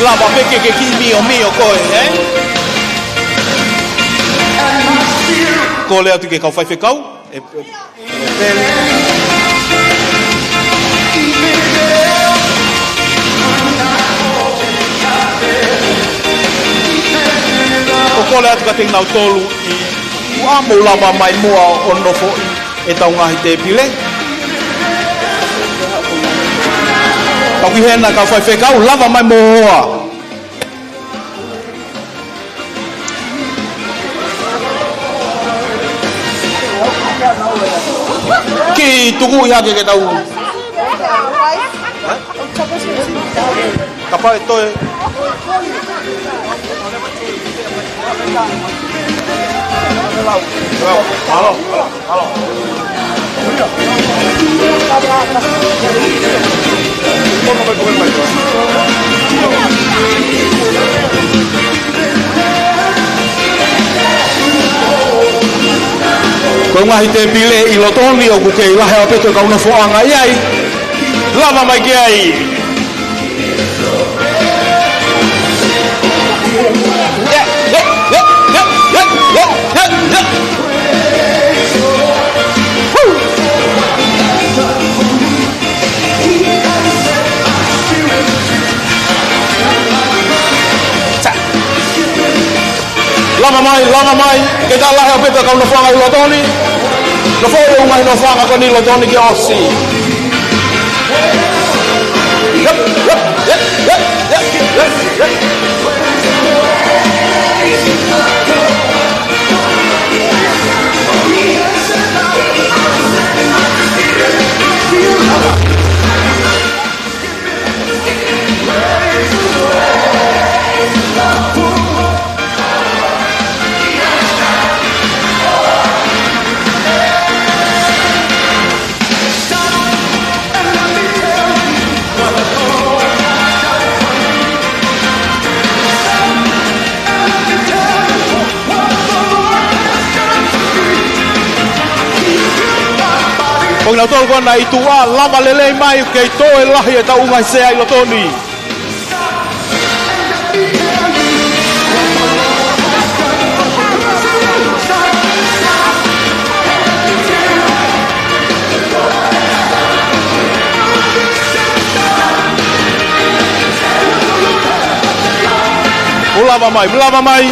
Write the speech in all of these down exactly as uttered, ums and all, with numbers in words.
Lava pē ke ke kiʻi miomio koe, ē? Kole atu ki he kau faifekau. ʻE, ʻe, ʻe, ʻo kole atu kiate kinautolu ʻi tuʻa, mou lava mai muʻa ʻo nofoʻi ʻetau ngaahi tēpile. Kau ki hena kau faifekau, lava mai mo hoa. Kiʻi tukuʻi hake ke tau. Kapau ʻe toe. Mālō. Ko e ngaahi tēpile ʻi loto ni ʻoku kei lahi ʻaupito e kau nofoʻanga ʻi ai. Lava mai ki ai. Lava mai, lava mai, ke ta lahi ʻaupito e kau nofoʻanga ʻi loto ni. Nofoʻi e ngaahi nofoʻanga ko eni ʻi loto ni ke ʻosi. Yep, yep, yep. Ko kinautolu ko ena ʻi tuʻa, lava lelei mai, kei toe lahi e tau ngaahi sea ʻi loto ni. Mou lava mai, mou lava mai.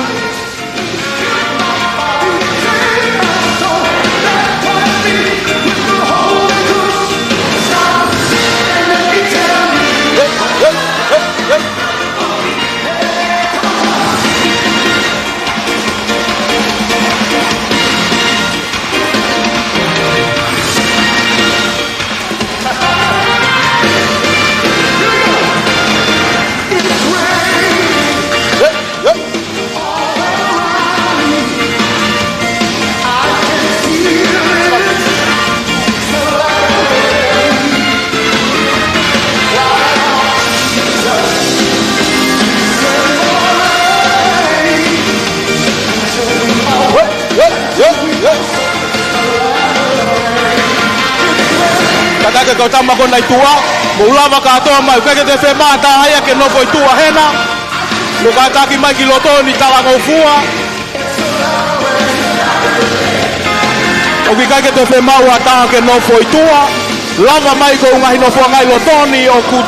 Kātaki e kau tama ko ena ʻi tuʻa, mou lava kātoa mai, ʻoku ʻikai ke toe fiemaʻu ha taha ia ke nofo ʻi tuʻa hena. Mou kātaki mai ki loto ni talangofua. ʻOku ʻikai ke toe fiemaʻu ha taha ke nofo ʻi tuʻa. Lava mai ko e ngaahi nofoʻanga ʻi loto ni ʻoku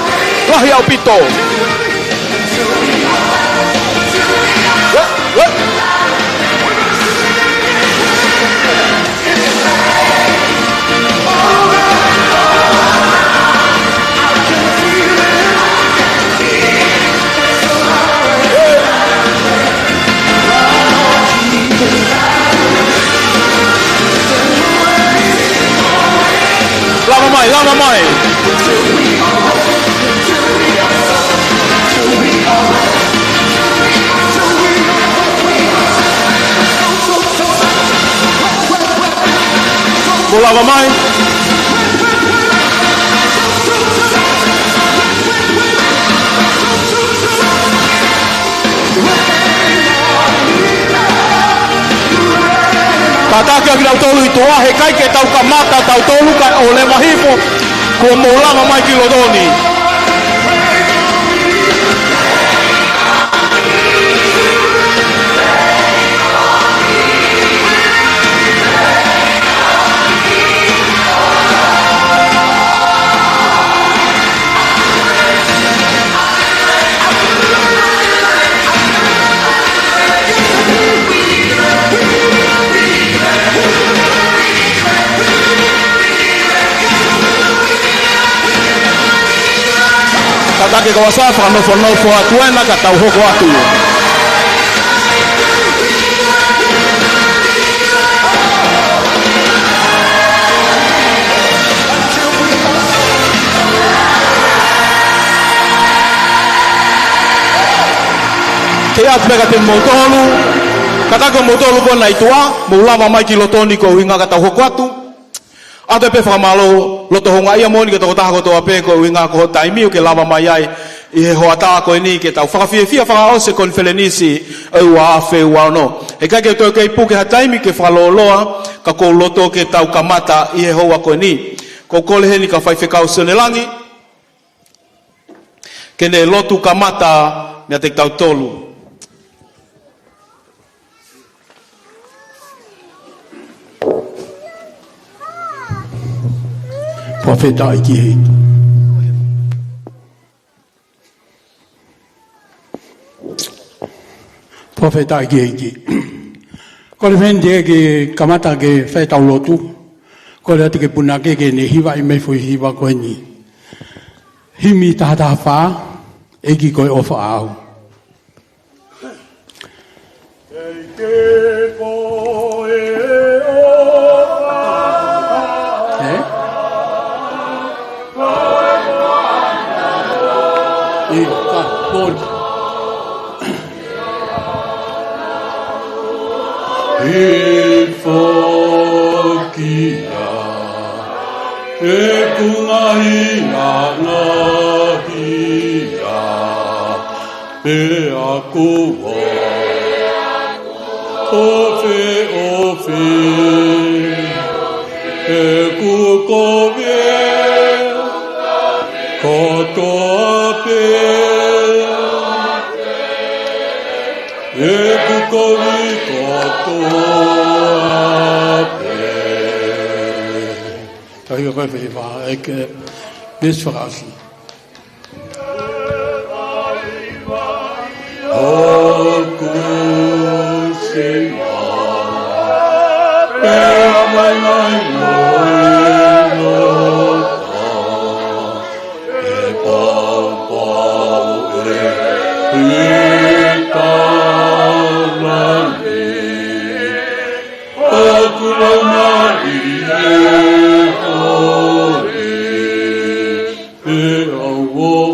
lahi ʻaupito. Lava mai, lava mai. Mou lava mai. Kātaki ʻa kinautolu ʻi tuʻa, heʻikai ke tau kamata tautolu kae ʻoua leva hifo, kuo mou lava mai ki loto ni. Take kau asa, fakanofonofo atu ena ka tau hoko atu. Kei ʻatu pē kiate kimoutolu, ka ko kimoutolu ko ena ʻi tuʻa, mou lava mai ki loto ni ko e ʻuhinga ka tau hoko atu. ʻOatu pē fakamālō loto houngaʻia moʻoni ki he tokotaha kotoa pē ko e ʻuhinga ko hoʻo taimi ʻoku ke lava mai ai ʻi he hoʻatā ko eni ke tau fakafiefia fakaʻosi e konifelenisi ʻo e ua afe ua ono. He ʻikai ke toe kei puke ha taimi ke fakalōloa, ka ʻoku ou loto ke tau kamata ʻi he houa ko eni. ʻOku ou kole heni ki he faifekau Sione Langi ke ne lotu kamata meiate kitautolu. Fakafetaʻi ki he ʻEiki. Fakafetaʻi ki he ʻEiki. Kole heni ke kamata ke fai ʻetau lotu. Kole atu ki he punake ke ne hivaʻi mai e foʻi hiva ko eni. Himi taha taha fā, ʻEiki ko e ʻofa ʻaʻau. ʻEiki ko e ʻofa. ʻĒ? ʻIo, ka, pō. Hifo ki ai, ʻeku ngaahi angahala, pea kuo ʻofa ʻofa, ʻeku kovi kotoa pē, ʻeku kovi kotoa pē. Tau hiko ko e fai vā, ʻeke, veesi fakaʻosi. ʻOku sio, pea mai mai mo e loto, ʻe paupau ʻe he tala ni, ʻoku laumālie holi. Pea ʻoku ou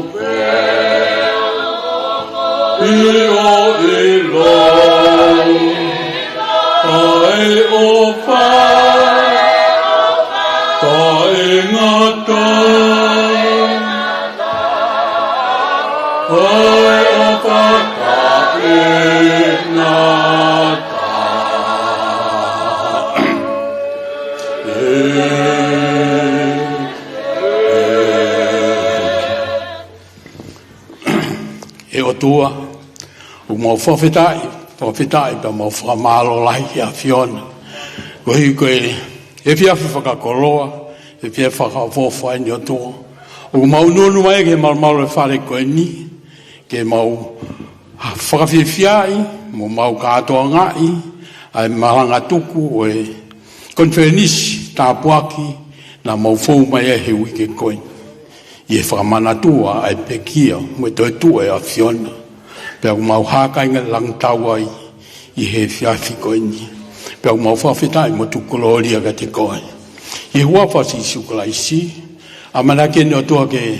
ʻilo ʻa e ʻofa taʻengata, ʻa e ʻofa taʻengata. ʻE, ʻe ʻOtua, ʻoku mau fakafetaʻi, fakafetaʻi pea mau fakamālō lahi ki he ʻAfiona. Koeʻuhi ko e efiafi fakakoloa, efiafi fakaʻofoʻofa eni ʻOtua, ʻoku mau ʻunuʻunu mai ki he malumalu ʻo e fale ko eni, ke mau fakafiefiaʻi, mo mau kātoangaʻi ʻa e malanga tuku ʻo e konifelenisi tāpuaki naʻa mau fou mai ai he uike ko eni, ʻi he fakamanatua ʻa e pekia mo e toetuʻu ʻa e ʻAfiona. Pea ʻoku mau hākainga langi tau ai ʻi he efiafi ko eni. Pea ʻoku mau fakafetaʻi mo tuku kolōlia kiate koe. ʻI he huafa ʻo Sīsū Kalaisi, ʻamanaki eni ʻOtua ke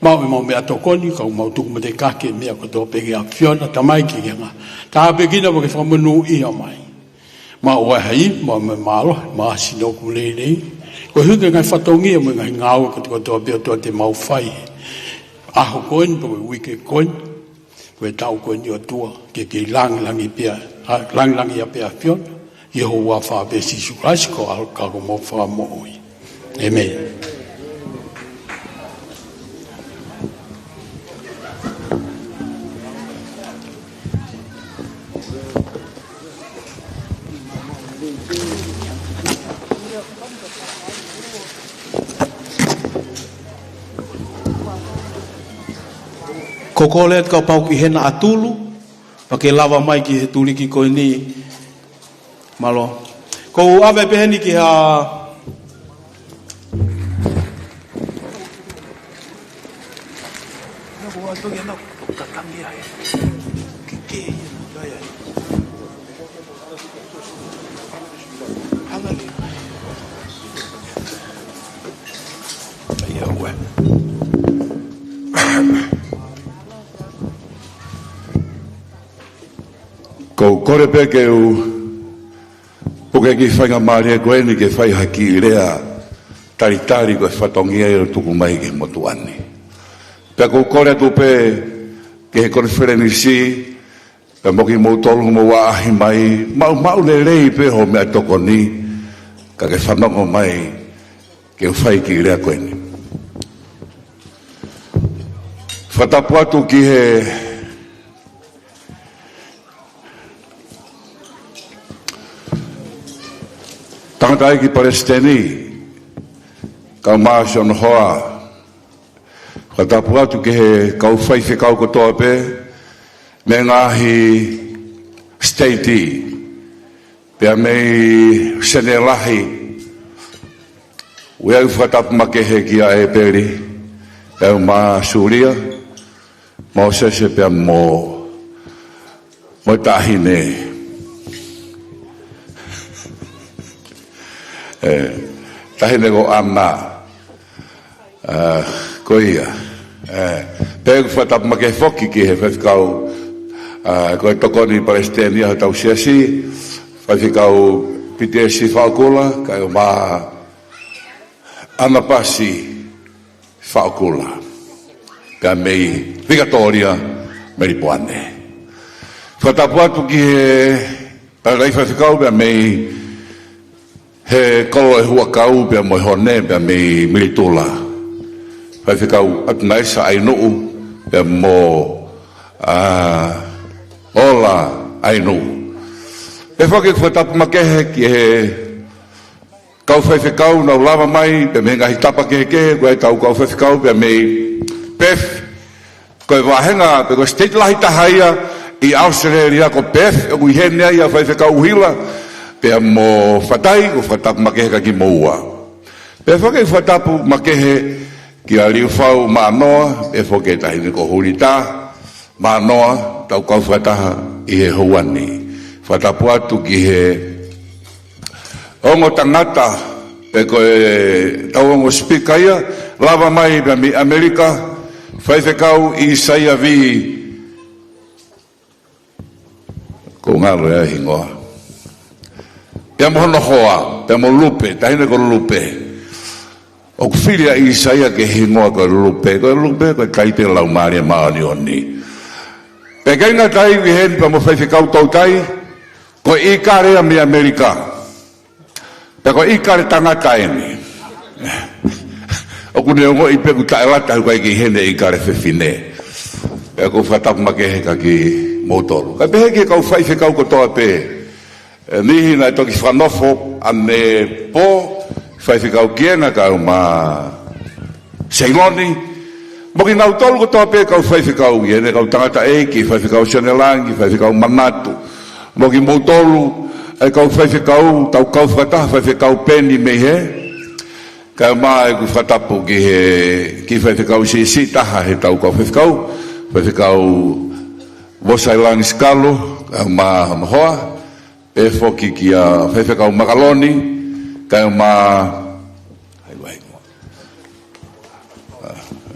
maʻu ʻemau meʻatokoni, ka ʻoku mau tuku mo te kake meʻa kotoa pē ki he ʻAfiona, Tamai, ke ke hanga ʻo tāpuekina mo ke fakamonūʻia mai. Maʻu ʻa e ivi, maʻu mo e mālohi, maʻu ʻa e sino ʻoku lelei. Koeʻuhi ko e ngaahi fatongia mo e ngaahi ngāue kotokotoa pē ʻOtua te mau fai he ʻaho ko eni, pe ko e uike ko eni, pe ko e taʻu ko eni ʻOtua, ke ke langilangi pē, ʻa, langilangiʻia pē ʻAfiona, ʻi ho huafa pē Sīsū Kalaisi ko ho ʻAlo ka ko homau Fakamoʻui. ʻĒmeni. Ko e kole atu kapau ʻoku ʻi hena ʻa Tulu, pea ke lava mai ki he tuliki ko eni. Mālō. ʻOku ou ʻave pē heni ki ha, Ko u kole pē ke u puke e kiʻi faingamālie ko eni ke fai ha kiʻi lea talitali ko e fatongia ʻoku tuku mai ki he motuʻa ni. Pea ko u kole atu pē ki he konifelenisi, pea mo kimoutolu ʻoku mou ʻaʻahi mai, maʻumaʻu lelei pē hoʻo meʻatokoni, ka ke fanongo mai ke u fai e kiʻi lea ko eni. Fakatapu atu ki he tangataʻeiki palesiteni, kae ʻumaʻā siʻono hoa. Fakatapu atu ki he kau faifekau kotoa pē mei he ngaahi siteiti, pea mei Senē Lahi. ʻOku ʻi ai e fakatapu makehe kia ʻEpeli, pea mo Sulia, Mōsese pea mo, mo e taʻahine. ʻE, taʻahine ko ʻAna. ʻA, ko ia. ʻE, pea ʻoku fakatapu makehe foki ki he faifekau, ʻa, ko e tokoni palesiteni ʻa hotau siasi, faifekau Pitiesi Faʻakula, kae ʻumaʻā ʻAna Pasi Faʻakula, pea mei Vikatōlia, Melipoane. Fakatapu atu ki he tangataʻeiki faifekau pea mei he kolo ʻo e Huʻakau pea mo e Hone pea mei Militula. Faifekau ʻAtunaisa ʻAinuʻu pea mo, ʻa, Ola ʻAinuʻu. Pea foki fakatapu makehe ki he kau faifekau naʻa nau lava mai pea mei he ngaahi tapa kehekehe, ko e tau kau faifekau pea mei Perth, ko e vāhenga pē ko e siteiti lahi taha ia ʻi ʻAositelēlia ko Perth, ʻoku ʻi heni ai ʻa Faifekau ʻUhila pea mo Fatai, ʻoku fakatapu makehe kia kimoua. Pea foki fakatapu makehe kia Liufau Maʻanoa, pea foki e taʻahine ko Hulita Maʻanoa, tau kau fakataha ʻi he houa ni. Fakatapu atu ki he ongo tangata, pe ko e tau ongo sipika ia, lava mai pea mei ʻAmelika, Faifekau ʻIsaia Vī. Ko ngalo ia hingoa. Pea mo hono hoa, pea mo Lupe, taʻahine ko Lupe. ʻOku fili ʻa ʻIsaia ke hingoa ko Lupe, ko Lupe, ko e taipe Laumālie Māʻoniʻoni. Pea ʻikai ngata ai, ʻi heni pea mo Faifekau Toutai, ko e ʻīkale ia mei ʻAmelika. Pea ko e ʻīkale tangata eni. ʻOku ne ongoʻi pē ʻoku taʻelata ʻoku ʻikai ke ʻi heni e ʻīkale fefine. Pea ʻoku fakatapu makehe kia kimoutolu. Kae pehē ki he kau faifekau kotoa pē. ʻE, niʻihi naʻe toki fakanofo ʻanepō, Faifekau Kienga kae ʻumaʻā Seiloni. Mo kinautolu kotoa pē kau faifekau, ʻi heʻene kau tangataʻeiki, Faifekau Sione Langi, Faifekau Manatu. Mo kimoutolu, ʻa e kau faifekau, tau kau fakataha, Faifekau Peni mei hē. Kae ʻumaʻā ʻeku fakatapu ki he, ki he faifekau siʻisiʻi taha he tau kau faifekau, Faifekau Vosailangi Sikalu, kae ʻumaʻā hono hoa, pea foki kia Faifekau Makaloni, kae ʻumaʻā, ʻa,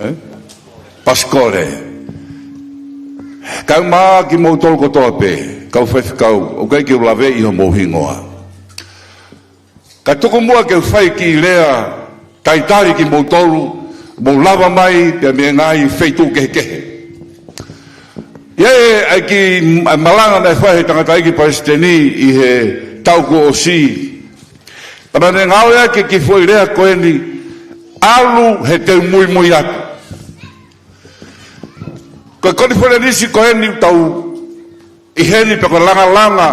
ʻe? Pasikole. Kae ʻumaʻā kimoutolu kotoa pē, kau faifekau, ʻoku ʻikai ke u laveʻi homou hingoa. Ka tuku muʻa ke u fai e kiʻi lea talitali kimoutolu, mou lava mai pea mei he ngaahi feituʻu kehekehe. ʻI ai e kiʻi, ʻa e malanga naʻe fai ʻe he tangataʻeiki palesiteni ʻi he taʻu kuo ʻosi. Pea naʻa ne ngāueʻaki e kiʻi foʻi lea ko eni, ʻalu he te u muimui atu. Ko e konifelenisi ko eni ʻoku tau ʻi heni pea ko e langalanga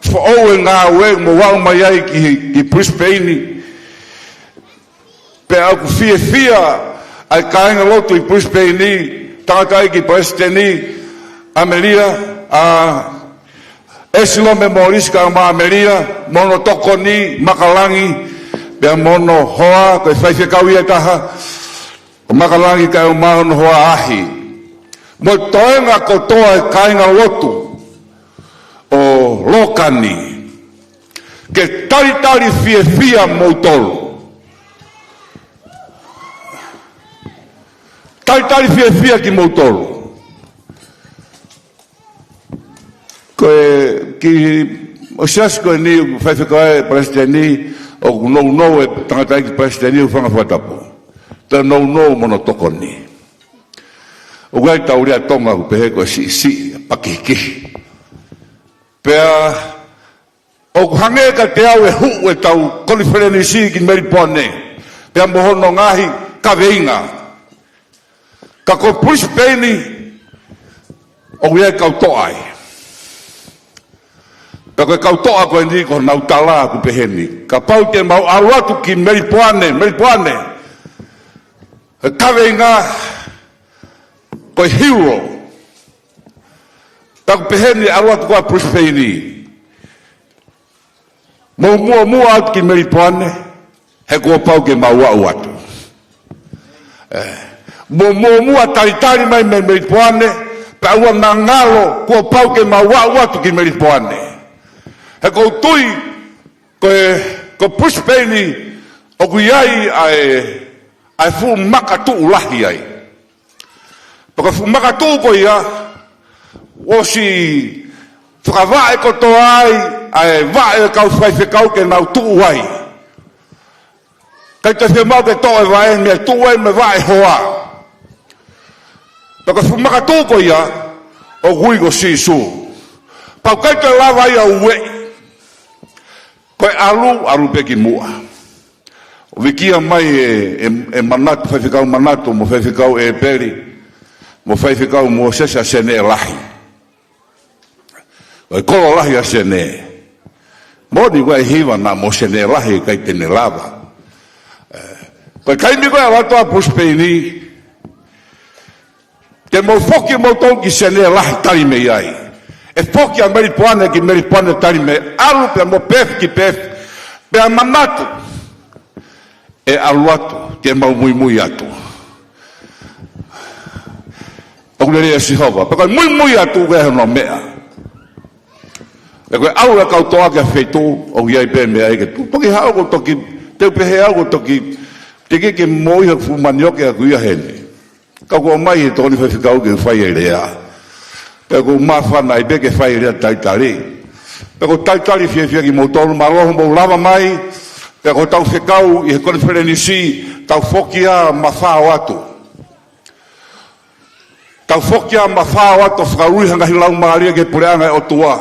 foʻou e ngāue mo aʻu mai ai ki, ki Brisbane. Pea ʻoku fiefia ʻa e kāingalotu ʻi Brisbane, tangataʻeiki palesiteni, ʻAmelia, ʻa ʻEsilome Mōlisi kae ʻumaʻā ʻAmelia, mo hono tokoni, Makalangi, pea mo hono hoa, ko e faifekau ia ʻe taha, ʻo Makalangi kae ʻumaʻā hono hoa ʻaʻahi. Mo e toenga kotoa e kāingalotu ʻo Lōkani. Ke talitali fiefia moutolu. Talitali fiefia kimoutolu. Ko e Ki ʻo e siasi ko eni, faifekau ʻa e palesiteni, ʻoku nounou e tangataʻeiki palesiteni ʻo fanga fakatapu. Toe nounou mo hono tokoni. ʻOku ʻi ai ʻetau lea Tonga ʻoku pehē ko e siʻisiʻi, pakihikihi. Pea ʻoku hangē kiate au e huʻu ʻetau konifelenisi ki Melipoane, pea mo hono ngaahi kaveinga. Ka ko Brisbane, ʻoku ʻi ai e kau toʻa ai. Pea ko e kau toʻa ko eni ko honau tala ʻoku peheni: Kapau te mau ʻalu atu ki Melipoane, Melipoane, he kaveinga ko e hero. Pea ʻoku peheni, ʻalu atu koā Brisbane, mou muʻomuʻa atu ki Melipoane, he kuo pau ke mau aʻu atu. Ē, mou muʻomuʻa talitali mai mei Melipoane, pea ʻoua naʻa ngalo, kuo pau ke mau aʻu atu ki Melipoane. He ʻoku ou tui, ko e, ko Brisbane, ʻoku ʻi ai ʻa e, ʻa e fuʻu maka tuʻu lahi ai. Pea ko e fuʻu maka tuʻu ko ia, ʻosi fakavaʻe kotoa ai ʻa e vaʻe ʻo e kau faifekau ke nau tuʻu ai. ʻIkai toe fiemaʻu ke toʻo e vaʻe, meʻa tuʻu ai mo e vaʻe hoa. Pea ko e fuʻu maka tuʻu ko ia, ʻoku ui ko Sīsū. Pea ʻoku ʻikai toe lava ia ʻo ueʻi. Ko e ʻalu, ʻalu pē ki muʻa. ʻO vikia mai ʻe, ʻe, ʻe Manatu, faifekau Manatu, mo faifekau ʻEpeli, mo faifekau Mōsese ʻa Sene Lahi. ʻO e kolo lahi ʻa Sene. Moʻoni ʻoku ʻi ai e hiva naʻa mo Sene Lahi ʻikai te ne lava. Ē, ko e taimi ko ē ʻalu atu ʻa Brisbane, te mou foki moutolu ki Sene Lahi tali mei ai. ʻE foki ʻa Melipoane ki Melipoane tali mei ai. ʻAlu pea mo Perth ki Perth. Pea Manatu, ʻe ʻalu atu, te mau muimui atu. ʻOku lele ʻa Sihova, pea ko e muimui atu ʻoku ʻi ai hono meʻa. Pea ko e ʻalu ʻa e kau toʻa ki ha feituʻu, ʻoku ʻi ai pē meʻa ia ke tuʻu. Toki haʻu ʻoku toki, te u pehē au ʻoku toki, teʻeki ke moʻui ha fuʻu manioke ʻaku ia heni. Ka ʻoku ʻomai he tokoni faifekau ke fai e lea. Pea ʻoku ou māfana ai pē ke fai e lea talitali. Pea ʻoku ou talitali fiefia kimoutolu, mālō hoʻomou lava mai. Pea ko ʻetau fekau ʻi he konifelenisi, tau foki ā mafao atu. Tau foki ā mafao atu ʻo fakaului ha ngaahi laumālie ki he puleʻanga ʻo e ʻOtua.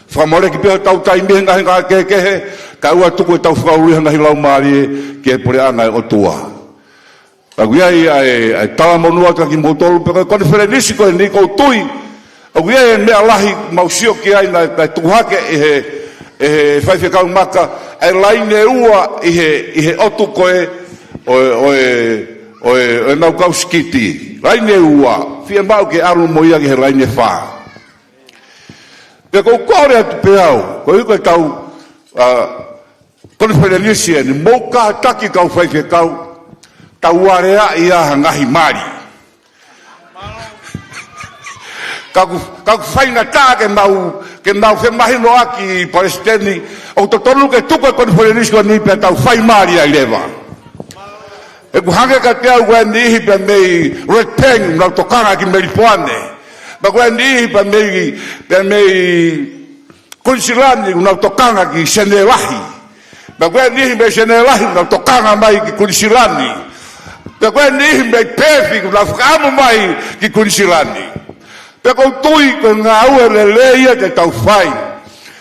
Fakamoleki pē hotau taimi he ngaahi ngāue kehekehe, kae ʻoua tuku ʻetau fakaului ha ngaahi laumālie ki he puleʻanga ʻo e ʻOtua. Pea ʻoku ʻi ai ʻa e, ʻa e talamonū atu kiate kimoutolu, pea ko e konifelenisi ko eni ʻoku ou tui ʻoku ʻi ai e meʻa lahi mau sio ki ai naʻe, naʻe tuku hake ʻe he, ʻe he faifekau maka, ʻa e laine ua ʻi he, ʻi he ʻotu ko ē ʻo e, ʻo e, ʻo e, ʻo e nau kau sikiti. Laine ua, fiemaʻu ke ʻalu mo ia ki he laine fā. Pea ʻoku ou kole atu pē au, koeʻuhi ko ʻetau, ā, konifelenisi eni, mou kātaki kau faifekau, tau aleaʻi ā ha ngaahi mali. Ka ʻoku, ka ʻoku faingataʻa ke mau, ke mau femahinoʻaki palesiteni, ʻoku totonu ke tuku e konifelenisi ko eni pea tau fai mali ai leva. ʻOku hangē kiate au ko e niʻihi pea mei Redbank, nau tokanga ki Melipoane. Pea ko e niʻihi pea mei, pea mei Kuinisilani, ʻoku nau tokanga ki Sene Lahi. Pea ko e niʻihi mei Sene Lahi, ʻoku nau tokanga mai ki Kuinisilani. Pea ko e niʻihi mei Perth, ʻoku nau fakaʻamu mai ki Kuinisilani. Pea ʻoku ou tui ko e ngāue lelei ia ke tau fai.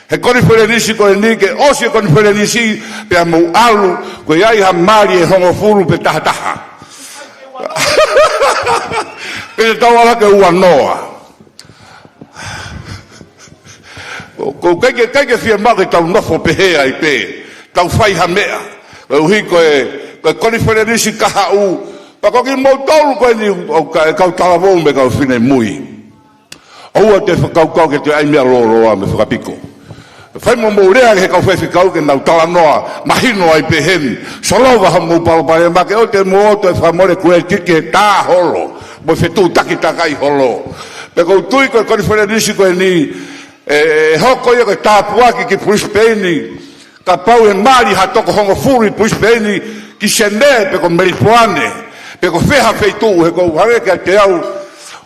He konifelenisi ko eni ke ʻosi e konifelenisi, pea mou ʻalu, ʻoku ʻi ai ha mali ʻe hongofulu pe taha taha. Pe te tau ʻalu hake ua noa. ʻOku ʻikai ke, ʻikai ke fiemaʻu ke tau nofo pehē ai pē, tau fai ha meʻa. Koeʻuhi ko e, ko e konifelenisi kahaʻu, pea ko kimoutolu ko eni ʻoku kau, kau talavou mo e kau finemui. ʻOua te fakakaukau ke toe ʻai meʻa lōloa mo e fakapiko. Fai mo mou lea ki he kau faifekau ke nau talanoa mahino ai pē heni. Solova hoʻomou palopalema ke ʻoua te mou toe fakamole kuetiki he tā holo mo e fetuʻutaki takai holo. Pea ʻoku ou tui ko e konifelenisi ko eni, ʻe, ʻe hoko ia ko e tāpuaki ki Brisbane. Kapau ʻe mali ha toko hongofulu ʻi Brisbane ki Sene pe ko Melipoane, pe ko fē ha feituʻu, he ʻoku ou hangē kiate au,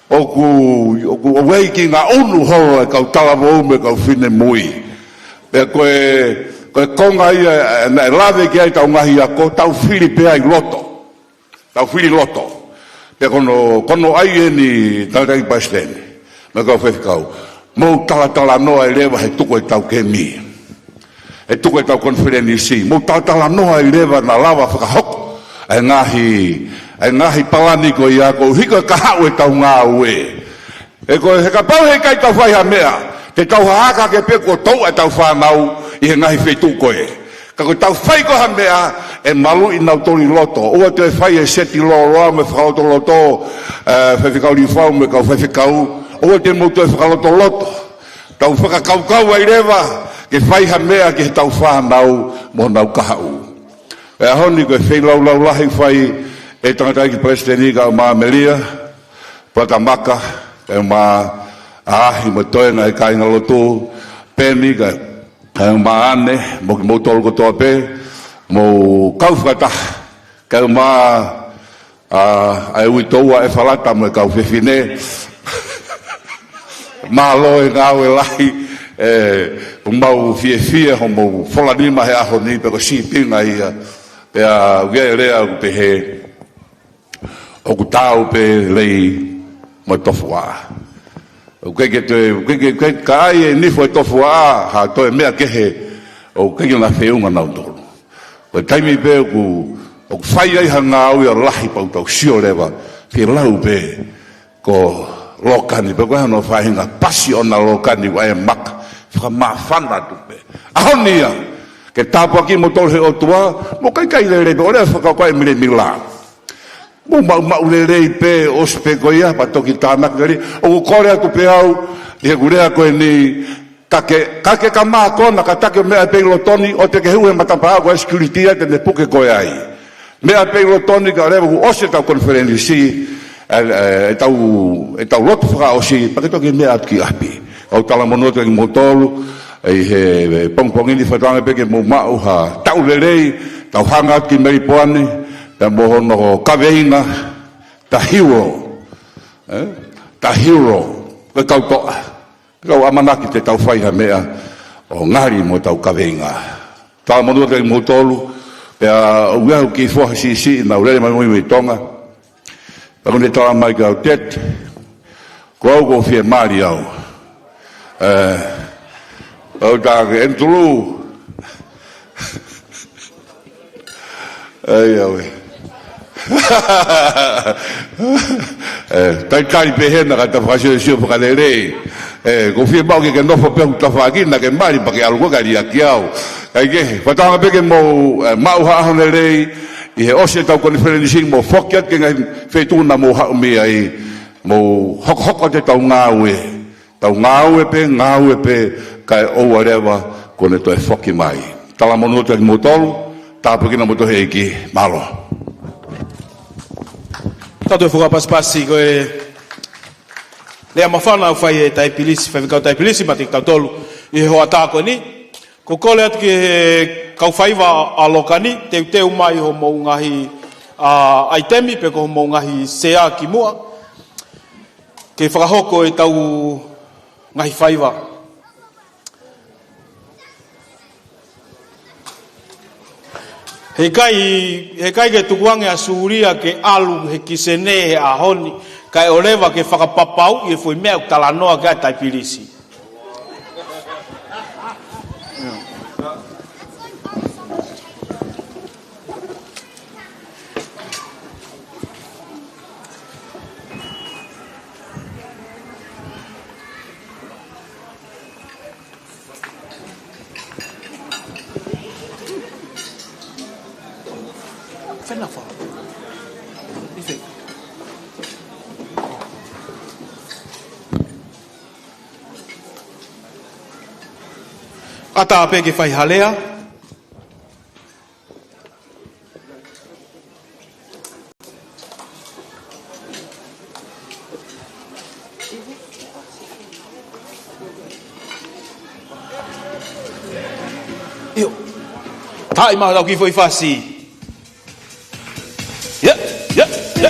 ʻOku, ʻoku, ʻoku ʻi ai e kiʻi ngaʻunu holo ʻa e kau talavou mo e kau finemui. Pea ko e, ko e konga ia, ē, naʻe lave ki ai ʻetau ngaahi ako, tau fili pē ʻi loto. Tau fili loto. Pea ko hono, ko hono ʻai eni Tangataʻeiki Palesiteni mo e kau faifekau. Mou talatalanoa leva he tuku ʻetau kemi. He tuku ʻetau konifelenisi. Mou talatalanoa leva naʻa lava fakahoko ʻa e ngaahi, ʻa e ngaahi palani ko ia koeʻuhi ko e kahaʻu ʻetau ngāue. He ko e, he kapau heʻikai tau fai ha meʻa, te tau hahaka hake pē kuo touʻa ʻetau fānau ʻi he ngaahi feituʻu ko ē. Ka ko ʻetau fai ko ha meʻa, ʻe maluʻi nautolu ʻi loto. ʻOua te fai e seti lōloa mo e fakalotoloto, ē, faifekau Liufau mo e kau faifekau. ʻOua te mou toe fakalotoloto. Tau fakakaukau ai leva ke fai ha meʻa ki heʻetau fānau mo honau kahaʻu. ʻI he ʻaho ni ko e feilaulau lahi fai ʻe Tangataʻeiki Palesiteni kae ʻumaʻā Melia Pata Maka, kae ʻumaʻā ʻAhi mo e toenga e kāingalotu, Peni kae, kae ʻumaʻā ʻAne, mo kimoutolu kotoa pē, mou kau fakataha, kae ʻumaʻā ʻa, ʻa e uitou ʻa ʻEfalata mo e kau fefine. Mālō e ngāue lahi, ē, ʻoku mau fiefia hoʻomou fola nima he ʻaho ni pea ko e sīpinga ia. Pea ʻoku ʻi ai e lea ʻoku pehē, ʻoku taau pē lei mo e tofuaʻa. ʻOku ʻikai ke toe, ʻoku ʻikai ke, ʻikai ke ʻai e nifo e tofuaʻa ha toe meʻa kehe, ʻoku ʻikai ke na feʻunga nautolu. Ko e taimi pē ʻoku, ʻoku fai ai ha ngāue lahi pea ʻoku tau sio leva, fie lau pē ko Lokani, pe ko e hā hono faʻahinga pasi ʻona Lokani ʻa e maka, fakamāfana atu pē. ʻAho ni ia, ke tāpuakiʻi moutolu he ʻOtua, mou kaikai lelei pē, ʻo lea fakakaukau e milemila. Mou maʻumaʻu lelei pē, ʻosi pē ko ia, pea toki tānaki lelei, ʻoku kole atu pē au, ʻi heʻeku lea ko eni, ka ke, ka ke ka mākona, ka taki ʻo meʻa pē ʻi loto ni, ʻoua te ke hū he matapā ko e security ia te ne puke koe ai. Meʻa pē ʻi loto ni kae leva kuo ʻosi ʻetau konifelenisi, ē, ē, ʻetau, ʻetau lotu fakaʻosi, pea ke toki meʻa atu ki ʻapi. Kau talamonū atu kimoutolu, ē, he, he pongipongi ni fakatauange pē ke mou maʻu ha taʻu lelei, tau hanga atu ki Melipoane, pea mo hono kaveinga, the hero, ē? The hero, ko e kau toʻa. Kau ʻamanaki te tau fai ha meʻa ʻo ngali mo ʻetau kaveinga. Talamonū atu kimoutolu, pea ʻoku ʻi ai ha kiʻi foha siʻisiʻi naʻa nau lele mai mei Tonga. Pea ʻoku ne tala mai kia au, Tet, ko au ʻoku ou fie mali au. Ē, au tā ke Andrew. ʻAi, ʻaue. Ē, talitali pē hena ka ta fakasiosio fakalelei. Ē, ʻoku ou fiemaʻu ke ke nofo pē ʻo ta fakina ke mali pea ke ʻalu koe kae liʻaki au. ʻAi ke, fakatauange pē ke mou, ē, maʻu ha ʻaho lelei, ʻi he ʻosi ʻetau konifelenisi mou foki atu ki he ngaahi feituʻu naʻa mou haʻu mei ai, mou hokohoko atu ʻetau ngāue. Tau ngāue pē, ngāue pē, kae ʻoua leva kuo ne toe foki mai. Talamonū atu kimoutolu, tāpuekina moutolu he ʻEiki, mālō. Tau toe fakapasipasi ko e lea māfana ʻoku fai ʻe he taipilisi, faifekau taipilisi, maʻa kitautolu ʻi he hoʻatā ko eni. ʻOku ou kole atu ki he kau faiva ʻa Lokani, teuteu mai hoʻomou ngaahi, ā, ʻaitemi, pe ko hoʻomou ngaahi sea ki muʻa. Ke fakahoko ʻetau ngaahi faiva. Heʻikai, heʻikai ke tukuange ʻa Sulia ke ʻalu he kisene he ʻaho ni, kae ʻoua leva ke fakapapauʻi e foʻi meʻa ʻoku talanoa ki ai ʻa e taipilisi. ʻAtā pē ke fai ha lea. ʻIo. Taʻi mai lau ki foʻi fasi. Ia, ia, ia.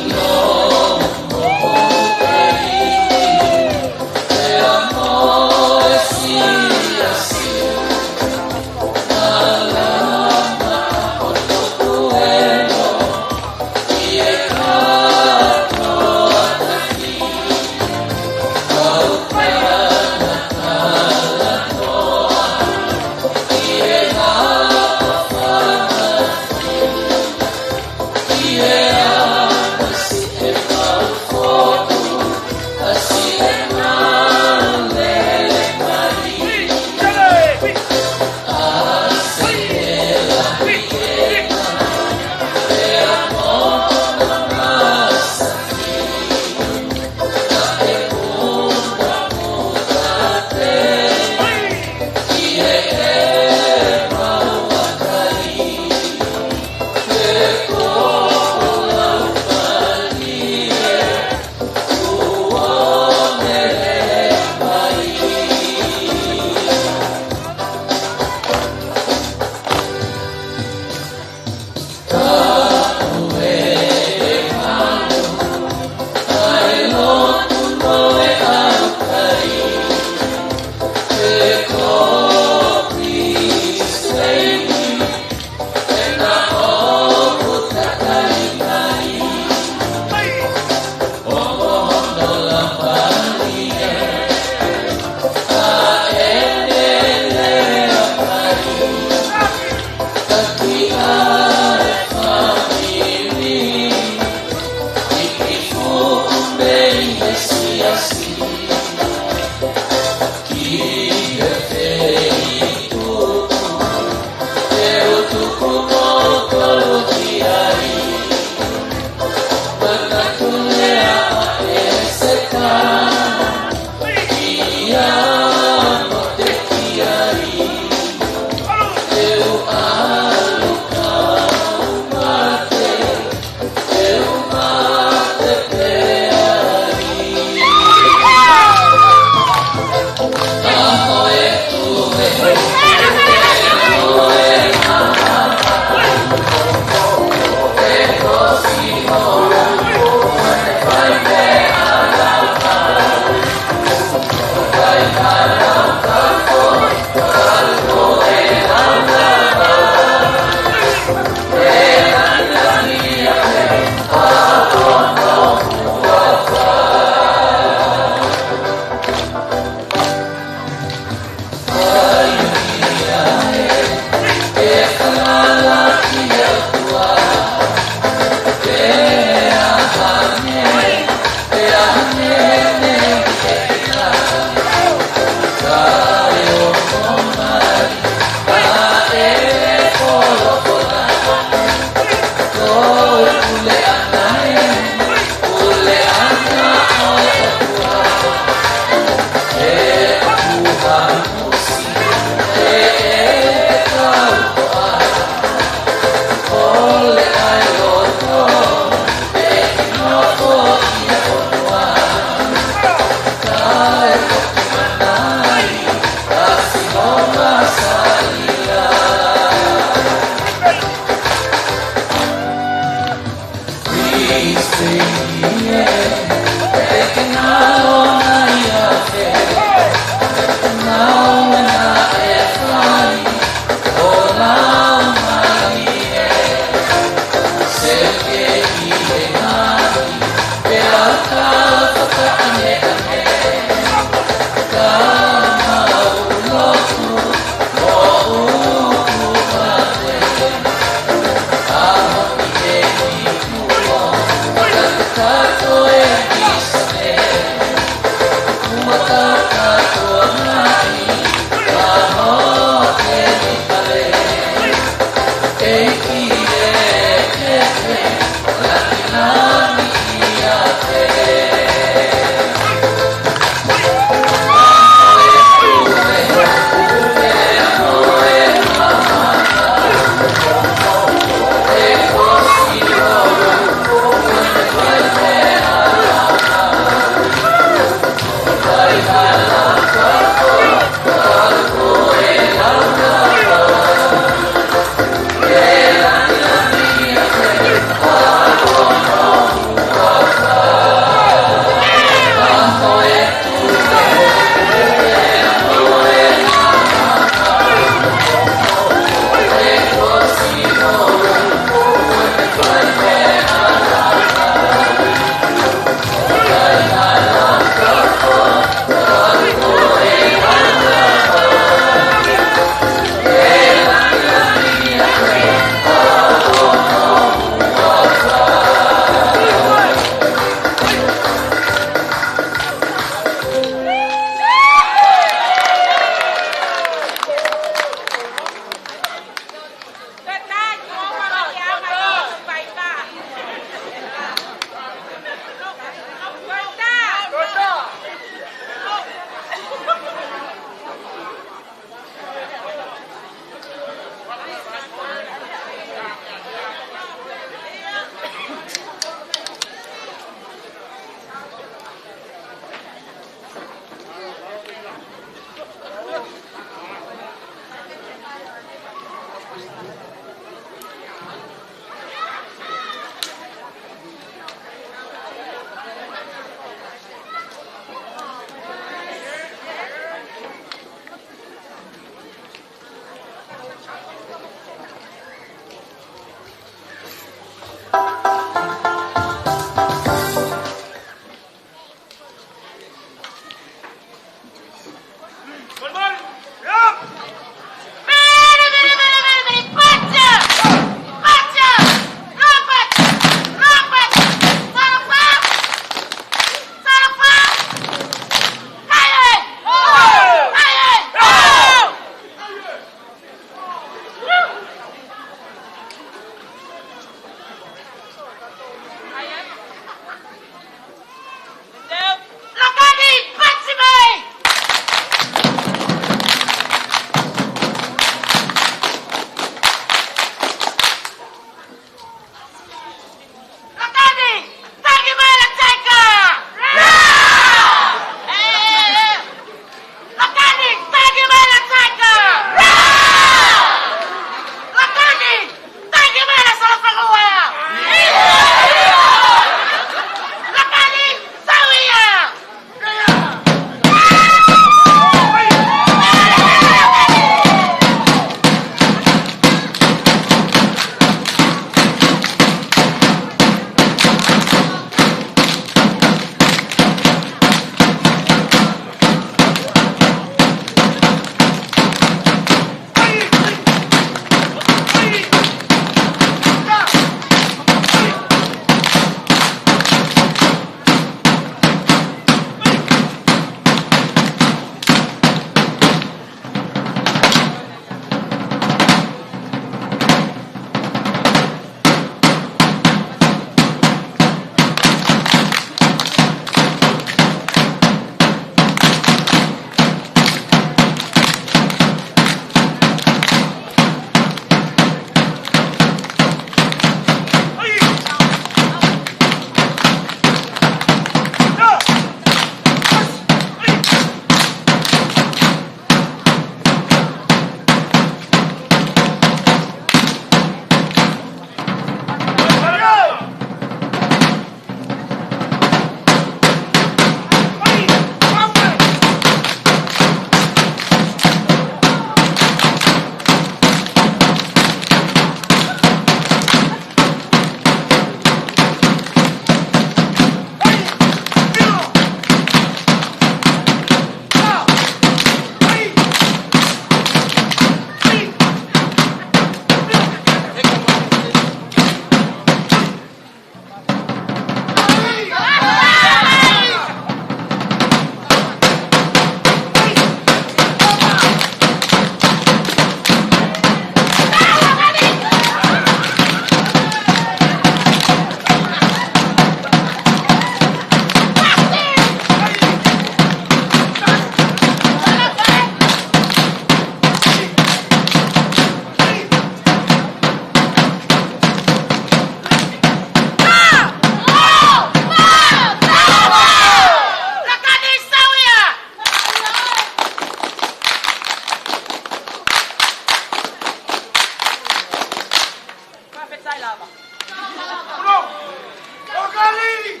Lokani!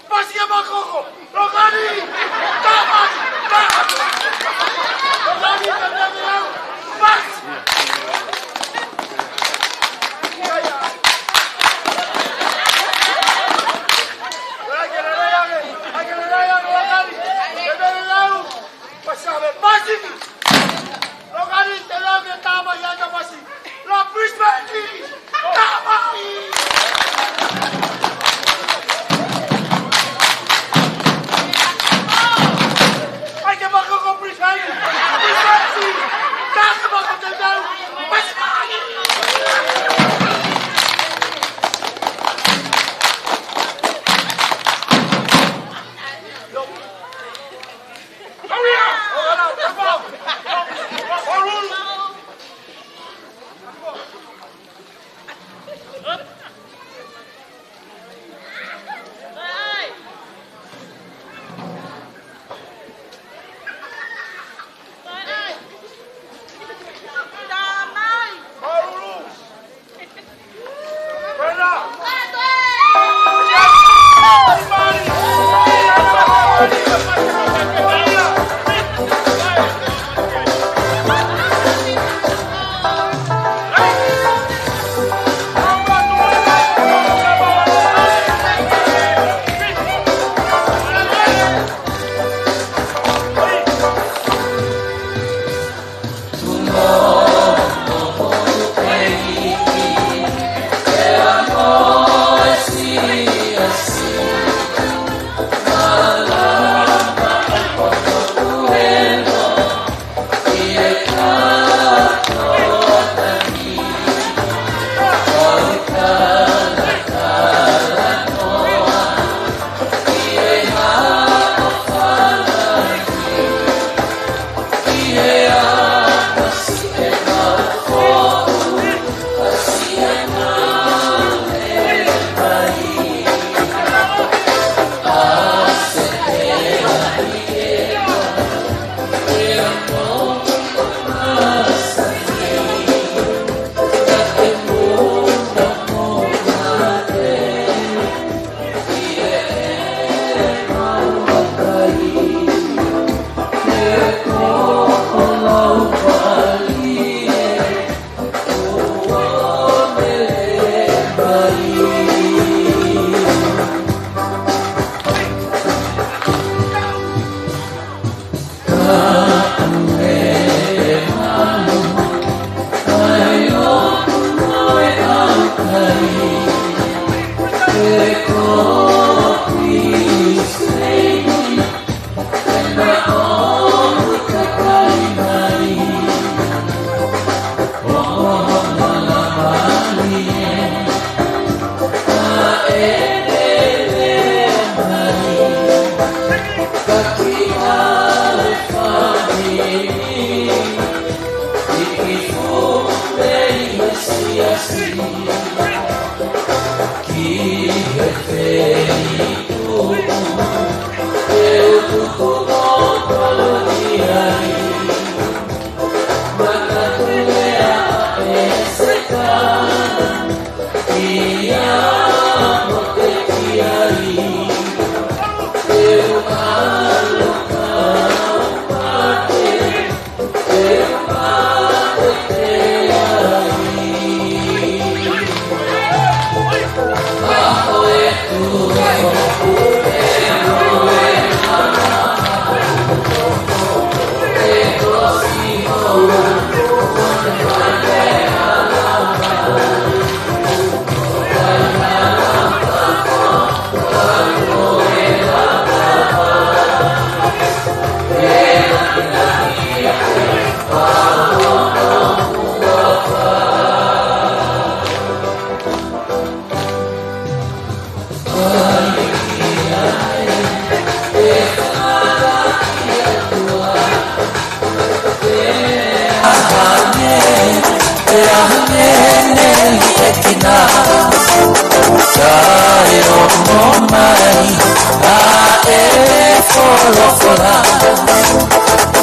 Pasi e makoko! Lokani! Tamai! Tamai! Lokani, tamai, tamai! Pasi! Pasi! Lokani, te lau ke tamai ia ka pasi. La Brisbane! Tamai! Ai ke makoko Brisbane! Brisbane! Ka ke makoko te tau! Brisbane!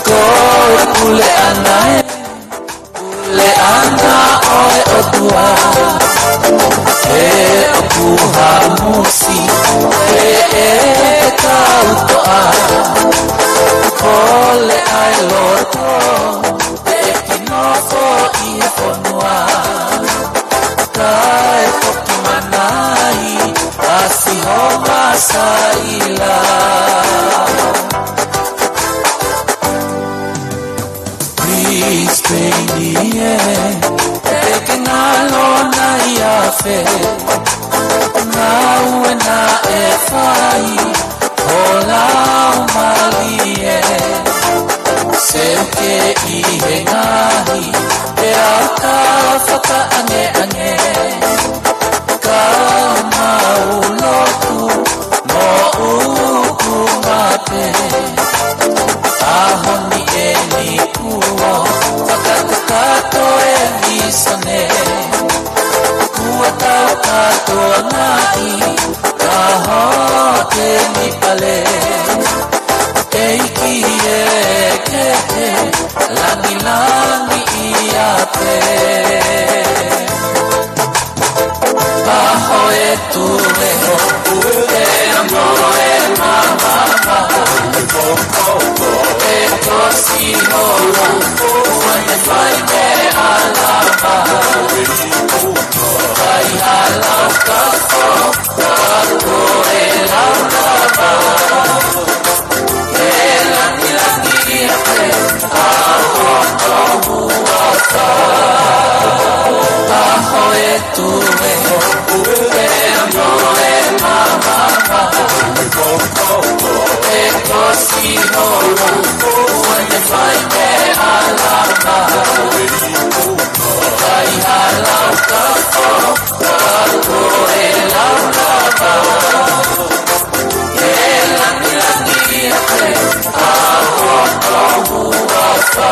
Ko e puleʻanga ē, puleʻanga ʻo e ʻOtua. ʻOku hamusi ʻe he kau toʻa, kole ʻa e loto, ʻEiki nofo ʻi he fonua. Kae toki manai ʻa Sihova Saila. Brisbane ē, ʻe ke ngalo nai afe, ngāue naʻe fai ʻo lau malie. Seuke ʻi he ngaahi peau ka fakaʻangeʻange, ka mau lotu mo uku mape. ʻAho ni eni kuo fakakakato e mīsone, kuo tau kātoa nai ka hoko eni pale. ʻEiki ē, ke ke langilangiʻia pē. ʻAho ē Tuʻi, ʻe amo e mama, ʻe ko Sihova, ʻoua naʻa fai meʻa lava. Fai ha lau ka fo, ka ko e lau lava. ʻE langilangiʻia pē ʻa hoʻo huafa. ʻAho ē Tuʻi, ʻe amo e mama, ʻe ko Sihova, ʻoua naʻa fai meʻa lava. Fai ha lau ka fo, ka ko e lau lava. ʻE langilangiʻia pē ʻa hoʻo huafa.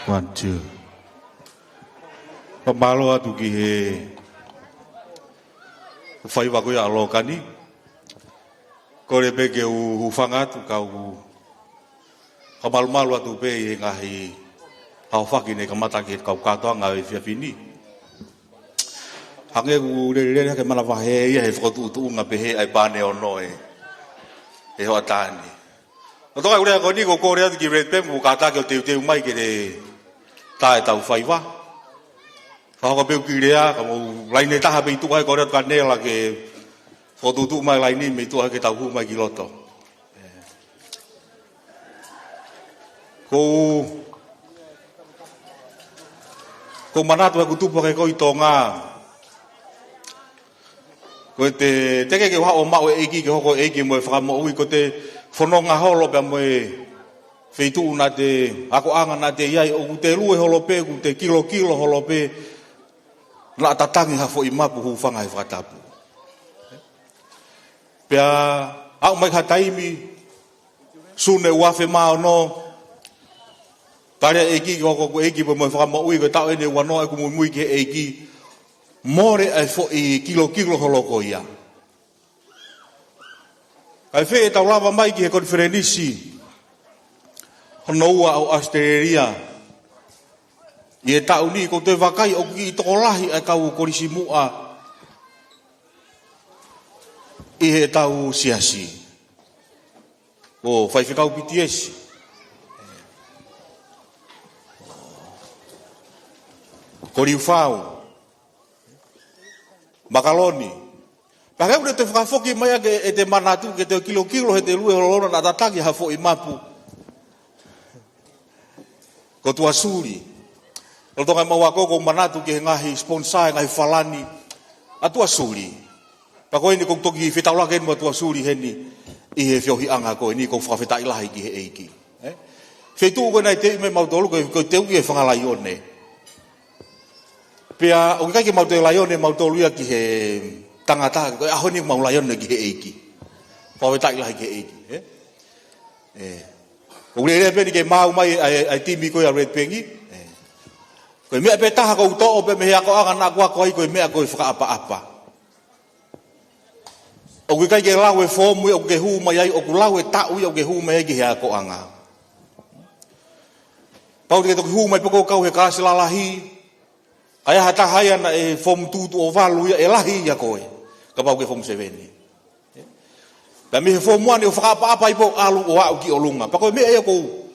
One, two. Fakamālō atu ki he faiva ko ia ʻa Lōkani. Kole pē ke u hūfanga atu kau fakamalumalu atu pē ʻi he ngaahi aofaki ne kamata ki he kau kātoanga ʻo e efiafi ni. Hangē ʻoku lelelele hake manavahē ia he fokotuʻutuʻunga pehē ʻa e pāne ono ʻe, ʻe hoʻatā ni. ʻO toka ʻeku lea ko eni ʻoku ou kole atu ki Red Pem, ʻoku kātaki ʻo teuteu mai ke ne tā ʻetau faiva. Fakahoko pē ʻeku kiʻi lea, ka mou laine taha pē ʻi tuʻa he kole atu kia Nela ke fokotuʻutuʻu mai laine mei tuʻa he ke tau hū mai ki loto. Ko, ko e manatu ʻeku tupu hake ko ē ʻi Tonga. Ko e te, te ke ke haʻu ʻo maʻu e ʻEiki ke hoko ʻEiki mo e Fakamoʻui, ko e te fononga holo pea mo e feituʻu naʻa te, akoʻanga naʻa te ʻi ai, ʻoku te lue holo pē, ʻoku te kilokilo holo pē, naʻa tatangi ha foʻi mapu hūfanga he fakatapu. Pea aʻu mai ha taimi, Sune ua afe mā ono, tali ʻa e ʻEiki ke hoko ko e ʻEiki pea mo e Fakamoʻui, ko e taʻu eni ʻe ua noa ʻeku muimui ki he ʻEiki, mole ʻa e foʻi kilokilo holo ko ia. Kae fēfē ʻetau lava mai ki he konifelenisi hono ua ʻo ʻAositelēlia ʻi he taʻu ni? ʻOku ou toe vakai ʻoku kiʻi tokolahi ʻa e kau kolisi muʻa ʻi heʻetau siasi. Ko Faifekau Pitiesi, ko Liufau, Makaloni. Pea ʻoku ne toe fakafoki mai ʻa e, ʻete manatu ke toe kilokilo he te lue holo naʻa tatangi ha foʻi mapu. Ko Tuʻasuli. Lolotonga ʻemau ako ʻoku ou manatu ki he ngaahi sponsor, ngaahi falani ʻa Tuʻasuli. Pea ko eni ʻoku ou toki fetaulaki eni mo Tuʻasuli heni ʻi he feohiʻanga ko eni, ʻoku ou fakafetaʻi lahi ki he ʻEiki. Ē? Feituʻu ko ē naʻe teuʻi mai mautolu ko e, ko e teuʻi e fanga laione. Pea ʻoku ʻikai ke mau toe laione mautolu ia ki he tangata, ko e ʻaho ni mau laione ki he ʻEiki. Fakafetaʻi lahi ki he ʻEiki, ē? Ē. ʻOku lelei pē eni ke maʻu mai ʻa e, ʻa e timi ko ia Red Penghi. Ē. Ko e meʻa pē taha ʻoku ou toʻo pē mei he akoʻanga naʻa ku ako ai ko e meʻa ko e fakaʻapaʻapa. ʻOku ʻikai ke lau e foomu ia ʻoku ke hū mai ai, ʻoku lau e taʻu ia ʻoku ke hū mai ai ki he akoʻanga. Pau te ke toki hū mai pē ʻo kau he kalasi lalahi, kae ʻi ai ha taha ia naʻe foomu tū tuʻo valu ia ʻe lahi ia koe. Kapau ʻoku ke foomu seveni. Pea mei he foomu ua ni ʻo fakaʻapaʻapa ai pē ʻo ʻalu ʻo aʻu ki ʻolunga. Pea ko e meʻa ia ʻoku ou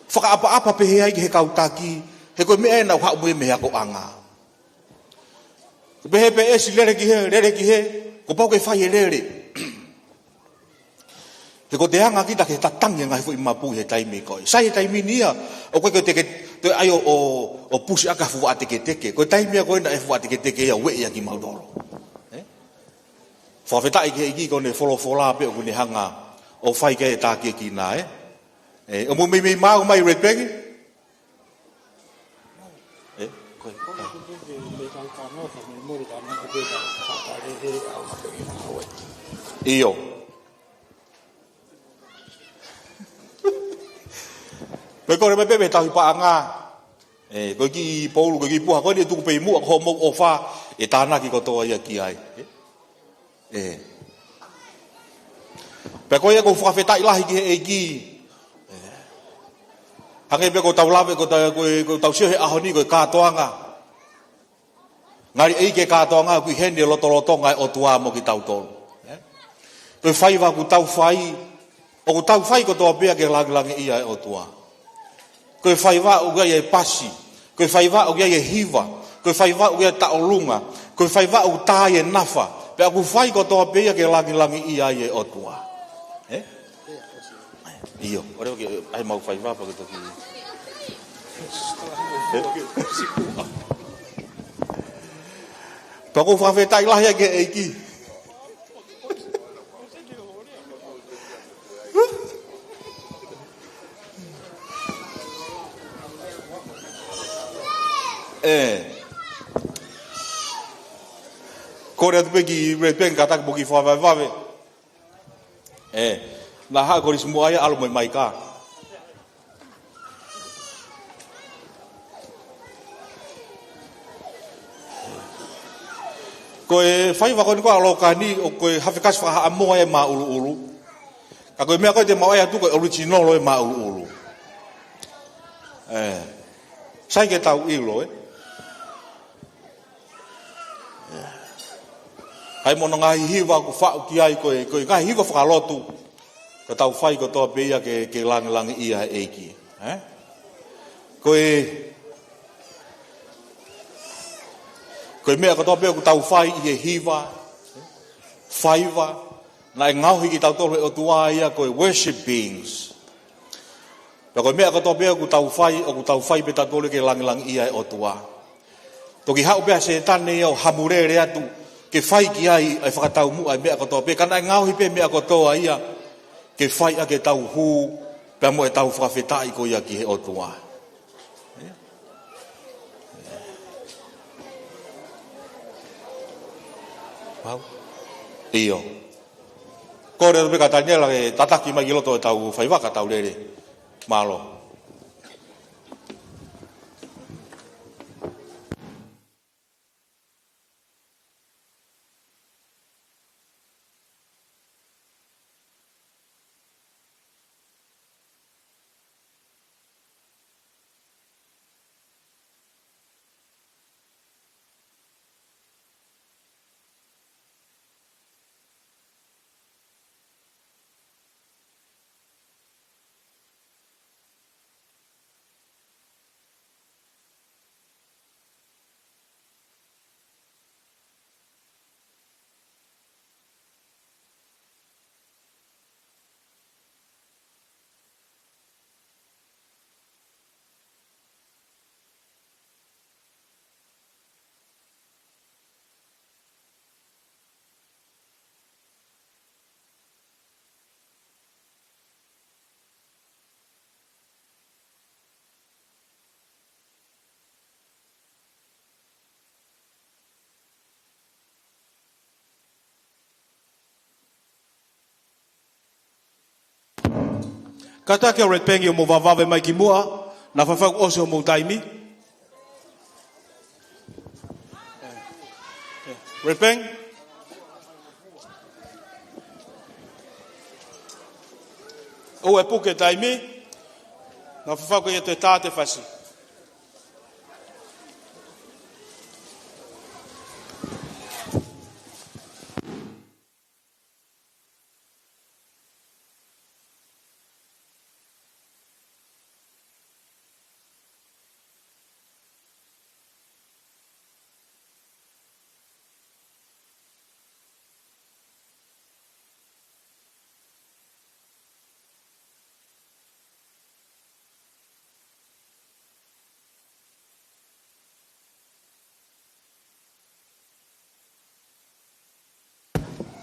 fakaʻapaʻapa pehē ai ki he kau taki, he ko e meʻa ia naʻa ku haʻu mo ia mei he akoʻanga. Pehē pē ʻe ʻEsi lele ki hē, lele ki hē, kuo pau ke fai e lele. He ko e anga kita ke tatangi e ngaahi foʻi mapu he taimi ko ē. Sai he taimi ni ia, ʻoku ʻikai ke teke, toe ʻai ʻo, ʻo, ʻo pusi ʻaki ha fuʻu vaʻa teketeke. Ko e taimi ia ko ē naʻe fuʻu vaʻa teketeke ia ʻo ueʻi ʻaki kimautolu. Ē? Fakafetaʻi ki he ʻEiki ko ʻene folofola pē ʻoku ne hanga ʻo fai ki ai e tākiekina, ē? Ē, ʻoku mou meimei maau mai Red Bank? Ē, ko e. ʻIo. Pea ko e meʻa pē mei he tauhi paʻanga. Ē, ko e kiʻi poulu, ko e kiʻi puha, ko eni ʻe tuku pē ʻi muʻa, ko hoʻomou ʻofa, ʻe tānaki kotoa ia ki ai. Ē? Ē. Pea ko ia ʻoku ou fakafetaʻi lahi ki he ʻEiki. Ē. Hangē pē ko ʻetau lave, ko ʻetau, ko e, ko ʻetau sio he ʻaho ni, ko e kātoanga. Ngali ʻEiki e kātoanga, ʻoku ʻi heni e lotolotonga e ʻOtua mo kitautolu. Ē? Ko e faiva ʻoku tau fai, ʻoku tau fai kotoa pē ia ke langilangiʻia e ʻOtua. Ko e faiva ʻoku ʻi ai e pasi, ko e faiva ʻoku ʻi ai e hiva, ko e faiva ʻoku ʻi ai e tauʻolunga, ko e faiva ʻoku tā ai e nafa, pea ʻoku fai kotoa pē ia ke langilangiʻia ai e ʻOtua. Ē? ʻIo, ʻoua ke ʻai mau faiva pea ke toki. Pea ʻoku ou fakafetaʻi lahi ai ki he ʻEiki. Ē. Kole atu pē ki Red Bank kātaki mo e kiʻi fakavavevave. Ē. Naʻa haʻu e kolisi muʻa ia ʻalu mo e maika. Ko e faiva ko eni ko ē ʻa Lokani ʻoku ʻikai ha fekasi fakahaʻamoa ia ʻe māʻuluʻulu. Ka ko e meʻa ko ē te mau ʻai atu ko e original ʻo e māʻuluʻulu. Ē. Sai ke tau ʻilo, ē. ʻAi mo hono ngaahi hiva ʻoku faʻu ki ai ko e, ko e ngaahi hiva fakalotu. Ka tau fai kotoa pē ia ke, ke langilangiʻia e ʻEiki. Ē? Ko e, ko e meʻa kotoa pē ʻoku tau fai ʻi he hiva, faiva, naʻe ngaohi kitautolu ʻe he ʻOtua ia ko e worship beings. Pea ko e meʻa kotoa pē ʻoku tau fai, ʻoku tau fai pē tautolu ke langilangiʻia e ʻOtua. Toki haʻu pē ʻa Sētane ia ʻo hamulele atu, ke fai ki ai ʻa e fakataumuʻa e meʻa kotoa pē, ka naʻe ngaohi pē meʻa kotoa ia, ke fai ʻaki ʻetau hū, pea mo ʻetau fakafetaʻi ko ia ki he ʻOtua. Mau? ʻIo. Kole atu pē kia Taniela ke tataki mai ki loto ʻetau faiva ka tau lele. Mālō. Kātaki ʻa Red Bank ʻo mou vavevave mai ki muʻa, naʻa faifai ʻosi hoʻomou taimi. Red Bank. ʻOua ʻe puke taimi. Naʻa faifai ko ia te tā te fasi.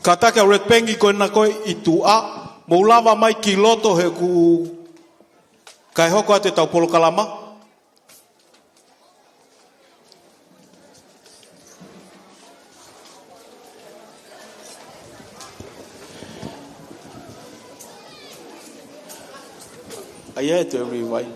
Kātaki ʻa e Red Bank ko ena ko ē ʻi tuʻa, mou lava mai ki loto he ʻoku ʻikai hoko atu ʻetau polokalama. ʻAi ē, te u rewind.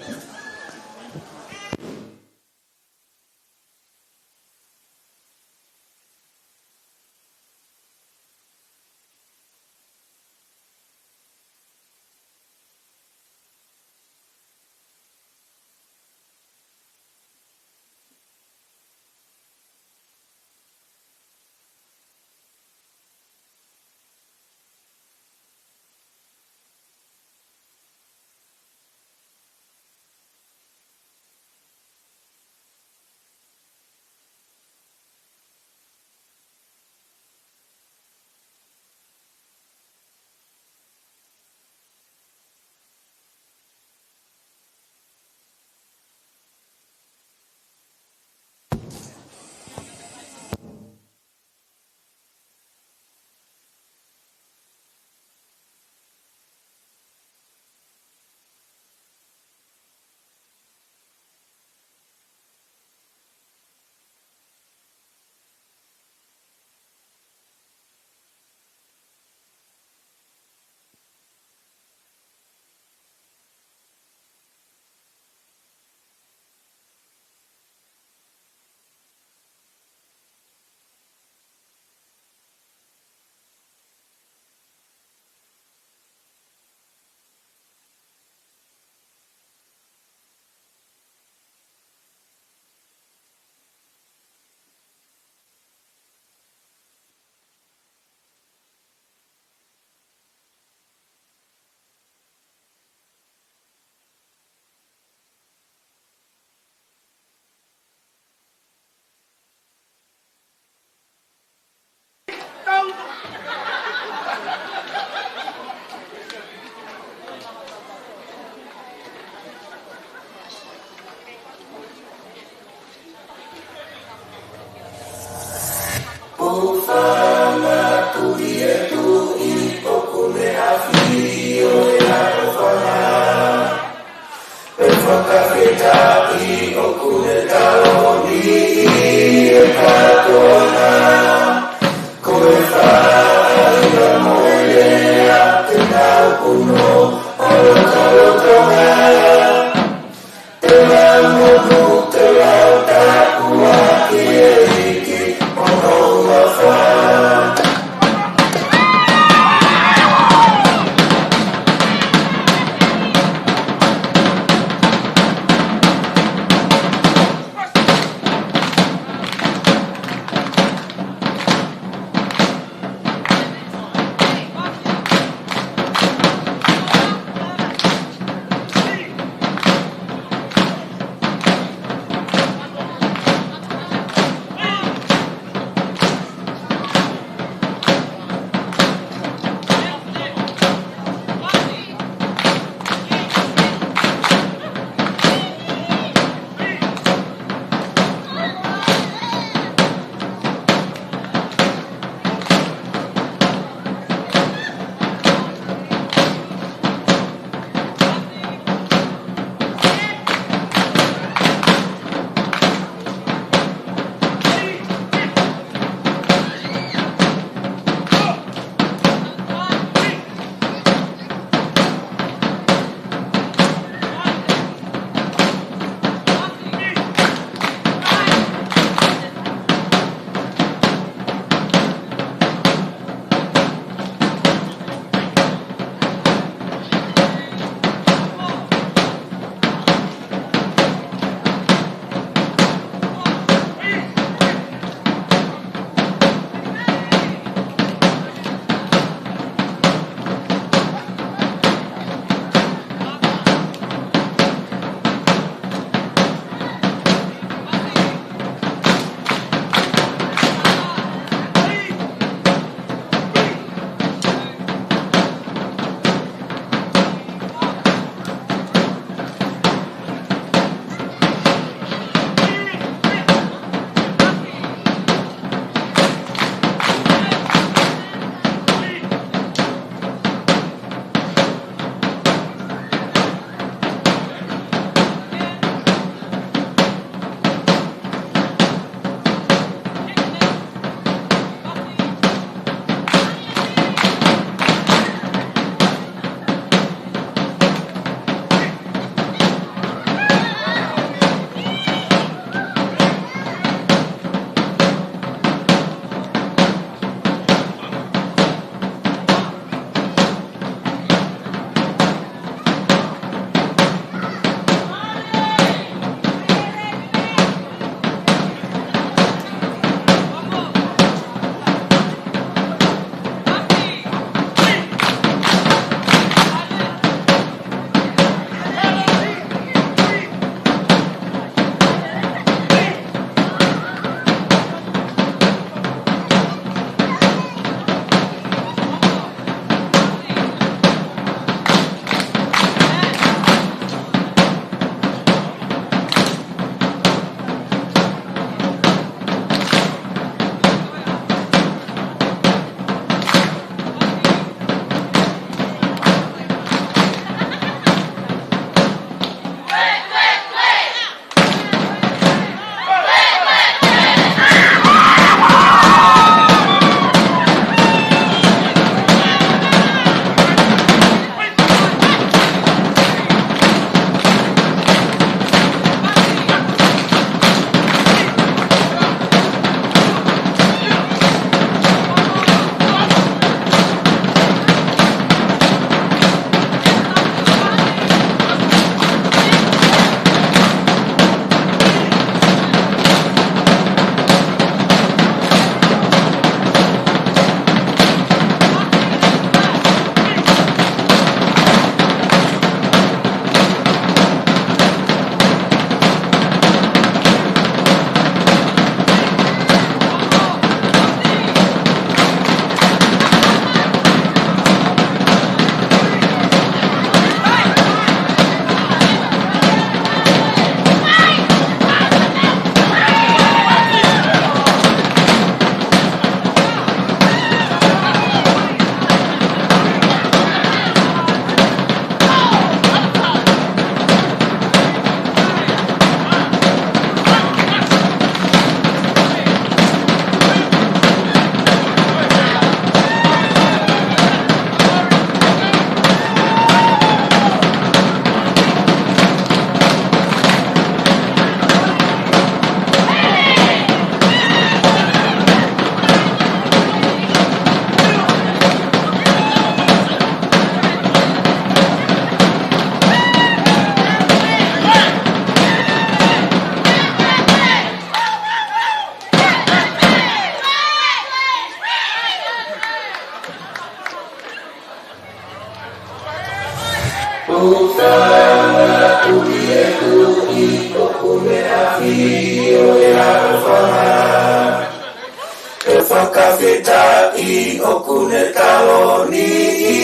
Fakafetaʻi ʻoku ne taloni ʻi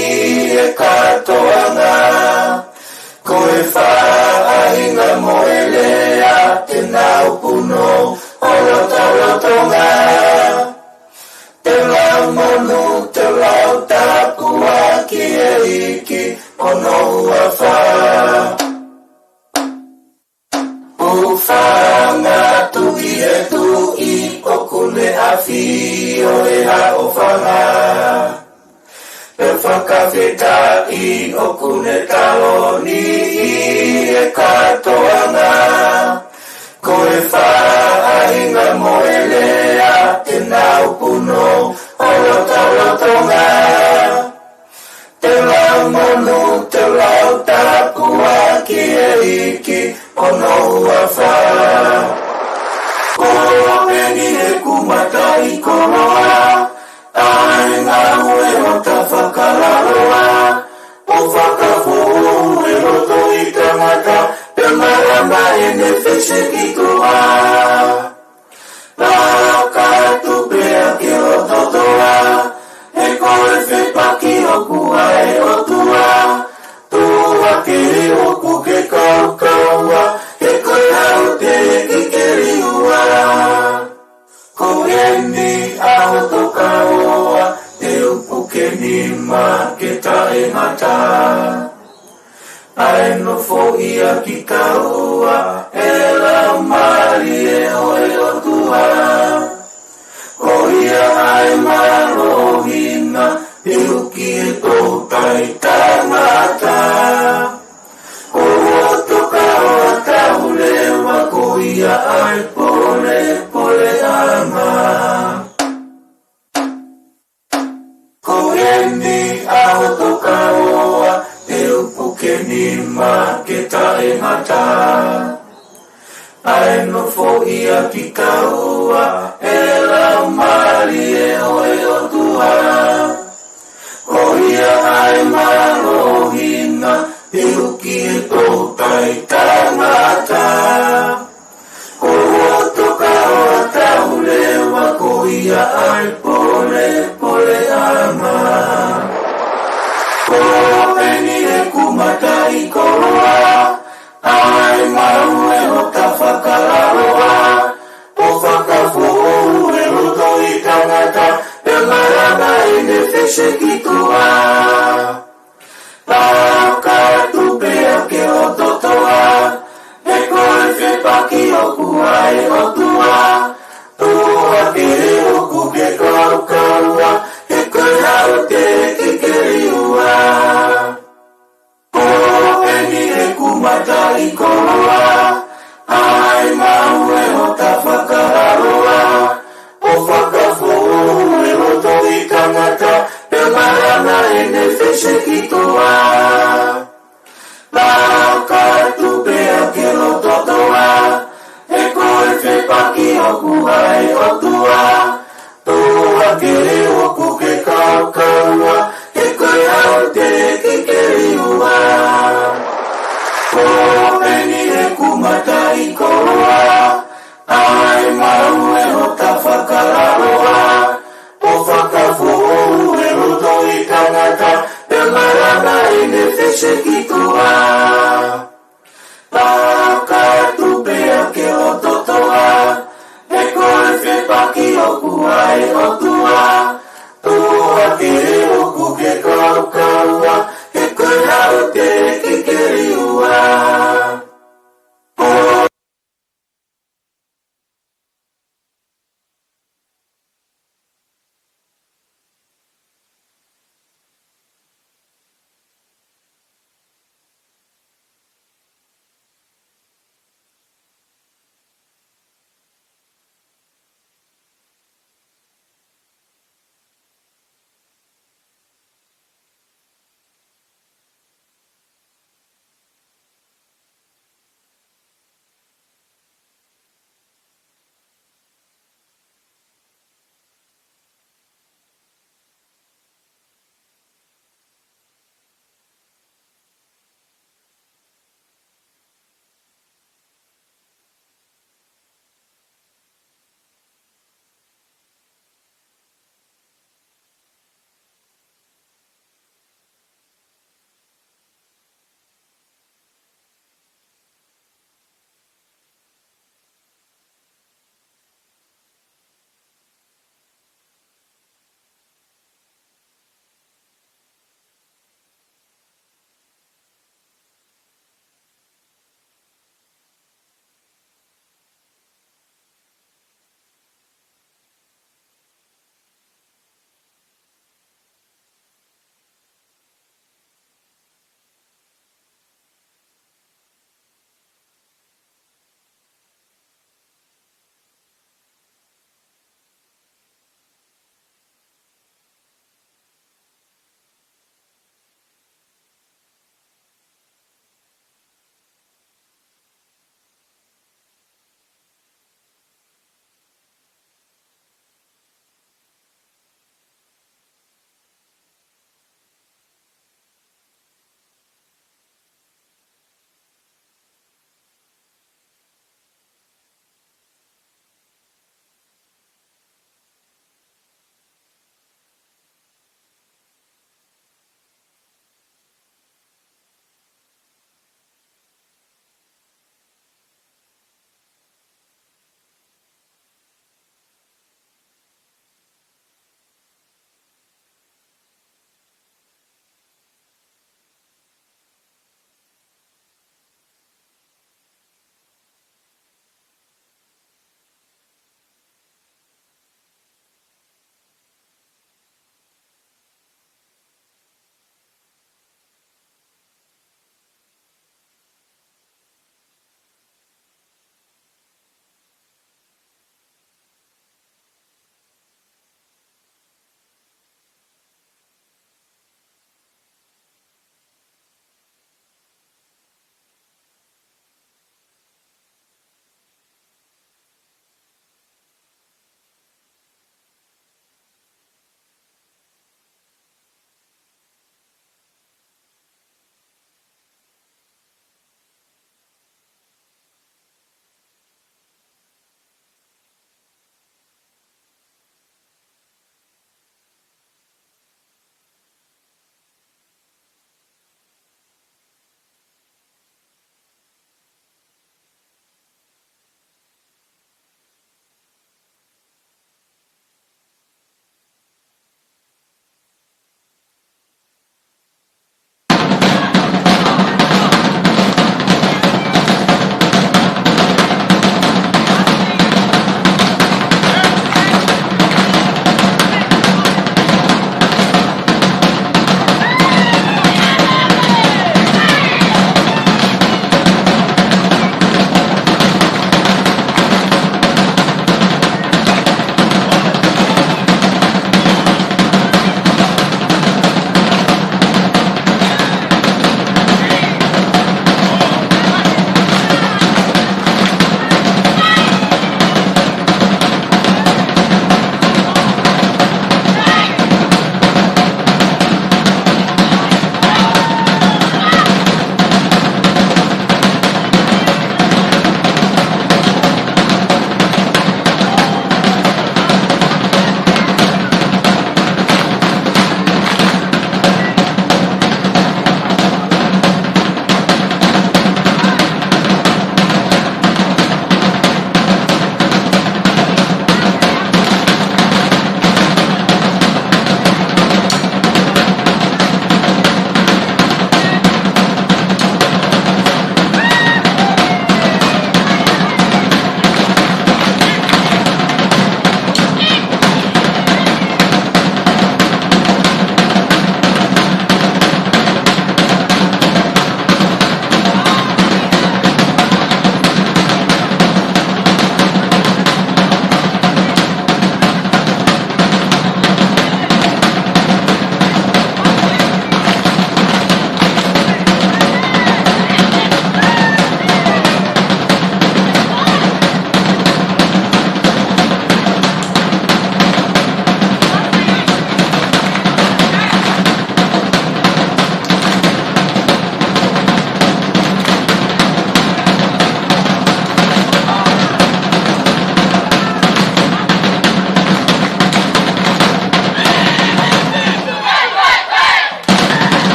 he kātoanga. Ko e faʻahinga mo e lea te nau punou ʻo lotolotonga. Te lau monū, te lau tāpuaki ʻe ʻEiki ʻi hono huafa. Hūfanga atu ki he Tuʻi ʻoku ne ʻafio ʻi he haʻofanga. Pea fakafetaʻi ʻoku ne taloni ʻi he kātoanga. Ko e faʻahinga mo e lea te nau punou ʻo lotolotonga. Te lau monū, te lau tāpuaki ʻe ʻEiki ʻi hono huafa. Ko eni ʻeku mataʻikoloa, ʻa e ngāue ʻo ta fakalaloa, ʻo fakafoʻou e loto ʻo e tangata, pea malama ʻene fesekitoa. Laka atu pea ke loto toa, he ko e fepaki ʻoku ʻa e ʻOtua. Tuʻu hake ʻoku ke kaukaua, he ko e hau te ke keliua. Ko eni ʻa hoto kaoa, te u puke nima ke taʻengata. ʻA e nofoʻia ki taua, ʻe Laumālie ʻo e ʻOtua. Ko ia ʻa e mālohi na, ʻi he uki e toutai tangata. Ko hoto kaoa tau leva, ko ia ʻa e polepoleʻanga. Ko eni ʻa hoto kaoa, te u puke nima ke taʻengata. ʻA e nofoʻia ki taua, ʻe Laumālie ʻo e ʻOtua. Ko ia ʻa e mālohi na, ʻi he uki e toutai tangata. Ko hoto kaoa tau leva, ko ia ʻa e polepoleʻanga. Ko eni ʻeku mataʻikoloa, ʻa e ngāue ʻo ta fakalaloa, ʻo fakafoʻou e loto ʻo e tangata, pea malama ʻene fesekitoa. Laka atu pea ke loto toa, he ko e fepaki ʻoku ʻa e ʻOtua. Tuʻu hake ʻoku ke kaukaua, he ko e hau te ke keliua. Ko eni ʻeku mataʻikoloa, ʻa e ngāue ʻo ta fakalaloa, ʻo fakafoʻou e loto ʻo e tangata, pea malama ʻene fesekitoa. Laka atu pea ke loto toa, he ko e fepaki ʻoku ʻa e ʻOtua. Tuʻu hake ʻoku ke kaukaua, he ko e hau te ke keliua. Ko eni ʻeku mataʻikoloa, ʻa e ngāue ʻo ta fakalaloa, ʻo fakafoʻou e loto ʻo e tangata, pea malama ʻene fesekitoa. Laka atu pea ke loto toa, he ko e fepaki ʻoku ʻa e ʻOtua. Tuʻu hake ʻoku ke kaukaua, he ko e hau te ke keliua.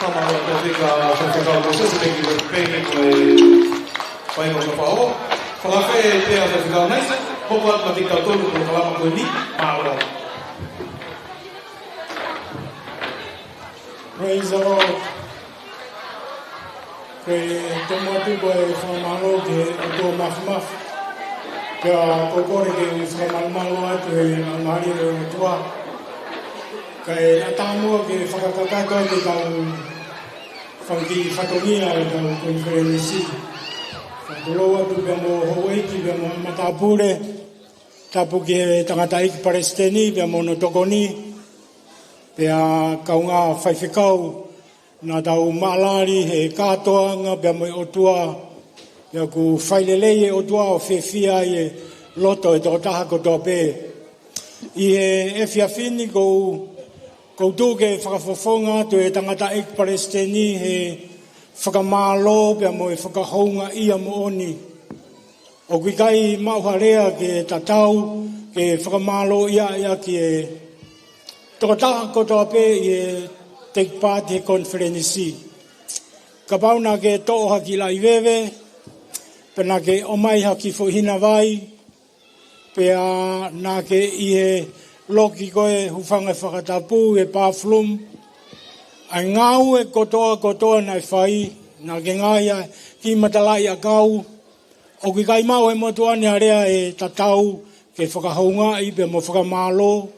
Mālō ʻaupito kia Faifekau Mōsese, thank you, thank you, ko e fai mo ka pao. Fakafeʻiloaki pē ʻa Faifekau Naisa, hoko atu kiate kitautolu ki he polokalama ko eni, mālō. Praise the Lord. Ko e tomuʻa atu ko e fakamālō ki he ʻOtua Māfimafi. Pea ʻoku ou kole ke u fakamalumalu atu he ngaahi ʻo e ʻOtua. Kae ʻatā muʻa ke fakakakato atu ʻetau fanga kiʻi fatongia ʻo ʻetau konifelenisi. Fakatulou atu pea mo houʻeiki pea mo matāpule. Tapu ki he tangataʻeiki palesiteni pea mo hono tokoni. Pea kaungā faifekau, naʻa tau maʻalali he kātoanga pea mo e ʻOtua, pea ʻoku fai lelei e ʻOtua ʻo fiefia ai e loto e tokotaha kotoa pē. ʻI he efiafi ni ʻoku ou, ʻoku ou tuku ke fakafofonga atu e tangataʻeiki palesiteni he fakamālō pea mo e fakahoungaʻia moʻoni. ʻOku ʻikai maʻu ha lea ke tatau ke fakamālōʻia ʻaki e tokotaha kotoa pē ʻi he take part he konifelenisi. Kapau naʻa ke toʻo ha kiʻi laʻi veve, pe naʻa ke ʻomai ha kiʻi foʻi hina vai, pea naʻa ke ʻi he loki ko e hūfanga he fakatapu he bathroom, ʻa e ngāue kotoa kotoa naʻe fai, naʻa ke ngaahi ʻa e kiʻi matalaʻiʻakau, ʻoku ʻikai maʻu he motuʻa ni ha lea ʻe tatau ke fakahoungaʻi pea mo fakamālō.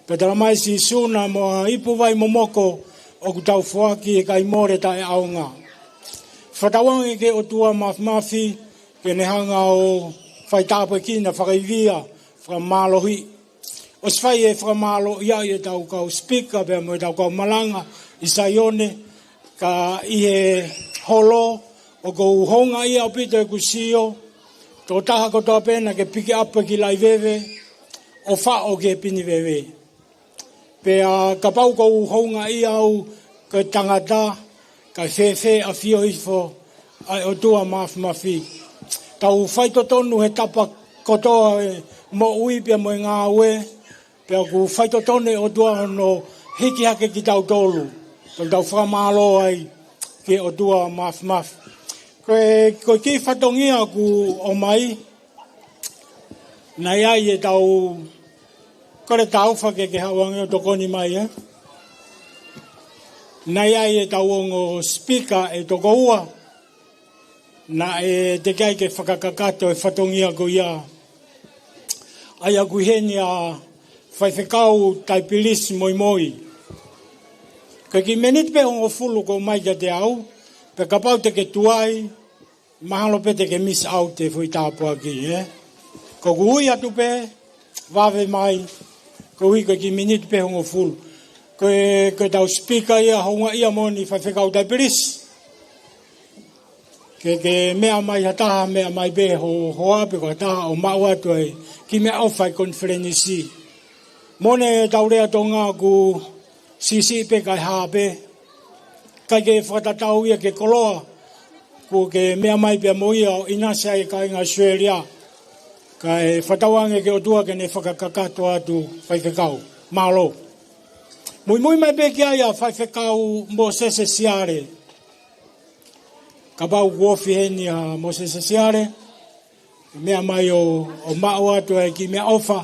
Pea talamai ʻe Sīsū naʻa mo ha ipu vai momoko ʻoku tau foaki he ʻikai mole taʻeʻaonga. Fakatauange ki he ʻOtua Māfimafi ke ne hanga ʻo fai tāpuekina, fakaivia, fakamālohi. ʻOsi fai e fakamālōʻia ʻi heʻetau kau sipika pea mo ʻetau kau malanga ʻi Saione, ka ʻi he holo ʻoku ou houngaʻia ʻaupito ʻeku sio, tokotaha kotoa pē naʻa ke piki ʻapi e kiʻi laʻi veve ʻo faʻo ki he pini veve. Pea kapau ʻoku ou houngaʻia au ko e tangata, kae fēfē ʻafio hifo ʻa e ʻOtua Māfimafi. Tau faitotonu he tapa kotoa e moʻui pea mo e ngāue, pea ʻoku faitotonu e ʻOtua hono hiki hake kitautolu. Tau tau fakamālō ai ki he ʻOtua Māfimafi. Ko e, ko e kiʻi fatongia ʻoku ʻomai, naʻe ʻi ai ʻetau, kole Taufa ke ke haʻu ange ʻo tokoni mai, ē? Naʻe ʻi ai ʻetau ongo sipika ʻe toko ua, naʻe teʻeki ai ke fakakakato e fatongia ko ia. ʻA ia ʻoku ʻi heni ʻa Faifekau Taipilisi Moimoi. Ko e kiʻi miniti pē hongofulu ʻoku ʻomai kiate au, pea kapau te ke tuai, mahalo pē te ke miss out e foʻi tāpuaki, ē? Ko ʻeku ui atu pē, vave mai, koeʻuhi ko e kiʻi miniti pē hongofulu. Ko e, ko ʻetau sipika ia houngaʻia moʻoni Faifekau Taipilisi. Ke, ke meʻa mai ha taha, meʻa mai pē ho, hoa pe ko ha taha ʻo maʻu atu ai e kiʻi meʻaʻofa ʻi he konifelenisi. Moʻoni ʻetau lea Tonga ʻoku siʻisiʻi pē kae hā pē. ʻIkai ke fakatatau ia ki he koloa ʻoku ke meʻa mai pea mo ia ʻo ʻinasi ai e kāinga ʻAositelēlia. Kae fakatauange ki he ʻOtua ke ne fakakakato atu Faifekau. Mālō. Muimui mai pē ki ai ʻa Faifekau Mōsese Siale. Kapau ʻoku ofi heni ʻa Mōsese Siale, meʻa mai ʻo, ʻo maʻu atu e kiʻi meʻaʻofa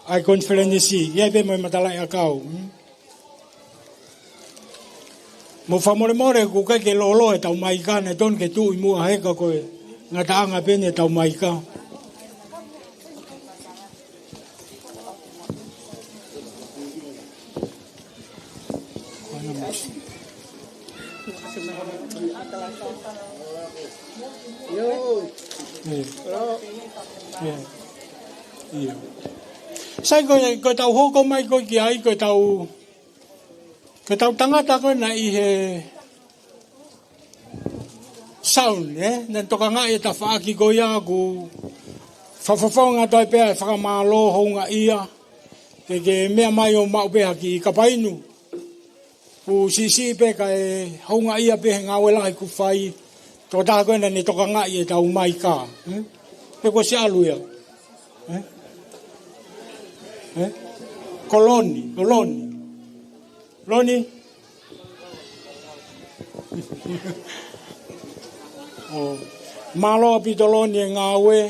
ʻa e konifelenisi, ʻi ai pē mo e matalaʻiʻakau. Mou fakamolemole, ʻoku ʻikai ke lōloa ʻetau maika, naʻe tonu ke tuʻu ʻi muʻa he ka ko e ngataʻanga pē eni ʻetau maika. Sai, ko, ko ʻetau hoko mai ko ē ki ai, ko ʻetau, ko ʻetau tangata ko ē naʻe ʻi he sound, ē? Naʻe tokangaʻi e tafaʻaki ko ia ʻoku fakafofonga atu ai pē ʻa e fakamālō, houngaʻia, ke, ke meʻa mai ʻo maʻu pē ha kiʻi kapa inu. ʻOku siʻisiʻi pē kae houngaʻia pē he ngāue lahi ʻoku fai. Tokotaha ko ē naʻa ne tokangaʻi ʻetau maika, ē? Pe kuo ʻosi ʻalu ia? Ē? Ē? Ko Loni, ko Loni. Loni? ʻO, mālō ʻaupito Loni e ngāue,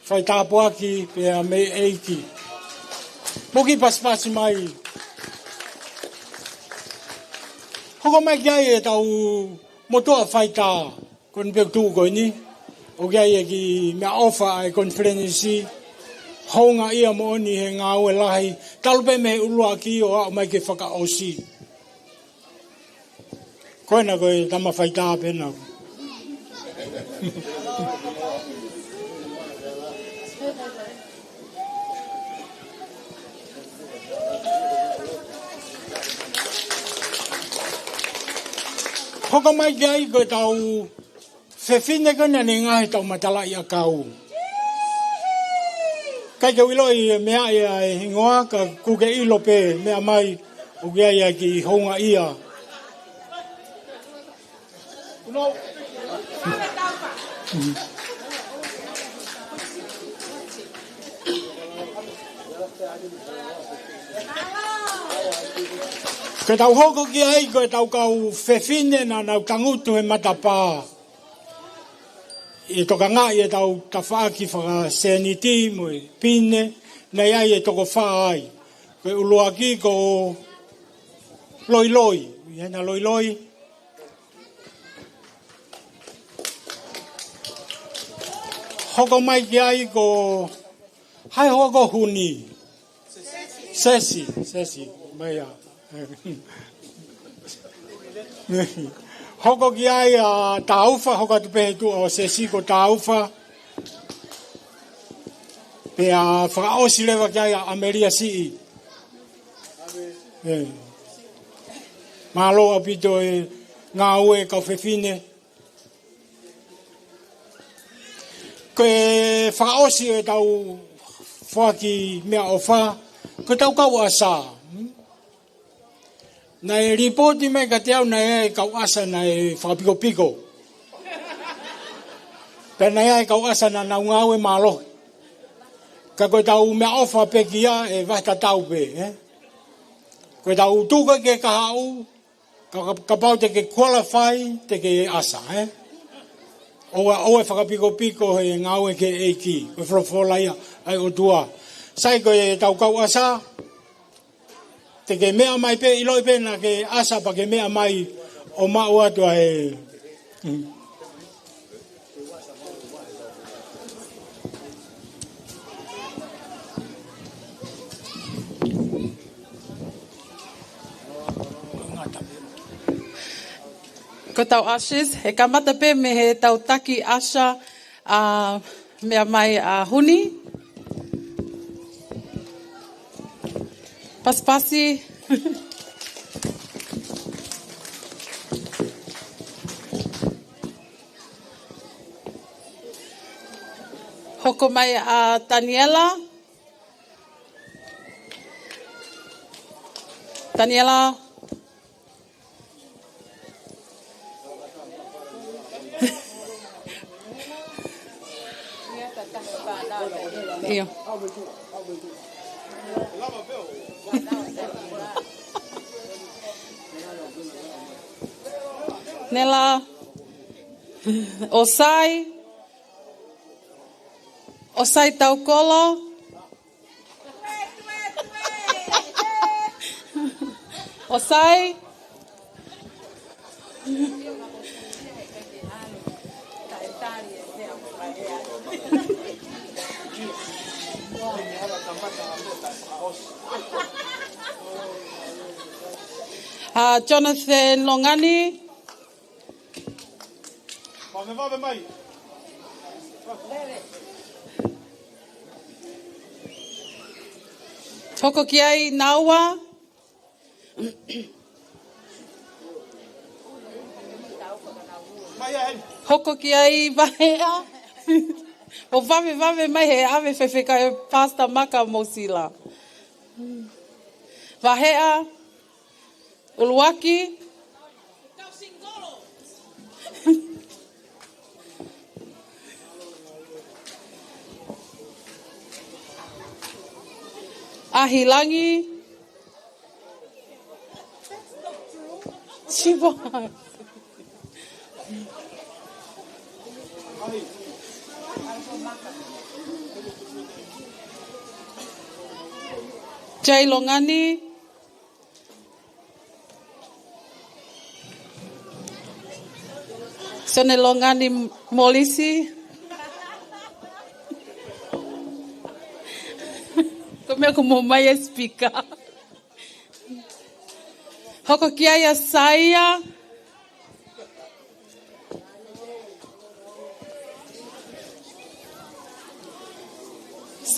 fai tāpuaki pea mei he ʻEiki. Mou kiʻi pasipasi mai. Hoko mai ki ai ʻetau motuʻa faitā. Ko eni pē ʻoku tuʻu ko eni. ʻOku ʻi ai e kiʻi meʻaʻofa ʻa e konifelenisi. Houngaʻia moʻoni he ngāue lahi. Talu pē mei he ʻuluaki ʻo aʻu mai ki he fakaʻosi. Ko ena ko e tama faitā pē ena. Hoko mai ki ai ko ʻetau fefine ko ena naʻe ngaahi ʻetau matalaʻiʻakau. ʻIkai ke u ʻiloʻi e meʻa ia e hingoa ka ʻoku ke ʻilo pē meʻa mai ʻoku ʻi ai e kiʻi houngaʻia. Ke tau hoko ki ai ko ʻetau kau fefine naʻa nau tangutu he matapā. ʻI he tokangaʻi ʻetau tafaʻaki fakasēniti mo e pine, naʻe ʻi ai e toko fā ai. Ko e ʻuluaki ko Loiloi, ʻi hena Loiloi. Hoko mai ki ai ko hai hoko Huni. Sesi, Sesi, mai ia. Hoko ki ai ʻa Tāufa, hoko atu pē he tuʻa ʻo Sesi ko Tāufa. Pea fakaʻosi leva ki ai ʻa ʻAmelia Siʻi. ʻE. Mālō ʻaupito e ngāue kau fefine. Ko e fakaʻosi ʻo ʻetau foaki meʻaʻofa, ko ʻetau kau ʻasa. Naʻe lipooti mai kiate au naʻe ʻi ai e kau ʻasa naʻe fakapikopiko. Pea naʻe ʻi ai e kau ʻasa naʻa nau ngāue mālohi. Ka ko ʻetau meʻaʻofa pekia ʻe vahetatau pē, ē? Ko ʻetau tuku ki he kahaʻu, ka, ka, kapau te ke qualify, te ke ʻasa, ē? ʻOua, ʻoua ʻe fakapikopiko he ngāue ki he ʻEiki, ko e folofola ia ʻa e ʻOtua. Sai ko ʻetau kau ʻasa, te ke meʻa mai pē, ʻiloʻi pē naʻa ke ʻasa pea ke meʻa mai ʻo maʻu atu ʻa e. Mm. Ko ʻetau ushers, ʻe kamata pē mei heʻetau taki usher, ʻa, meʻa mai ʻa Huni. Pasipasi. Hoko mai ʻa Taniela. Taniela. ʻIo. Nela. ʻOsai. ʻOsai Taukolo. ʻOsai. ʻA, Jonathan Longani. Vave, vave mai. Hoko ki ai Naua. Hoko ki ai Vaheʻa. ʻO vave, vave mai he ʻave fefeka e Pastor Maka Mosila. Vaheʻa. ʻUluaki. ʻAhilangi. Siva. Jay Longani. Sione Longani Molisi. Ko e meʻa ko mo mai e speaker. Hoko ki ai ʻa Saia.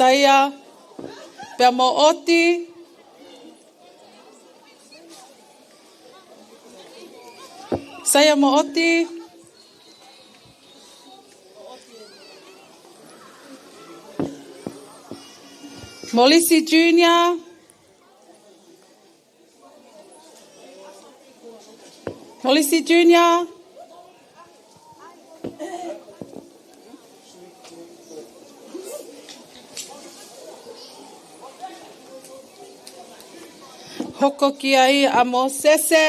Saia, pea mo Oti. Saia mo Oti. Molisi Junior. Molisi Junior. Hoko ki ai ʻa Mosese.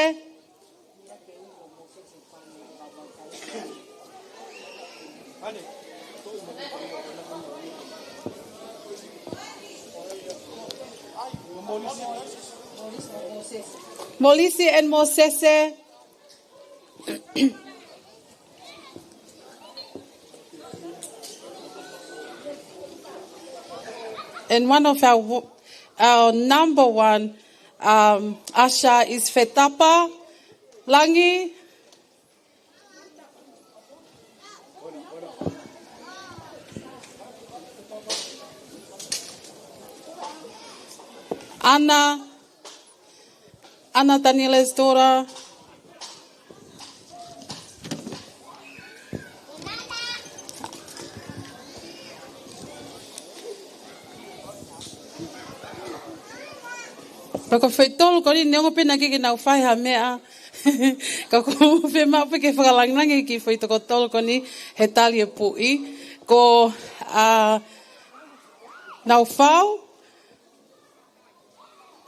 Molisi and Mosese. And one of our, our number one, um, usher is Fetapa Langi. Ana, Ana Daniela's daughter. Pea ko e foʻi tolu ko eni neongo pē naʻe ʻikai ke nau fai ha meʻa. Ka ʻoku ou fiemaʻu pē ke fakalangilangi ki he foʻi toko tolu ko eni he tali e puʻi. Ko, ā, Naufau,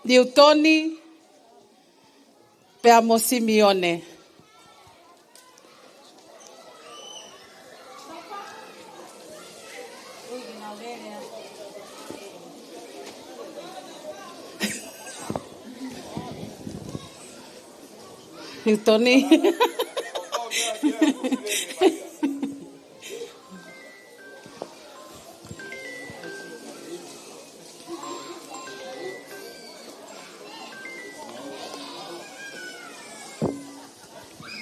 Niutoni, pea mo Simione. Niutoni.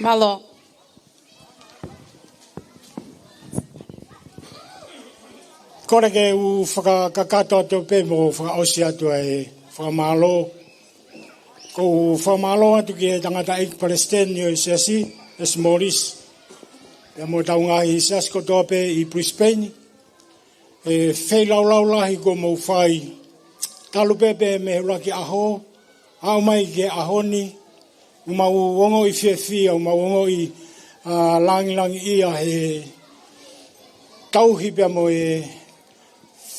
Mālō. Kole ke u fakakakato atu pē mo fakaʻosi atu ʻa e fakamālō. ʻOku ou fakamālō atu ki he tangataʻeiki palesiteni ʻo e siasi, ʻEsi Molisi. Pea mo ʻetau ngaahi siasi kotoa pē ʻi Brisbane. E feilaulau lahi kuo mou fai. Talu pē pē mei he ʻuluaki ʻaho, aʻu mai ki he ʻaho ni, ʻoku mau ongoʻi fiefia, ʻoku mau ongoʻi, ā, langilangiʻia he tauhi pea mo e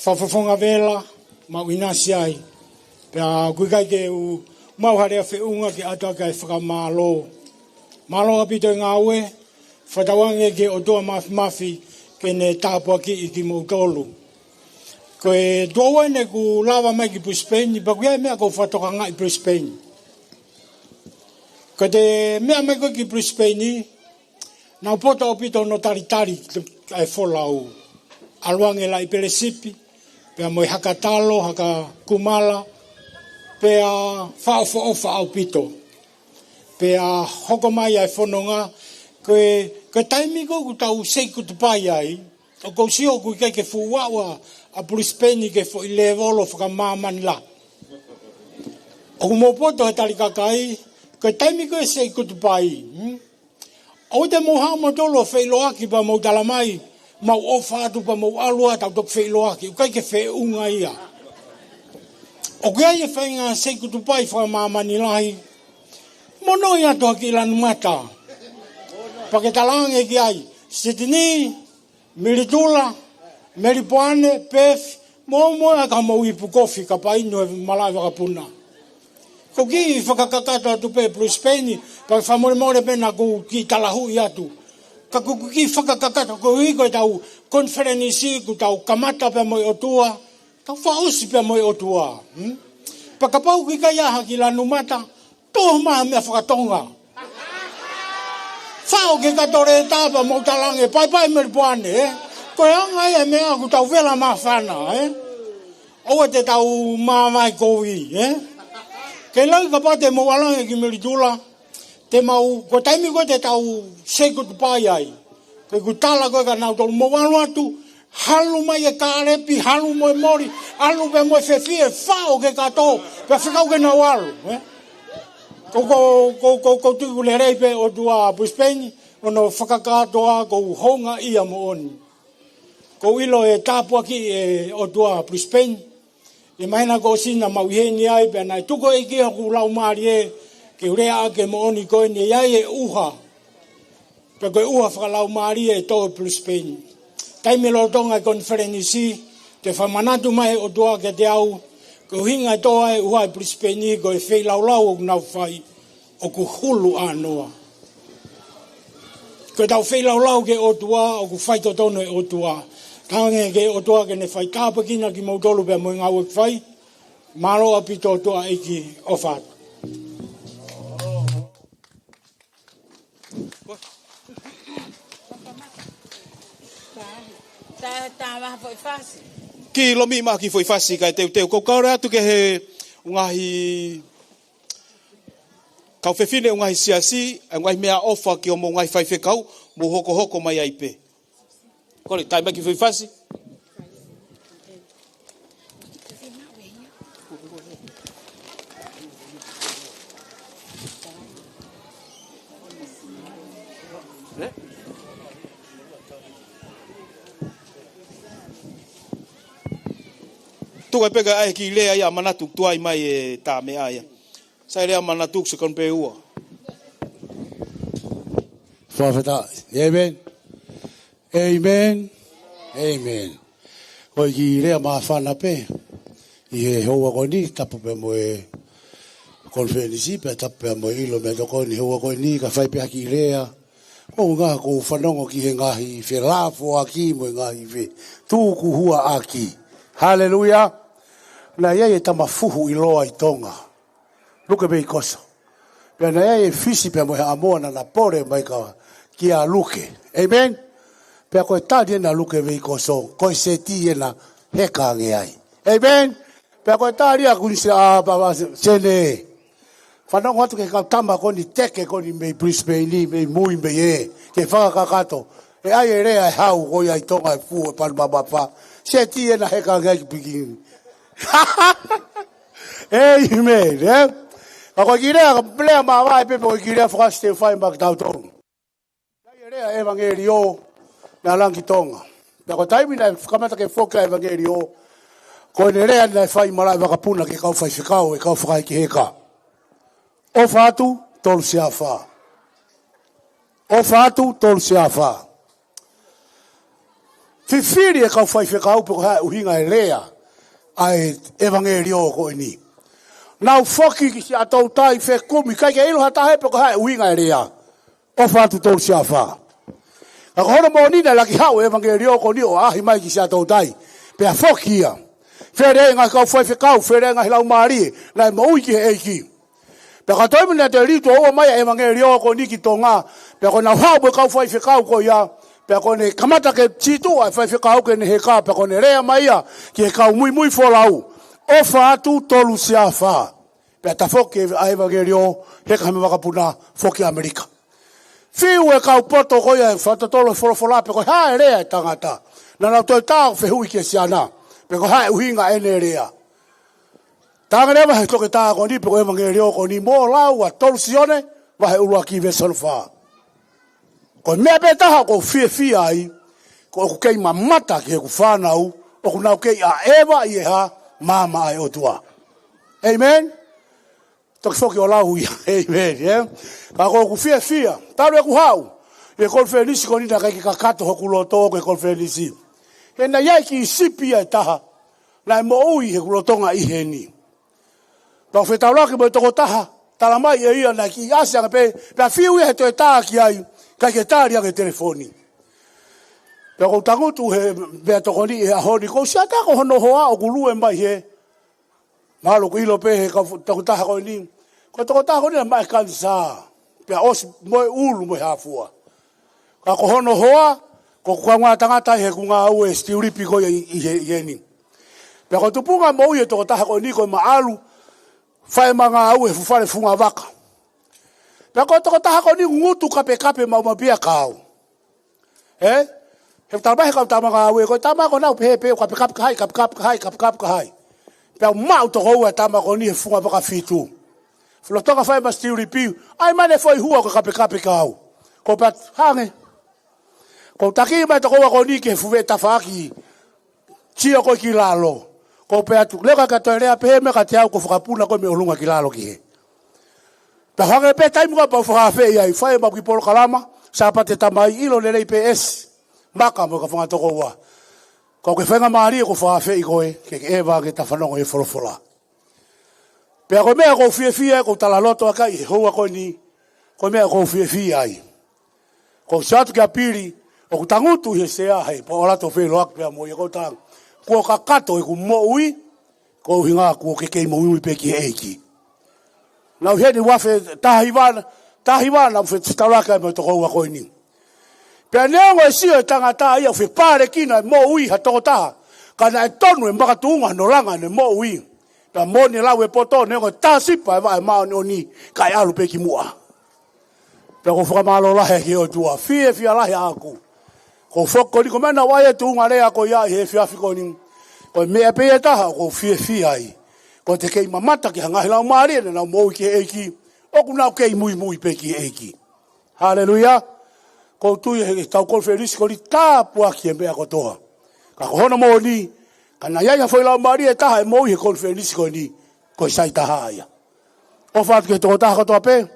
fakafofonga vela, mau ʻinasi ai. Pea ʻoku ʻikai ke u maʻu ha lea feʻunga ke ʻatu ʻaki ʻa e fakamālō. Mālō ʻaupito e ngāue, fakatauange ki he ʻOtua Mafimafi ke ne tāpuakiʻi kimoutolu. Ko e tuʻo ua eni ʻeku lava mai ki Brisbane, pea ʻoku ʻi ai e meʻa ʻoku ou fakatokangaʻi Brisbane. Ko ʻete meʻa mai ko ē ki Brisbane, naʻe poto ʻaupito hono talitali ʻa e folau. ʻAlu ange laʻi pelesipi, pea mo e haka talo, haka kumala, pea fakaʻofoʻofa ʻaupito. Pea hoko mai ʻa e fononga, ko e, ko e taimi ko ē ʻoku tau seikutupai ai, ʻoku ou sio ʻoku ʻikai ke fuʻu aʻu ʻa Brisbane ki he foʻi lēvolo fakamāmani lahi. ʻOku mou poto he tali kakai, ko e taimi ko ē seikutupai, hmm? ʻOua te mou haʻu moutolu ʻo feʻiloaki pea mou talamai, mau ʻofa atu pea mou ʻalu ā tau toki feʻiloaki, ʻoku ʻikai ke feʻunga ia. ʻOku ʻi ai e faʻahinga seikutupai fakamāmani lahi, monūʻia atu ha kiʻi lanu mata. Pea ke talaange ki ai, Sitini, Militula, Melipoane, Pethi, mo, mo e aka mo ipu kofi ka painu e malaʻe vakapuna. Ko e kiʻi fakakakato atu pē Brisbane, pea fakamolemole pē naʻa ku kiʻi talahuʻi atu. Ka ko e kiʻi fakakakato ko ē ko ʻetau konifelenisi, kuo tau kamata pea mo e ʻOtua, tau fakaʻosi pea mo e ʻOtua. Hmm? Pea kapau ʻoku ʻikai ha kiʻi lanu mata, tō mai ha meʻa fakatonga. Faʻo ke kato lētā pea mou talaange, paipai Melipoane, ē? Ko e anga ia e meʻa ʻoku tau vela māfana, ē? ʻOua te tau māvae kovi, ē? Ke lau kapau te mou ʻalu ange ki Melitula, te mau, ko e taimi ko ē te tau say goodbye ai. Ko ʻeku tala ko ē kia nautolu, mou ʻalu atu, ʻalu mai e kālepi, ʻalu mo e moli, ʻalu pea mo e fefie, faʻo ke kato, pea fekau ke nau ʻalu, ē? Ko, ko, ko, ko, ko tuku lelei pē ʻOtua Brisbane, ʻo hono fakakātoa, ʻoku ou houngaʻia moʻoni. ʻOku ou ʻilo ʻe tāpuakiʻi ʻe he ʻOtua Brisbane. ʻI he māhina kuo ʻosi naʻa mau ʻi heni ai, pea naʻe tuku ʻe he ʻEiki hoku laumālie ke u lea ʻaki e moʻoni ko eni, ʻe ʻi ai e ʻuha. Pea ko e ʻuha fakalaumālie ʻe tō ʻi Brisbane. Taimi lolotonga e konifelenisi, toe fakamanatu mai ʻe he ʻOtua kiate au, ko e ʻuhinga ʻe tō ai e ʻuha ʻi Brisbane, ko e feilaulau ʻoku nau fai, ʻoku hulu ʻānoa. Ko ʻetau feilaulau ki he ʻOtua, ʻoku faitotonu ʻe he ʻOtua. Talaange ki he ʻOtua ke ne fai tāpuekina kimoutolu pea mo e ngāue ʻoku fai. Mālō ʻaupito, ʻOtua ʻEiki, ʻofa atu. Tā, tā, maha foʻi fasi. Kiʻi lomiʻi mai ha kiʻi foʻi fasi kae teuteu. Ko e kole atu ki he ngaahi kau fefine ʻo e ngaahi siasi, ʻa e ngaahi meʻaʻofa ki hoʻomou ngaahi faifekau, mou hokohoko mai ai pē. Kole, tā mai ha kiʻi foʻi fasi. Tuku ai pē kae ʻai e kiʻi lea ia ʻa Manatu, tuai mai e tā meʻa ia. Sai lea Manatu, second pē ua. Fakafetaʻi. Amen. Amen. Amen. Ko e kiʻi lea māfana pē ʻi he houa ko eni, tapu pea mo e konifelenisi, pea tapu pea mo e ʻilo meʻatokoni he houa ko eni, ka fai pē ha kiʻi lea. ʻOku ou ngaahi ʻoku ou fanongo ki he ngaahi felāfoaki mo e ngaahi fetukuhuaʻaki. Haleluia. Naʻe ʻi ai e tama fuhu ʻiloa ʻi Tonga. Luke Veikoso. Pea naʻe ʻi ai e Fisi pea mo e Haʻamoa naʻa na pole mai ka kia Luke. Amen. Pea ko e tali ena ʻa Luke Veikoso, ko e seti ena heka ange ai. Amen. Pea ko e tali ʻa Kuini Sene, ʻa, ʻa, ʻa, Sene. Fanongo atu ki he kau tama ko eni teke ko eni mei Brisbane, mei mui mei ē, ke fakakakato. ʻE ʻai e lea ʻe hau ko ia ʻi Tonga ʻe fuhu e panu mamafa. Seti ena heka ange ai ki Pikini. Amen, ē? Ka ko e kiʻi lea, ka lea māvae pē, ko e kiʻi lea fakaʻosi te u fai maʻa kitautolu. ʻI ai e lea ʻevangeliō naʻe langa ki Tonga. Pea ko e taimi naʻe kamata ke foki ai ʻevangeliō, ko ʻene lea naʻe fai malaʻe vakapuna ki he kau faifekau, e kau fakaiki heka. ʻOfa atu, tolu seafa. ʻOfa atu, tolu seafa. Fifili e kau faifekau pe ko e hā e ʻuhinga e lea ʻa e ʻevangeliō ko eni. Nau foki ki Siaʻatoutai ʻo fekumi, ʻikai ke ʻilo ha taha pe ko e hā e ʻuhinga e lea. ʻOfa atu, tolu seafa. Ka ko hono moʻoni naʻe laki haʻu e ʻevangeliō ko eni ʻo ʻaʻahi mai ki Siaʻatoutai. Pea foki ia. Fele ai e ngaahi kau faifekau, fele ai e ngaahi laumālie naʻe moʻui ki he ʻEiki. Pea ko e taimi naʻe toe lī tuʻo ua mai e ʻevangeliō ko eni ki Tonga, pea ko ʻenau haʻu mo e kau faifekau ko ia, pea ko ʻene kamata ke sītuʻa e faifekau ke ne heka, pea ko ʻene lea mai ia ki he kau muimui folau, ʻOfa atu, tolu seafa. Pea tafoki ʻa e ʻevangeliō, heka mei he vakapuna, foki ʻAmelika. Fiu e kau poto ko ia ʻo fakatotolo e folofola pe ko e hā e lea e tangata. Naʻa nau toe tā ʻo fehuʻi kia Siana pe ko e hā e ʻuhinga ʻene lea. Talaange leva ʻe he toketā ko eni pe ko e ʻevangeliō ko eni, mou lau ʻa tolu Sione, vahe ʻuluaki veesi hono fā. Ko e meʻa pē taha ʻoku ou fiefia ai, ko ʻeku kei mamata ki heʻeku fānau ʻoku nau kei ʻaʻeva ʻi he maama ʻa e ʻOtua. Amen. Toki foki ʻo lau ia. Amen, ē? Ka ko ʻeku fiefia, talu ʻeku haʻu ʻi he konifelenisi ko eni, naʻe ʻikai ke kakato hoku loto ki he konifelenisi. He naʻe ʻi ai e kiʻi sipi ia ʻe taha naʻe moʻui heʻeku lolotonga ʻi heni. Pea u fetaulaki mo e tokotaha, talamai ʻe ia naʻe kiʻi ʻasi ange pē, pea fiu ia he toe tā ki ai. ʻIkai ke tali ange telefoni. Pea ʻoku ou tangutu he meʻatokoni he ʻaho ni, ʻoku ou sio atu ko hono hoa ʻoku lue mai he. Mahalo ʻoku ʻilo pē he kau fu-, tokotaha ko eni. Ko e tokotaha ko eni naʻe maʻu e kanisā. Pea ʻosi mo e ʻulu mo e hā fua. Ka ko hono hoa, ko e kau ngaahi tangata he ʻoku ngāue stilipi ko ia ʻi, ʻi he, ʻi heni. Pea ko e tupunga moʻui e tokotaha ko eni ko e maʻalu, fai ʻema ngāue he fuʻu fale fungavaka. Pea ko e tokotaha ko eni ngutu kapekape maʻu maʻu pē ia ka au. Ē? He tama he kau tama ngāue, ko e tama ko ena ʻoku pehē pē, kapekape ka hai, kapekape ka hai, kapekape ka hai. Pea u maʻu tokoua e tama ko eni he fungavaka fitu. Fulo toka fai ʻema stilipi, ʻai mai ʻene foʻi hua ko e kapekape ka au. Ko pea hangē. Ko e taki mai tokoua ko eni ki he fuʻu veʻe tafaʻaki. Sio ko ē ki lalo. Ko pea tu, leka ka toe lea pehē mai kiate au ko e fakapuna ko ē mei ʻolunga ki lalo ki hē. Pea hangē pē taimi ko ē pea u fakaafeʻi ai, fai ʻema kiʻi polokalama, Sāpate Tamai, ʻilo lelei pē ʻe ʻesi. Maka mo e kau fanga tokoua. Ko e faingamālie ko e fakaafeʻi ko ē, ke ke ʻeva ke ta fanongo he folofola. Pea ko e meʻa ʻoku ou fiefia ai, ʻoku ou talaloto ʻaki ʻi he houa ko eni, ko e meʻa ʻoku ou fiefia ai. ʻOku ou sio atu kia Pili, ʻoku tangutu he sea hei, pea ʻoku ou ʻalu atu ʻo feʻiloaki pea mo ia ʻoku ou tala. Kuo kakato ʻeku moʻui, ko e ʻuhinga kuo ke kei muimui pē ki he ʻEiki. Naʻa ku ʻi heni ua afe taha hiva, taha hiva naʻa ku fetaulaki ai mo e tokoua ko eni. Pea neongo e sio e tangata ia ʻoku fepālekina e moʻui ha tokotaha, ka naʻe tonu e makatuʻunga hono langa ʻene moʻui. Pea moʻoni e lau e poto, neongo e tāsipa e vaʻe māʻoniʻoni, kae ʻalu pē ki muʻa. Pea ʻoku ou fakamālō lahi ki he ʻOtua, fiefia lahi ʻaʻaku. Ko e foʻi ko eni ko e meʻa naʻa ku ʻai e tuʻunga lea ko ia ʻi he efiafi ko eni. Ko e meʻa pē ia ʻe taha ʻoku ou fiefia ai. Ko ʻete kei mamata ki he ngaahi laumālie naʻa nau moʻui ki he ʻEiki. ʻOku nau kei muimui pē ki he ʻEiki. Haleluia. ʻOku ou tui he tau konifelenisi ko eni tāpuaki e meʻa kotoa. Ka ko hono moʻoni, ka naʻe ʻi ai ha foʻi laumālie ʻe taha ʻe moʻui he konifelenisi ko eni, ko e sai taha ia. ʻOfa atu ki he tokotaha kotoa pē,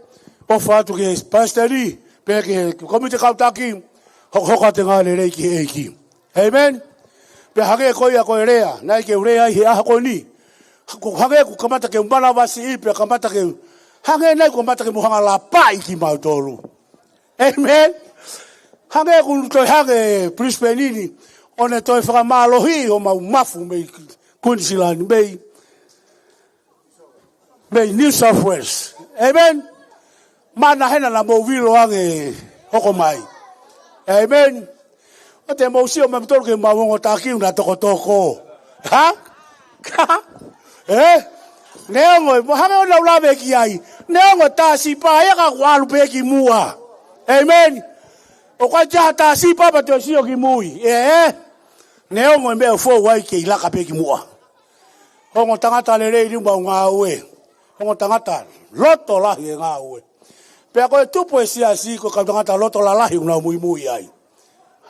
ʻofa atu ki he palesiteni, pea ki he kōmiti kau taki, hokohoko atu e ngāue lelei ki he ʻEiki. ʻĒmeni. Pea hangē ko ia ko e lea naʻe ke u lea ai he ʻaho ko eni. Ko e hangē kuo kamata ke u manavasiʻi, pea kamata ke u, hangē nai kuo kamata ke mou hanga ʻo lapaʻi kimautolu. ʻĒmeni. Hangē kuo toe hangē Brisbane ni, ʻo ne toe fakamālohiʻi homau mafu mei Queensland, mei mei New South Wales. ʻĒmeni. Mana hena naʻa mou vilo ange hoko mai. ʻĒmeni. ʻOua te mou sio mai mutolu ke mau ongo taki una tokotoko. Ha? Ē? Neongo, mo hangē ʻoku ou lave ki ai. Neongo e tāsipa ia ka kuo ʻalu pē ki muʻa. ʻĒmeni. ʻOku ʻikai ke ʻi ai ha tāsipa pea toe sio ki mui. Ē, ē? Neongo e meʻa ʻoku fou ai kei laka pē ki muʻa. Ongo tangata lelei ni mau ngāue. Ongo tangata loto lahi e ngāue. Pea ko e tupu e siasi ko e kau tangata loto lalahi ʻoku nau muimui ai.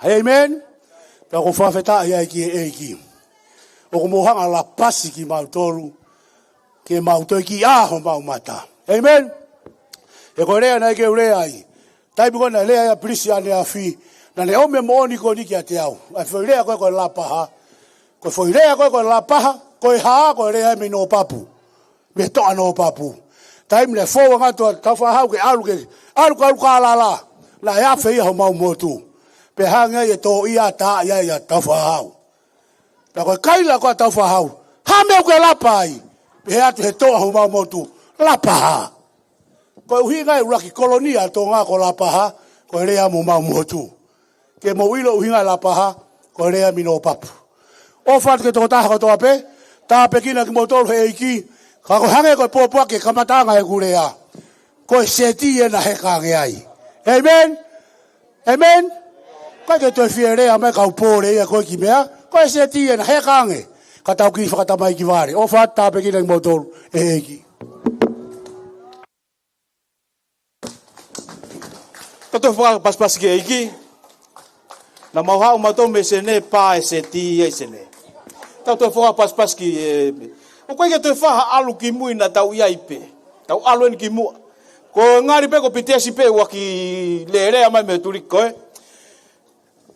ʻĒmeni. Pea ʻoku ou fakafetaʻi ai ki he ʻEiki. ʻOku mou hanga ʻo lapasi kimautolu. Ke mau toe kiʻi ʻā homau mata. ʻĒmeni. He ko e lea naʻe ke u lea ai. Taimi ko ē naʻe lea ai ʻa Pilisi ʻaneafi, naʻa ne ʻomai e moʻoni ko eni kiate au. ʻA e foʻi lea ko ē ko e lapaha. Ko e foʻi lea ko ē ko e lapaha, ko e hā, ko e lea mei Nōpapu. Mei he toʻa Nōpapu. Taimi naʻe fou ange atu ʻa Tāufaʻāhau ke ʻalu ke, ʻalu ke ʻalu Kalala. Naʻe afe ia homau motu. Pea hangē ia ʻe tō ia tā ia ia Tāufaʻāhau. Pea ko e kaila ko ē ʻa Tāufaʻāhau. Hā e meʻa ʻoku ke lapa ai. Pehē atu he toʻa homau motu. Lapaha. Ko e ʻuhinga e ʻuluaki kolonia ʻa Tonga ko Lapaha, ko e lea mo homau motu. Ke mou ʻilo ʻuhinga e Lapaha, ko e lea mei Nōpapu. ʻOfa atu ki he tokotaha kotoa pē, tāpuekina kimoutolu he ʻEiki, ka ko e hangē ko e pōpoaki e kamataʻanga ʻeku lea. Ko e seti ena heka ange ai. ʻĒmeni? ʻĒmeni? ʻIkai ke toe fie lea mai kau pole ia ko e kiʻi meʻa, ko e seti ena heka ange, ka tau kiʻi fakatamaiki vale. ʻOfa atu, tāpuekina kimoutolu ʻe he ʻEiki. Tau toe fakapasipasi ki he ʻEiki. Naʻa mau haʻu mautolu mei Senē pea ʻe seti ia ʻi Senē. Tau toe fakapasipasi ki he, ʻoku ʻikai ke toe fai ha ʻalu ki mui, naʻa tau ʻi ai pē. Tau ʻalu eni ki muʻa. Ko e ngali pē ko Pitesi pē ʻoku kiʻi lelea mai mei he tuliki ko ē.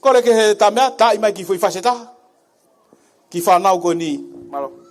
Kole ki he tamea, taaʻi mai kiʻi foʻi fasi ʻe taha. Kiʻi fānau ko eni. Mālō.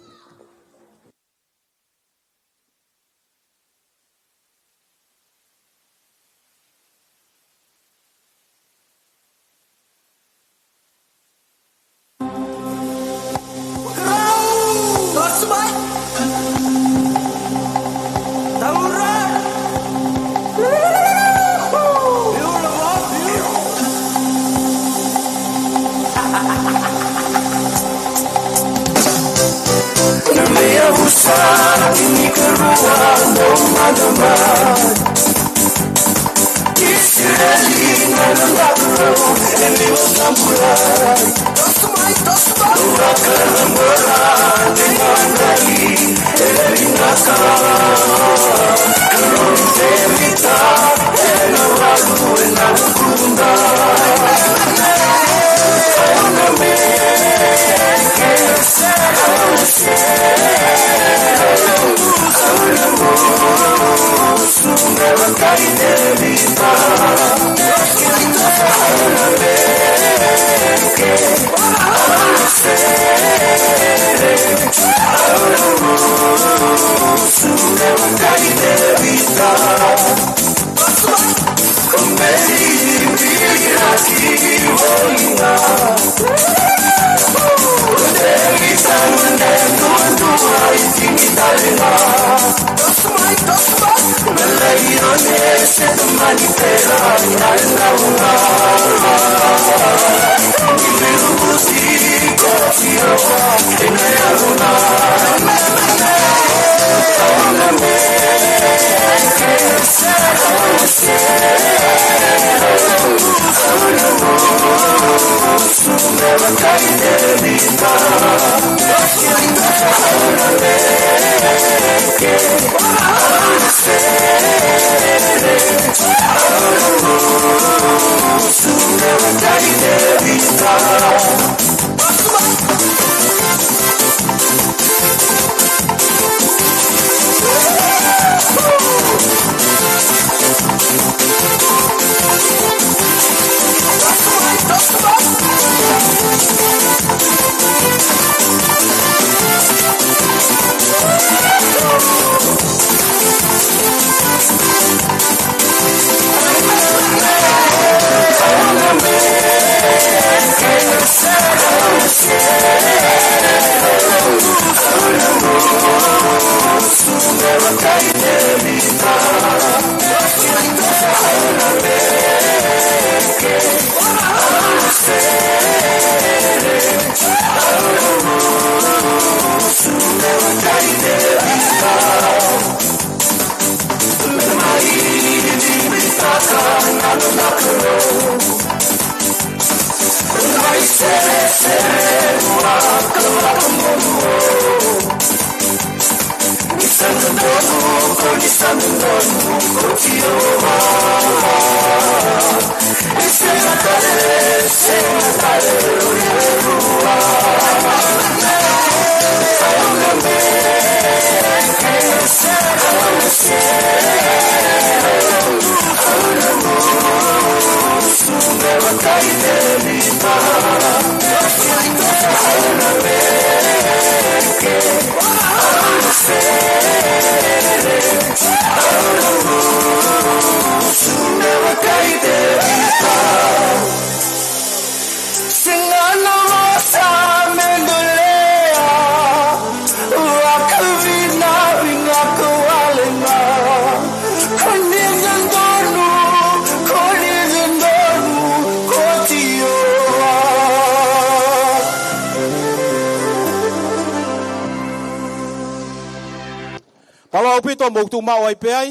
Mālō ʻaupito, mou tuʻu maʻu ai pē ai.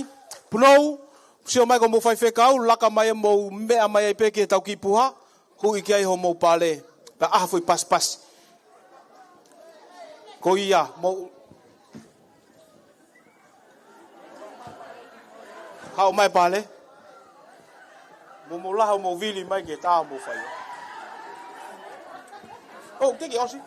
Punou, sio mai ko mou faifekau, laka mai ʻo mou meʻa mai ai pē ki he taukiʻi puha, huʻi ki ai homou pale, pea ʻai ha foʻi pasipasi. Ko ia, mou haʻu mai pale. Mou, mou laha, mou vili mai ke tā mou fai. ʻŌ, ke ke ʻosi.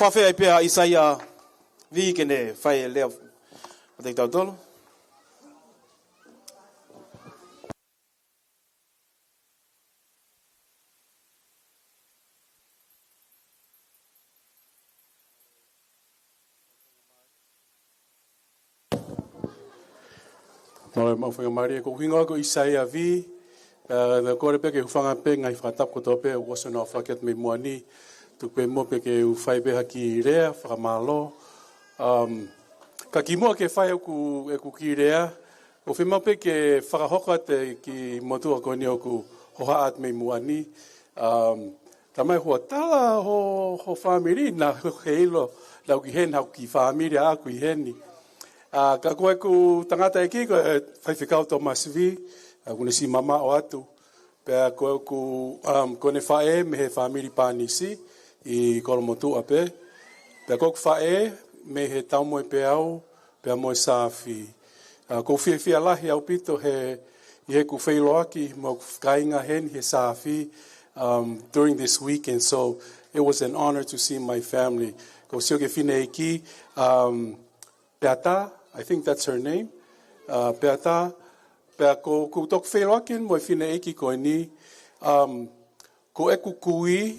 Fakafeʻiloaki pē ʻa ʻIsaia Vī ke ne fai e lea ʻo tei tautolu. Mālō e maʻu faingamālie, ko hoku hingoa ko ʻIsaia Vī. Pea ʻoku ou kole pē ke u hūfanga pē he ngaahi fakatapu kotoa pē ʻoku ʻosi hono aofaki atu mei muʻa ni. Tuku pē muʻa pē ke u fai pē ha kiʻi lea fakamālō. Um, ka kimuʻa ke fai ʻeku, ʻeku kiʻi lea, ʻoku fiemaʻu pē ke fakahoko atu e kiʻi motuʻa ko eni ʻoku hohaʻa atu mei muʻa ni. Um, Tamai, ʻoku tala ho, ho fāmili, naʻa ke ʻilo naʻa ku ʻi heni, haʻaku kiʻi fāmili ʻaʻaku ʻi heni. ʻA, ka ko ʻeku tangataʻeiki ko e Faifekau Thomas Vī, ʻa, ʻoku ne siʻi mamaʻo atu. Pea ko ʻeku, um, ko ʻene faʻē mei he fāmili Pānisi ʻi Kolomotuʻa pē. Pea ko ʻeku faʻē mei he Taumoepeau, pea mo e Sāfi. ʻA, ʻoku ou fiefia lahi ʻaupito he, ʻi heʻeku feʻiloaki mo ʻeku kāinga heni he Sāfi, um, during this weekend. So it was an honor to see my family. ʻOku ou sio ki he fineʻeiki, um, Peata, I think that's her name. Uh, Peata, pea ʻoku ou toki feʻiloaki mo e fineʻeiki ko eni, um, ko ʻeku kui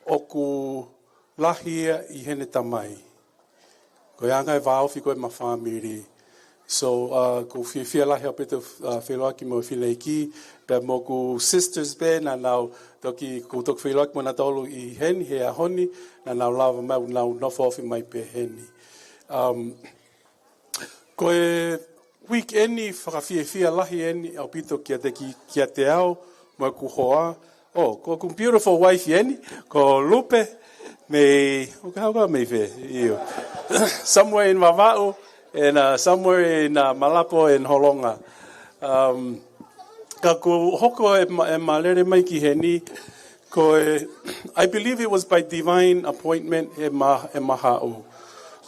ʻoku lahi ia ʻi heʻene tamai. Ko e anga e vāofi ko ē ʻema fāmili. So, uh, ʻoku ou fiefia lahi ʻaupito, uh, feʻiloaki mo e fineʻeiki, pea mo ʻeku sisters pē naʻa nau toki, ʻoku ou toki feʻiloaki mo nautolu ʻi heni he ʻaho ni, naʻa nau lava mai ʻo nau nofo ofi mai pē heni. Um, Ko e weekend fakafiefia lahi eni ʻaupito kiate ki-, kiate au mo ʻeku hoa. Oh, ko ʻeku beautiful wife eni, ko Lupe, mei, ʻoku ke haʻu koe mei fē? ʻIo. Somewhere in Vavaʻu, and, uh, somewhere in, uh, Malapo and Holonga. Um, ka ʻoku hoko e ma-, ʻema lele mai ki heni, ko e, I believe it was by divine appointment ʻema, ʻema haʻu.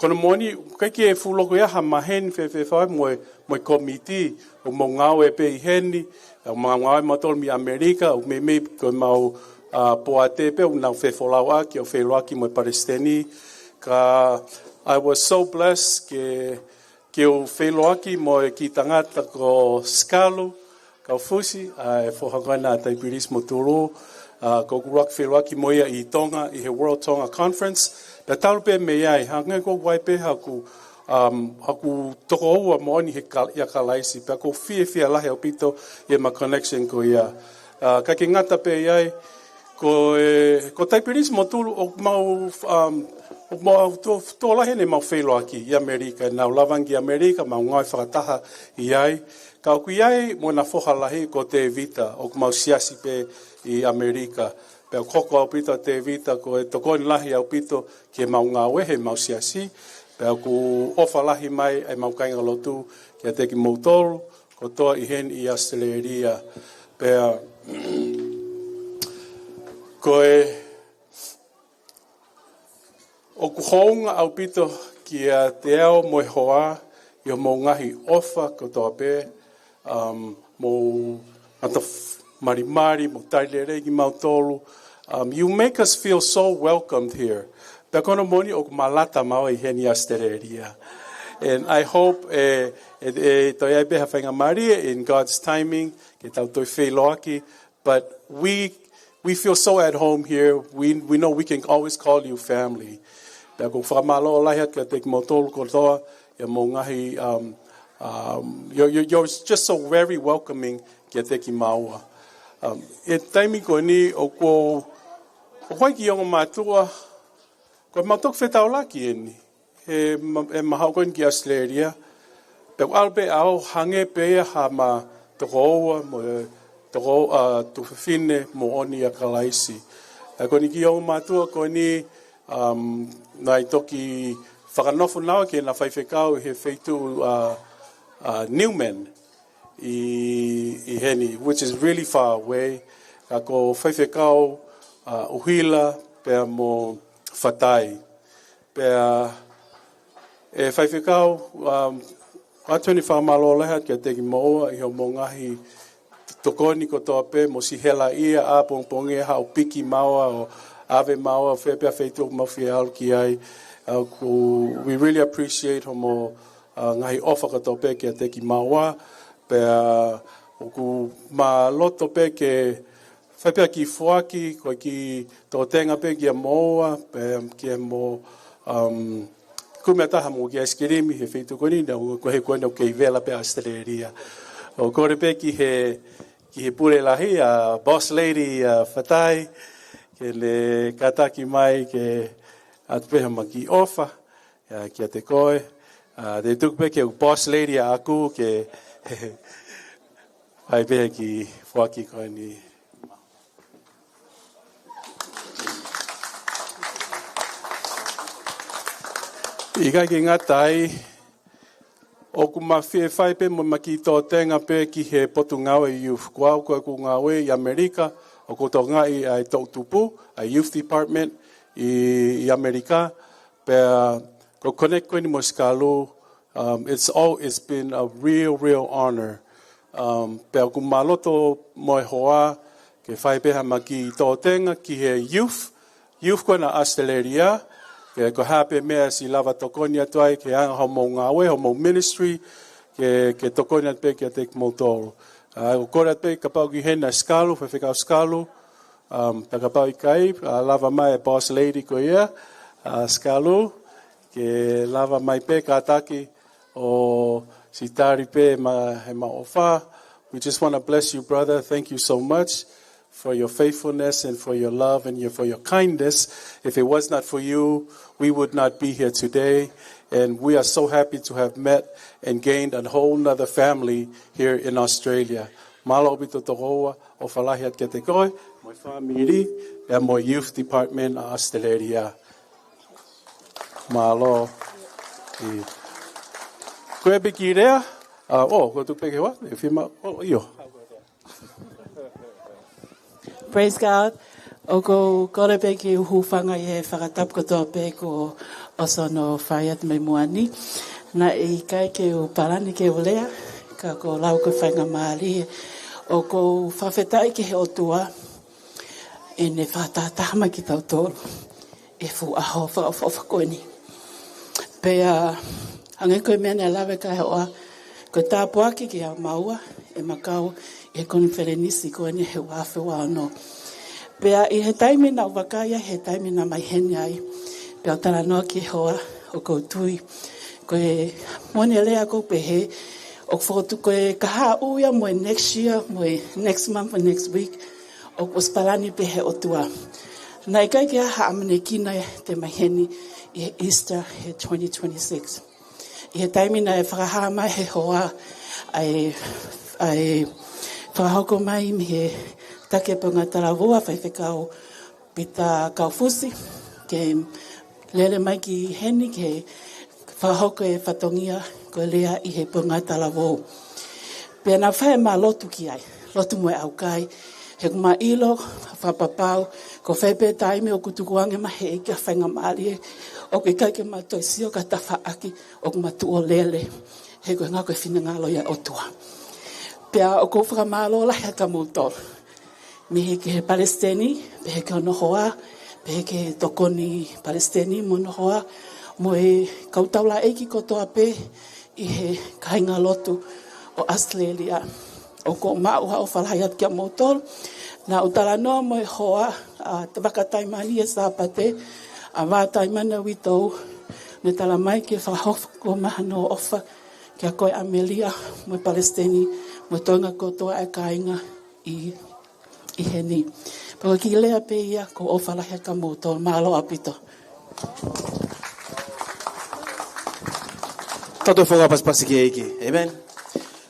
Ko hono moʻoni, ʻikai ke fuʻu loko ia ha maheni fēfē fai mo e, mo e kōmiti, ʻoku mau ngāue pē ʻi heni, ʻoku mau ngāue mautolu mei ʻAmelika, ʻoku meimei ko ʻemau, uh, poate pē, ʻoku nau fefolauʻaki ʻo feʻiloaki mo e palesiteni. Ka, I was so blessed ke ke u feʻiloaki mo e kiʻi tangata ko Sikalu Kaufusi, ʻa e foha ko ena ʻa Taipilisi Motulu, ʻa, ʻoku ou feʻiloaki mo ia ʻi Tonga, ʻi he World Tonga Conference. Pea talu pē mei ai, hangē ko ʻeku ʻai pē haʻaku, um, haʻaku tokoua moʻoni he Ka-, ʻia Kalaisi. Pea ʻoku ou fiefia lahi ʻaupito ʻi heʻema connection ko ia. ʻA, ʻikai ke ngata pē ʻi ai, ko e, ko Taipilisi Motulu ʻoku mau, um, ʻoku mau tō, tō lahi ʻemau feʻiloaki ʻi ʻAmelika, naʻa nau lava ange ki ʻAmelika, mau ngāue fakataha ʻi ai. Ka ʻoku ʻi ai mo ʻena foha lahi ko Tēvita, ʻoku mau siasi pē ʻi ʻAmelika. Pea ʻoku hoko ʻaupito ʻa Tēvita ko e tokoni lahi ʻaupito ki heʻemau ngāue heʻemau siasi. Pea ʻoku ʻofa lahi mai ʻemau kāingalotu kiate kimoutolu kotoa ʻi heni ʻi ʻAositelēlia. Pea ko e, ʻoku hounga ʻaupito kiate au mo e hoa ʻi hoʻomou ngaahi ʻofa kotoa pē, um, mou ngata f-, malimali, mou tali lelei kimautolu. Um, you make us feel so welcomed here. Pea ko hono moʻoni ʻoku malata maua ʻi heni ʻi ʻAositelēlia. And I hope, e, e, e, toe ʻi ai pē ha faingamālie in God's timing, ke tau toe feʻiloaki, but we, we feel so at home here. We, we know we can always call you family. Pea ʻoku ou fakamālō lahi atu kiate kimoutolu kotoa, ʻi hoʻomou ngaahi, um, um, you're, you're, you're just so very welcoming kiate kimaua. Um, ʻi he taimi ko eni ʻoku, ʻoku ʻi ai e kiʻi ongo mātuʻa, ko ʻemau toki fetaulaki eni, he ma-, ʻema haʻu ko eni ki ʻAositelēlia. Pea ʻoku ʻalu pē ʻo hangē pē ia haʻama tokoua mo e toko-, ʻa, tuofefine moʻoni ʻia Kalaisi. ʻA ia ko eni kiʻi ongo mātuʻa ko eni, um, naʻe toki fakanofo naua ki heʻena faifekau ʻi he feituʻu, ʻa, ʻa, Newman ʻi, ʻi heni, which is really far away. Ka ko faifekau, ʻa, ʻUhila pea mo Fatai. Pea, e faifekau, um, ʻoatu eni e fakamālō lahi atu kiate kimoua ʻi hoʻomou ngaahi tokoni kotoa pē, mou siʻi helaʻia ʻapongipongi ʻo haʻu ʻo piki maua ʻo ʻave maua fē pē ha feituʻu ʻoku mou fie ʻalu ki ai. ʻA, ʻoku, we really appreciate hoʻomou, ʻa, ngaahi ʻofa kotoa pē kiate kimaua. Pea ʻoku ma loto pē ke fai pē ha kiʻi foaki, ko e kiʻi tōtenga pē kia moua, pea kia mo, um, kumi ʻa taha mo e kiʻi ʻaisikilimi he feituʻu ko eni, naʻa ku, ko e hā ko eni ʻoku kei vela pē ʻAositelēlia. ʻOku ou kole pē ki he, ki he pule lahi, ʻa Boss Lady, ʻa Fatai, ke ne kātaki mai ke ʻoatu pē haʻama kiʻi ʻofa, ʻa, kiate koe. ʻA, te u tuku pē ki he Boss Lady ʻaʻaku ke fai pē ha kiʻi foaki ko eni. ʻIkai ke ngata ai, ʻoku ma fie fai pē mo ʻema kiʻi tōtenga pē ki he Potungāue Youth. Ko au ko ʻeku ngāue ʻi ʻAmelika, ʻoku ou tokangaʻi ʻa e toʻutupu, ʻa e Youth Department ʻi, ʻi ʻAmelika. Pea ko e connect ko eni mo Sikalu, um, it's all, it's been a real, real honor. Um, pea ʻoku ma loto mo e hoa ke fai pē haʻama kiʻi tōtenga ki he youth, youth ko ena ʻAositelēlia, Ke ko e hā pē meʻa ʻe lava tokoni atu ai ke anga hoʻomou ngāue, hoʻomou ministry, ke, ke tokoni atu pē kiate kimoutolu. ʻA, ʻoku ou kole atu pē kapau ʻoku ʻi heni ʻa Sikalu, Faifekau Sikalu, um, pea kapau ʻikai, ʻa, lava mai e boss lady ko ia, ʻa, Sikalu, ke lava mai pē kātaki ʻo siʻi tali pē ʻema, ʻema ʻofa. We just want to bless you, brother. Thank you so much for your faithfulness and for your love and your, for your kindness. If it was not for you, we would not be here today. And we are so happy to have met and gained a whole nother family here in Australia. Mālō ʻaupito tokoua, ʻofa lahi atu kiate koe, mo e fāmili, pea mo e Youth Department ʻa Australia. Mālō. ʻIo. Ko e piki lea, ʻa, ʻo, ko tu peke wa, e fima, ʻo, ʻio. Praise God. ʻOku ou kole pē ke u hūfanga ʻi he fakatapu kotoa pē kuo ʻosi hono fai atu mei muʻa ni. Naʻe ʻikai ke u palani ke u lea, ka ko e lau ko e faingamālie. ʻOku ou fakafetaʻi ki he ʻOtua, ʻene fakatahataha mai kitautolu ʻi he fuʻu ʻaho fakaʻofoʻofa ko eni. Pea, hangē ko e meʻa naʻe lave ki ai e hoa, ko e tāpuaki kiate kimaua ʻema kau ʻi he konifelenisi ko eni he ua afe ua ono. Pea ʻi he taimi naʻa ku vakai ai, he taimi naʻa ku ʻi heni ai, pea u talanoa ki he hoa, ʻoku ou tui, ko e moʻoni e lea ʻoku ou pehē, ʻoku fokotuʻu ko e kahaʻu ia mo e next year, mo e next month, mo e next week, ʻoku ʻosi palani pē ʻe he ʻOtua. Naʻe ʻikai ke ʻi ai ha ʻamanekina te u ʻi heni ʻi he Easter he twenty twenty-six. ʻI he taimi naʻe fakahā mai ʻe he hoa ʻa e, ʻa e fakahoko mai mei he Taki Ponga Talavou, Faifekau Pita Kaufusi, ke lele mai ki heni ke fakahoko e fatongia ko e Lea ʻi he Ponga Talavou. Pea naʻa ku fai ʻema lotu ki ai, lotu mo e ʻaukai, he ʻoku ma ʻilo, fakapapau, ko fē pē taimi ʻoku tukuange mai ʻe he ʻEiki ha faingamālie, ʻoku ʻikai ke ma toe sio ki ha tafaʻaki, ʻoku ma tuʻu ʻo lele, he ko e ʻuhinga ko e finangalo ia ʻo e ʻOtua. Pea ʻoku ou fakamālō lahi atu kiate kimoutolu. Mei he ki he palesiteni, pehē ki hono hoa, pehē ki he tokoni palesiteni mo hono hoa, mo e kau taulaʻeiki kotoa pē ʻi he kāingalotu ʻo Australia. ʻOku ou maʻu ha ʻofa lahi atu kiate kimoutolu. Naʻa ku talanoa mo e hoa, ʻa, Tavaka Taimani he Sāpate, ʻa, Vā Taimani ʻa Uitou, ne talamai ke fakahoko mai hano ʻofa kiate koe ʻAmelia, mo e palesiteni, mo e toenga kotoa e kāinga ʻi ʻi heni. Pea ko e kiʻi lea pē ia, ʻoku ou ʻofa lahi atu kiate kimoutolu, mālō ʻaupito. Tau toe fakapasipasi ki he ʻEiki. ʻĒmeni.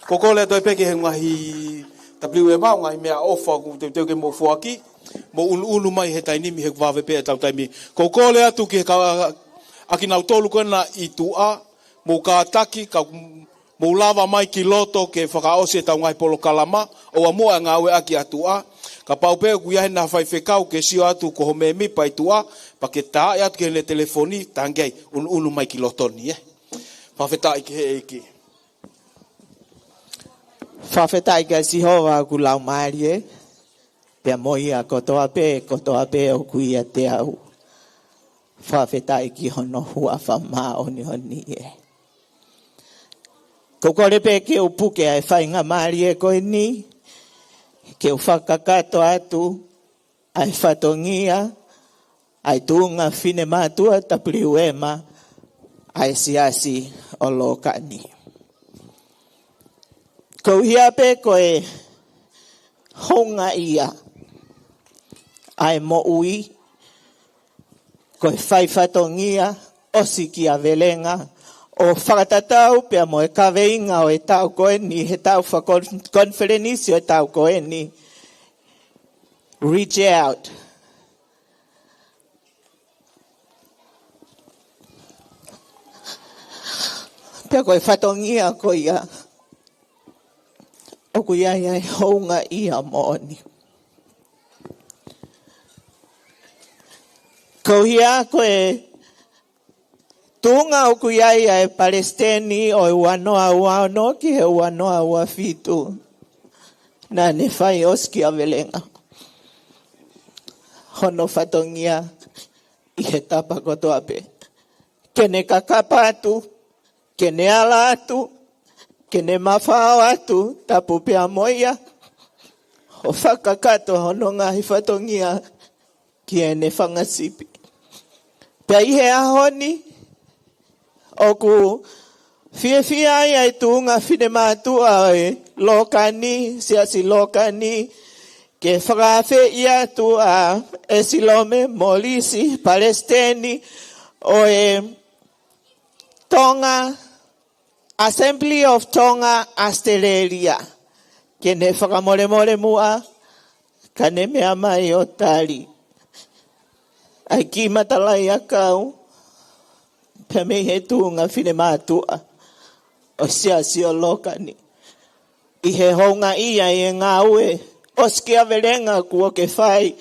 ʻOku ou kole atu pē ki he ngaahi WMA, ngaahi meʻaʻofa ʻoku teuteu ke mou foaki, mou ʻunuʻunu mai he taimi ni he ʻoku vave pē ʻetau taimi. ʻOku ou kole atu ki he kau, ʻa kinautolu ko ena ʻi tuʻa, mou kātaki, ka mou lava mai ki loto ke fakaʻosi ʻetau ngaahi polokalama, ʻoua muʻa ʻa e ngāueʻaki ʻa tuʻa. Kapau pē ʻoku ʻi ai ha faifekau ke sio atu ko ho mēmipa ʻi tuʻa, pea ke taaʻi atu ki heʻene telefoni, tangi ai, ʻunuʻunu mai ki loto ni, ē. Fakafetaʻi ki he ʻEiki. Fakafetaʻi kia Sihova ʻoku laumālie, pea mo ia kotoa pē, kotoa pē ʻoku ʻiate au. Fakafetaʻi ki hono huafa māʻoniʻoni ē. ʻOku ou kole pē ke u puke ʻa e faingamālie ko eni, ke u fakakakato atu ʻa e fatongia ʻa e tuʻunga finemātuʻa WMA ʻa e Siasi ʻo Lōkani. Ko ia pē ko e houngaʻia ʻa e moʻui, ko e fai fatongia ʻosikiavelenga ʻo fakatatau pea mo e kaveinga ʻo e taʻu ko eni, he taʻu fakakon-, konifelenisi ʻo e taʻu ko eni. Reach out. Pea ko e fatongia ko ia, ʻoku ʻi ai ʻa e houngaʻia moʻoni. Ko ia ko e tuʻunga ʻoku ʻi ai ʻa e palesiteni ʻo e ua noa ua ono ki he ua noa ua fitu. Naʻa ne fai ʻosikiavelenga hono fatongia ʻi he tapa kotoa pē. ke ne kakapa atu, ke ne ala atu, ke ne mafao atu, tapu pea mo ia, ʻo fakakakato hono ngaahi fatongia ki heʻene fanga sipi. Pea ʻi he ʻaho ni, ʻoku fiefia ai ʻa e tuʻunga finemātuʻa ʻo e Lōkani, Siasi Lōkani, ke fakaafeʻi atu ʻa ʻEsilome Molisi, Palesiteni ʻo e Tonga, Assembly of Tonga Australia, ke ne fakamolemole muʻa, ka ne meʻa mai ʻo tali ʻa e kiʻi matalaʻiʻakau, pea mei he tuʻunga finemātuʻa ʻo e Siasi ʻo Lōkani, ʻi he houngaʻia ʻi he ngāue ʻosikiavelenga kuo ke fai,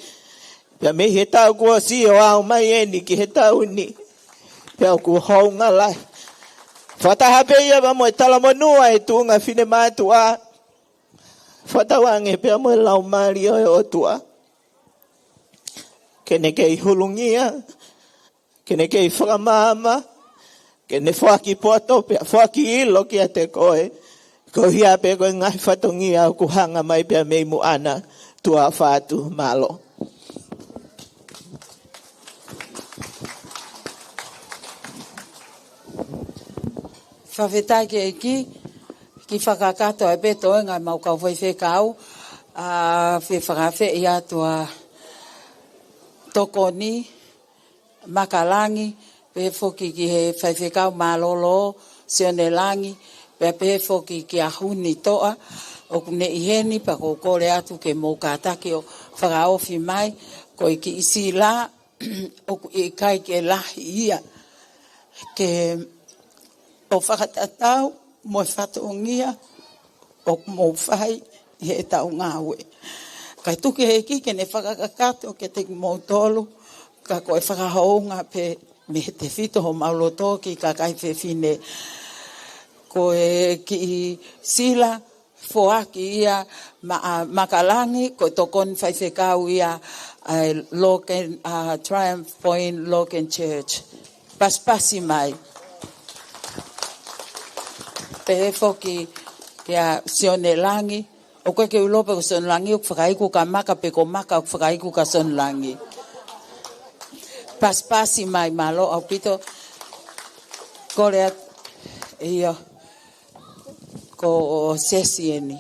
pea mei he taʻu kuo ʻosi ʻo aʻu mai eni ki he taʻu ni, pea ʻoku hounga lahi. Fakataha pē ia pea mo e talamonū ʻa e tuʻunga finemātuʻa, fakatauange pea mo e Laumālie ʻo e ʻOtua, ke ne kei hulungia, ke ne kei fakamaama, ke ne foaki poto pea foaki ʻilo kiate koe, koeʻuhi pē ko e ngaahi fatongia ʻoku hanga mai pea mei muʻa na. Tuʻa ʻofa atu, mālō. Fakafetaʻi ki he ʻEiki, kiʻi fakakakato ai pē toenga ʻemau kau faifekau, ʻa, fie fakaafeʻi atu ʻa Tokoni Makalangi, pehē foki ki he faifekau mālōlō, Sione Langi, pea pehē foki kia Huni Toʻa, ʻoku ne ʻi heni pea ʻoku ou kole atu ke mou kātaki ʻo fakaofi mai, ko e kiʻi sila, ʻoku ʻikai ke lahi ia, ke ʻo fakatatau mo e fatongia ʻoku mou fai ʻi heʻetau ngāue. Kae tuku ki he ʻEiki ke ne fakakakato kiate kimoutolu, ka ko e fakahounga pē mei he tefito homau loto ki he kakai fefine. Ko e kiʻi sila foaki ia maʻa Makalangi, ko e tokoni faifekau ia ʻa e Logan, ʻa, Triumph Point Logan Church. Pasipasi mai. Pehē foki kia Sione Langi, ʻoku ʻikai ke u ʻilo pe ko Sione Langi ʻoku fakaiku kia Maka pe ko Maka ʻoku fakaiku kia Sione Langi. Pasipasi mai, mālō ʻaupito. Kole atu, ʻio, ko Sesi eni.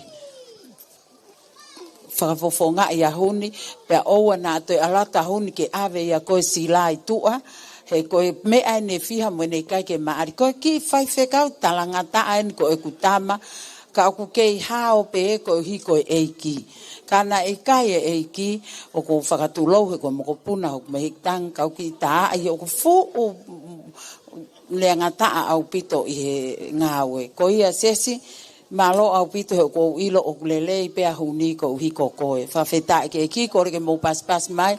Fakafofongaʻi ʻa Huni, pea ʻoua naʻa toe ʻalu atu ʻa Huni ke ʻave ia ko e sila ʻi tuʻa, he ko e meʻa eni ʻe fiha mo ʻene ʻikai ke maʻali. Ko e kiʻi faifekau talangataʻa eni ko ʻeku tama, ka ʻoku kei hao pē koeʻuhi ko e ʻEiki. Ka naʻe ʻikai e ʻEiki, ʻoku ou fakatulou he ko e mokopuna hoku mehikitanga, ka ʻoku kiʻi taaʻi ʻoku fuʻu leangataʻa ʻaupito ʻi he ngāue. Ko ia Sesi, mālō ʻaupito he ʻoku ou ʻilo ʻoku lelei pē ʻa Huni koeʻuhi ko koe. Fakafetaʻi ki he ʻEiki, kole ke mou pasipasi mai.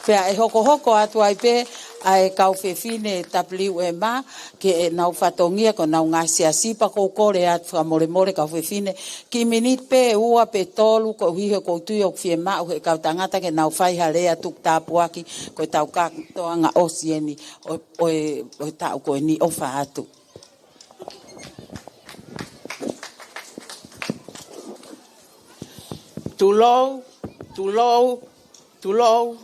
Pea ʻe hokohoko atu ai pē ʻa e kau fefine W M A, ke ʻenau fatongia ko ʻenau ngaahi siasi pea ʻoku ou kole atu fakamolemole kau fefine, kiʻi miniti pē ua pe tolu koeʻuhi he ʻoku ou tui ʻoku fiemaʻu he kau tangata ke nau fai ha lea tuku tāpuaki, ko ʻetau kātoanga ʻosi eni ʻo, ʻo e, ʻo e taʻu ko eni. ʻOfa atu. Tulou, tulou, tulou,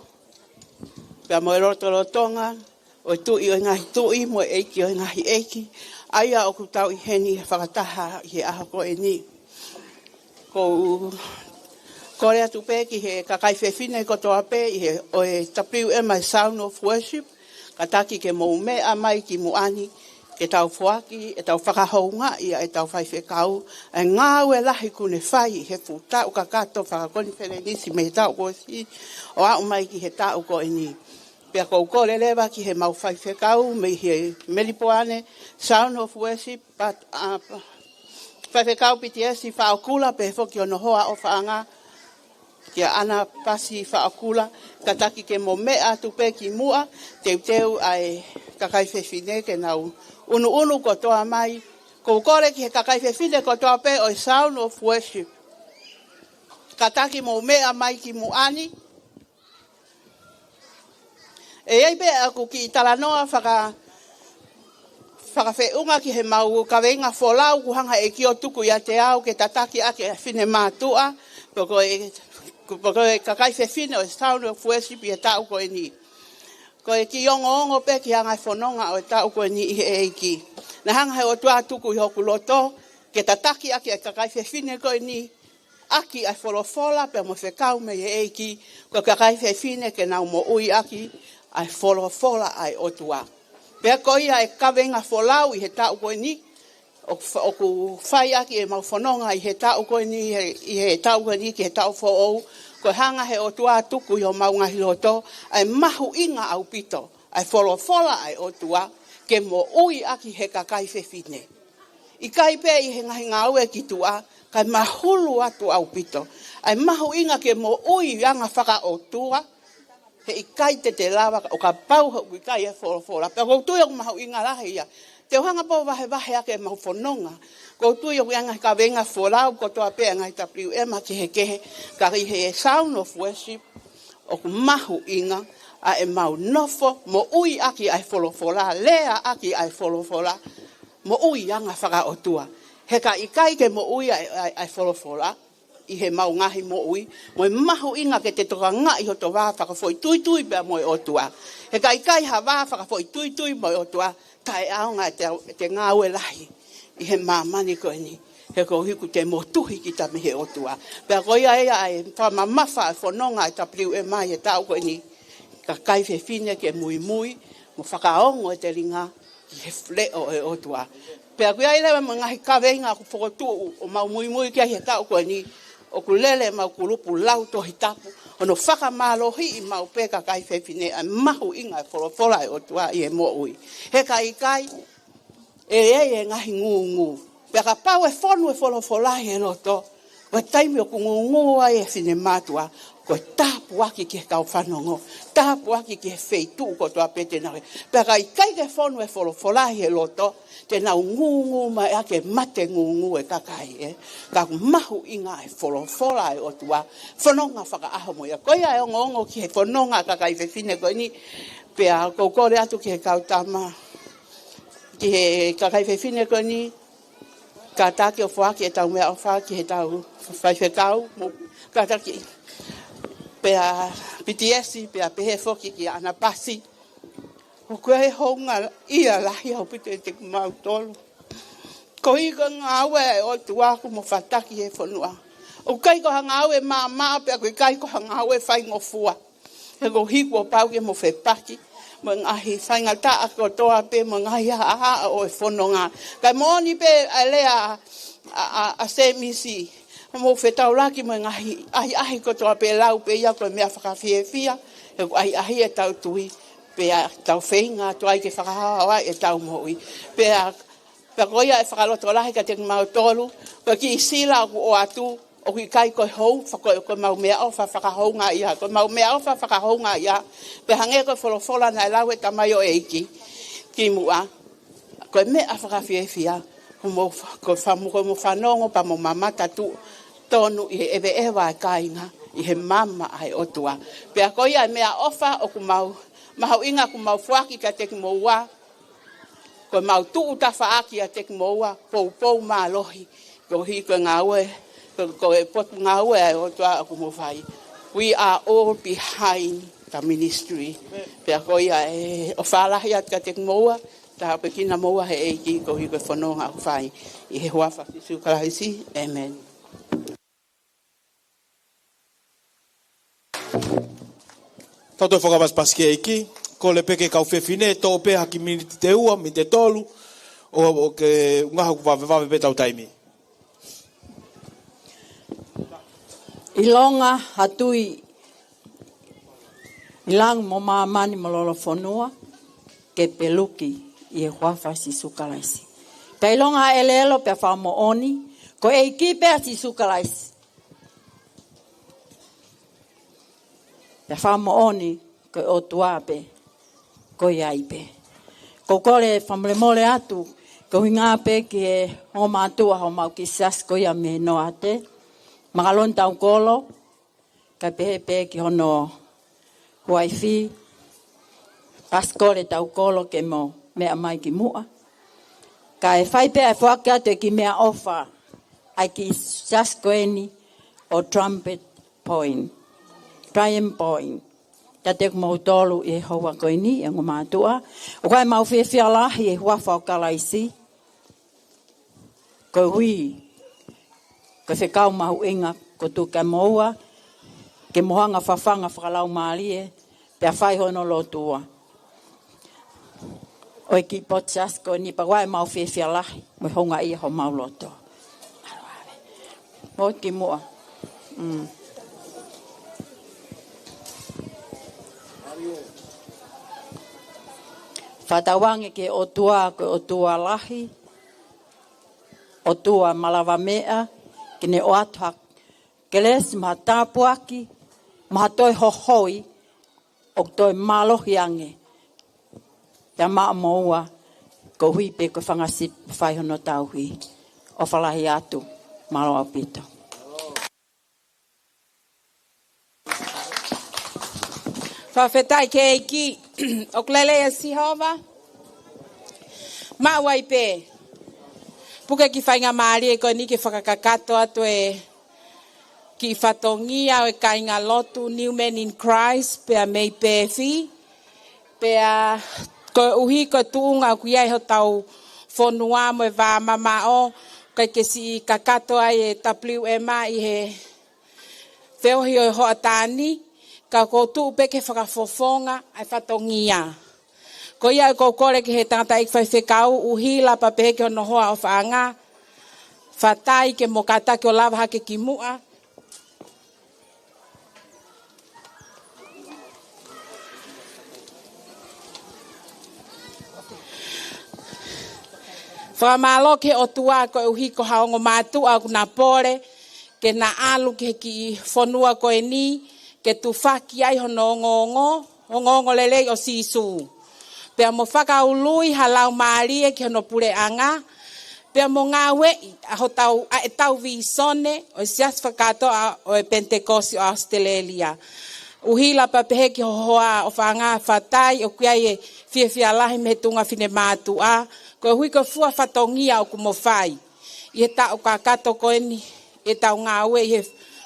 pea mo e lotolotonga ʻo e Tuʻi ʻo e ngaahi tuʻi mo e ʻEiki ʻo e ngaahi ʻeiki, ʻa ia ʻoku tau ʻi heni fakataha ʻi he ʻaho ko eni. ʻOku ou kole atu pē ki he kakai fefine kotoa pē ʻi he, ʻo e W M A Sound of Worship, kātaki ke mou meʻa mai ki muʻa ni, ke tau foaki ʻetau fakahoungaʻi ʻa ʻetau faifekau, ʻa e ngāue lahi kuo ne fai he fuʻu taʻu kakato fakakonifelenisi mei he taʻu kuo ʻosi ʻo aʻu mai ki he taʻu ko eni. Pea ʻoku ou kole leva ki heʻemau faifekau mei he Melipoane Sound of Worship, pat-, ʻa, faifekau Pitiesi Faʻokula, pehē foki hono hoa ʻofaʻanga kia ʻAna Pasi Faʻokula, kātaki ke mou meʻa atu pē ki muʻa, teuteu ʻa e kakai fefine ke nau ʻunuʻunu kotoa mai. ʻOku ou kole ki he kakai fefine kotoa pē ʻo e Sound of Worship, kātaki mou meʻa mai ki muʻa ni. ʻE ʻi ai pē ʻeku kiʻi talanoa faka-, Fakafeʻunga ki he mau kaveinga folau kuo hanga ʻe he ʻEiki ʻo tuku ʻiate au ke tataki ʻaki e finemātuʻa, pe ko e, pe ko e kakai fefine ʻo e Sound of Worship ʻi he taʻu ko eni. Ko e kiʻi ongoongo pē ki he anga e fononga ʻo e taʻu ko eni ʻi he ʻEiki. Naʻe hanga ʻe he ʻOtua ʻo tuku ʻi hoku loto ke tataki ʻaki e kakai fefine ko eni ʻaki ʻa e folofola pea mo e fekau mei he ʻEiki, ko e kakai fefine ke nau moʻui ʻaki ʻa e folofola ʻa e ʻOtua. Pea ko ia e kaveinga folau ʻi he taʻu ko eni, ʻoku fa-, ʻoku fai ʻaki ʻemau fononga ʻi he taʻu ko eni, ʻi he, ʻi he taʻu ko eni ki he taʻu foʻou, ko e hanga ʻe he ʻOtua ʻo tuku ʻi homau ngaahi loto ʻa e mahuʻinga ʻaupito ʻa e folofola ʻa e ʻOtua ke moʻui ʻaki he kakai fefine. ʻIkai pē ʻi he ngaahi ngāue ki tuʻa, kae mahulu atu ʻaupito ʻa e mahuʻinga ke moʻui anga fakaʻotua, he ʻikai te te lava ʻo kapau ʻoku ʻikai e folofola. Pea ʻoku ou tui ʻoku mahuʻinga lahi ia. Te u hanga pē ʻo vahevahe ʻaki ʻemau fononga. ʻOku ou tui ʻoku ʻi ai e ngaahi kaveinga folau kotoa pē ʻa e ngaahi W M kehekehe, ka ʻi he Sound of Worship, ʻoku mahuʻinga ʻa ʻemau nofo, moʻui ʻaki ʻa e folofola, lea ʻaki ʻa e folofola, moʻui anga fakaʻotua. He ka ʻikai ke moʻui ʻa e, ʻa e, ʻa e folofola ʻi heʻemau ngaahi moʻui, mo e mahuʻinga ke te tokangaʻi hoto vā fakafoʻituitui pea mo e ʻOtua. He ka ʻikai ha vā fakafoʻituitui mo e ʻOtua, taʻeʻaonga ʻete, ʻete ngāue lahi ʻi he māmani ko eni, he koeʻuhi kuo te motuhi kita mei he ʻOtua. Pea ko ia ia ʻa e fakamamafa ʻa e fononga ʻa e W M ʻi he taʻu ko eni, kakai fefine ke muimui mo fakaongo e telinga ki he leʻo ʻo e ʻOtua. Pea ʻoku ʻi ai leva mo e ngaahi kaveinga ʻoku fokotuʻu ʻo mau muimui ki ai he taʻu ko eni, ʻoku lele ʻemau kulupu lau Tohi Tapu, hono fakamālohiʻi maʻu pē kakai fefine ʻa e mahuʻinga e folofola ʻa e ʻOtua ʻi he moʻui. He ka ʻikai, ʻe ʻi ai e ngaahi ngūngū. Pea kapau ʻe fonu e folofola ʻi he loto, ko e taimi ʻoku ngūngū ai e finemātuʻa, ko e tāpuaki ki he kau fanongo, tāpuaki ki he feituʻu kotoa pē te nau ʻi ai. Pea ka ʻikai ke fonu e folofola ʻi he loto, te nau ngūngū mai ʻaki e mate ngūngū e kakai, ē. Ka ʻoku mahuʻinga e folofola ʻa e ʻOtua, fononga fakaʻaho mo ia. Ko ia e ongoongo ki he fononga ʻa e kakai fefine ko eni, pea ʻoku ou kole atu ki he kau tama, ki he kakai fefine ko eni, kātaki ʻo foaki ʻetau meʻaʻofa ki heʻetau faifekau, mo kātaki pea P T S, pea pehē foki kia ʻAna Pasi. ʻOku ʻi ai e houngaʻia lahi ʻaupito ʻiate kimautolu. Koeʻuhi ko e ngāue ʻa e ʻOtua kuo mo fataki he fonua. ʻOku ʻikai ko ha ngāue maʻamaʻa pea ʻoku ʻikai ko ha ngāue faingofua. He koeʻuhi kuo pau ke mo fepaki mo e ngaahi faingataʻa kotoa pē mo e ngaahi haʻahaʻa ʻo e fononga. Kae moʻoni pē ʻa e lea ʻa, ʻa, ʻa, ʻa Semisi. Mo fetaulaki mo e ngaahi ʻahiʻahi kotoa pē, lau pē ia ko e meʻa fakafiefia. He ko e ʻahiʻahi ʻetau tui, pea tau feinga atu ai ke fakahaohaoa ʻetau moʻui. Pea Pea ko ia e fakalotolahi kiate kimautolu, ko e kiʻi sila ʻoku ʻoatu, ʻoku ʻikai ko e hou, fa-, ko, ko ʻemau meʻaʻofa fakahoungaʻia, ko ʻemau meʻaʻofa fakahoungaʻia, pea hangē ko e folofola naʻe lau ʻe he tamaioʻeiki kimuʻa, ko e meʻa fakafiefia, ko mo fa-, ko fa-, ko mo fanongo pea mo mamata tuʻu tonu ʻi he ʻeveʻeva ʻa e kāinga ʻi he maama ʻa e ʻOtua. Pea ko ia e meʻaʻofa ʻoku mau, mahuʻinga ʻoku mau foaki kiate kimoua, ko ʻemau tuʻu tafaʻaki ʻiate kimoua, poupou mālohi, koeʻuhi ko e ngāue, ko, ko e potungāue ʻa e ʻOtua ʻoku mo fai. We are all behind the ministry. Pea ko ia e ʻofa lahi atu kiate kimoua, tāpuekina moua ʻe he ʻEiki koeʻuhi ko e fononga ʻoku fai. ʻI he huafa ʻo Sīsū Kalaisi, ʻēmeni. Tau toe fakapasipasi ki he ʻEiki, kole pē ki he kau fefine, toʻo pē ha kiʻi miniti ʻe ua, miniti ʻe tolu, ʻo, ʻo ke ʻuhinga ʻoku vavevave pē ʻetau taimi. ʻIlonga ha tui ʻi langi mo māmani mo lolofonua, ke peluki ʻi he huafa ʻo Sīsū Kalaisi. Pea ʻilonga ha ʻelelo pea fakamoʻoni, ko e ʻEiki pē ʻa Sīsū Kalaisi. Pea fakamoʻoni, ko e ʻOtua pē, ko ia ai pē. ʻOku ou kole fakamolemole atu, ko e ʻuhinga pē ki he ongo mātuʻa homau kiʻi siasi ko ia mei Noate. Makaloni taukolo, kae pehē pē ki hono uaifi, Pasikole taukolo ke mo meʻa mai kimuʻa. Kae fai pē ʻa e foaki atu e kiʻi meʻaʻofa ʻa e kiʻi siasi ko eni ʻo Trumpet Point, Triumph Point, kiate kimoutolu ʻi he houa ko eni, ʻe ongo mātuʻa. ʻOku ʻi ai ʻemau fiefia lahi ʻi he huafa ʻo Kalaisi. Koeʻuhi ko e fekau mahuʻinga kuo tuku kia moua, ke mou hanga ʻo fafanga fakalaumālie, pea fai hono lotua ʻo e kiʻi potu siasi ko eni, pea ʻoku ʻi ai ʻemau fiefia lahi mo e houngaʻia homau loto. Mou kimuʻa. Mm. Fakatauange ki he ʻOtua, ko e ʻOtua lahi, ʻOtua malava meʻa, ke ne ʻoatu ha kelesi mo ha tāpuaki mo ha toe hohoi ʻoku toe mālohi ange, pea maʻa moua, koeʻuhi pē ko e fanga sipi ʻoku fai hono tauhi. ʻOfa lahi atu, mālō ʻaupito. Fakafetaʻi ki he ʻEiki. ʻOku lelei ʻa Sihova. Maʻu ai pē. Puke e kiʻi faingamālie ko eni ke fakakakato atu e kiʻi fatongia ʻo e kāingalotu New Men in Christ, pea mei Pēfi. Pea koeʻuhi ko e tuʻunga ʻoku ʻi ai hotau fonua mo e vā mamaʻo, ʻikai ke siʻi kakato ai e W M ʻi he feohi ʻo e hoʻatā ni, ka ʻoku ou tuʻu pē ke fakafofonga ʻa e fatongia. Ko ia ʻoku ou kole ki he tangataʻeiki faifekau, ʻUhila, pea pehē ki hono hoa ʻofaʻanga, Fatai, ke mo kātaki ʻo lava hake ki muʻa. Fakamālō ki he ʻOtua koeʻuhi ko ha ongo mātuʻa ʻoku na pole ke na ʻalu ki he kiʻi fonua ko eni, ke tufaki ai hono ongoongo, ongoongo lelei ʻo Sīsū. Pea mo fakaului ha laumālie ki hono puleʻanga, pea mo ngāueʻi ʻa hotau, ʻa ʻetau vīsone ʻo e Siasi Fakakātoa ʻo e Penitekosi ʻo ʻAositelēlia. ʻUhila, pea pehē ki ho hoa ʻofaʻanga, Fatai, ʻoku ʻi ai e fiefia lahi mei he tuʻunga finemātuʻa, koeʻuhi ko e fua fatongia ʻoku mo fai ʻi he taʻu kakato ko eni ʻetau ngāue ʻi he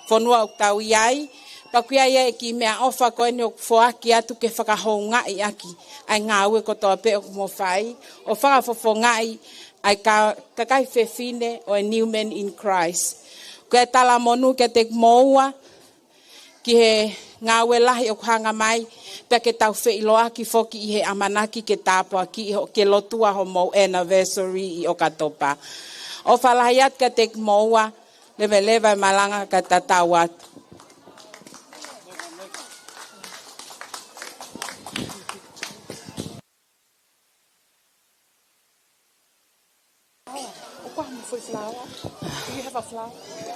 fonua ʻoku tau ʻi ai. Pea ʻoku ʻi ai e kiʻi meʻaʻofa ko eni ʻoku foaki atu ke fakahoungaʻi ʻaki ʻa e ngāue kotoa pē ʻoku mo fai, ʻo fakafofongaʻi ʻa e ka-, kakai fefine ʻo e New Men in Christ. Ko e talamonū kiate kimoua ki he ngāue lahi ʻoku hanga mai, pea ke tau feʻiloaki foki ʻi he ʻamanaki ke tāpuakiʻi ho-, ke lotua homou anniversary ʻi ʻOkatopa. ʻOfa lahi atu kiate kimoua, leveleva e malanga kae tatau atu.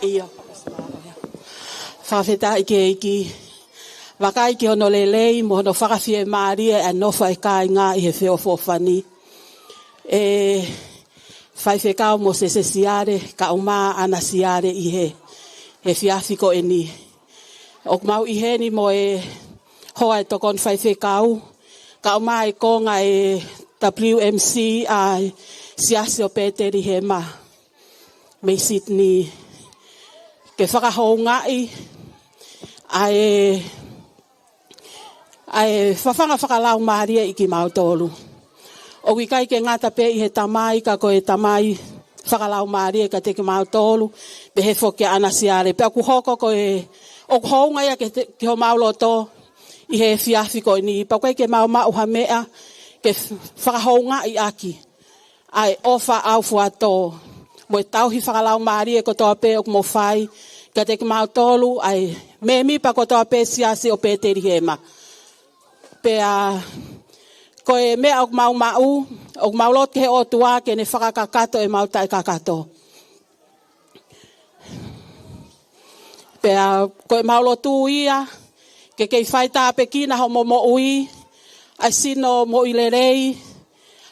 ʻIo. Fakafetaʻi ki he ʻEiki. Vakai ki hono lelei mo hono fakafiemālie ʻa e nofo ʻa e kāinga ʻi he feʻofoʻofani. ʻE Faifekau Mōsese Siale, kae ʻumaʻā ʻAna Siale ʻi he, he efiafi ko eni. ʻOku mau ʻi heni mo e hoa ʻo e tokoni faifekau, kae ʻumaʻā e konga ʻo e W M C ʻa e Siasi ʻo Petelihema mei Sydney, ke fakahoungaʻi ʻa e ʻa e fafanga fakalaumālie ʻi kimautolu. ʻOku ʻikai ke ngata pē ʻi he tamai, ka ko e tamai fakalaumālie kiate kimautolu, pehē foki kia ʻAna Siale. Pea ʻoku hoko ko e, ʻoku hounga ia ke te, ki homau loto ʻi he efiafi ko eni. Pea ʻoku ʻikai ke mau maʻu ha meʻa ke f-, fakahoungaʻi ʻaki ʻa e ʻofa ʻaufuatō mo e tauhi fakalaumālie kotoa pē ʻoku mo fai kiate kimautolu ʻa e mēmipa kotoa pē Siasi ʻo Petelihema. Pea ko e meʻa ʻoku mau maʻu, ʻoku mau lotu ki he ʻOtua ke ne fakakakato ʻemau taʻekakato. Pea ko ʻemau lotu ia, ke kei faitāpuekina homo moʻui, ʻa e sino moʻui lelei,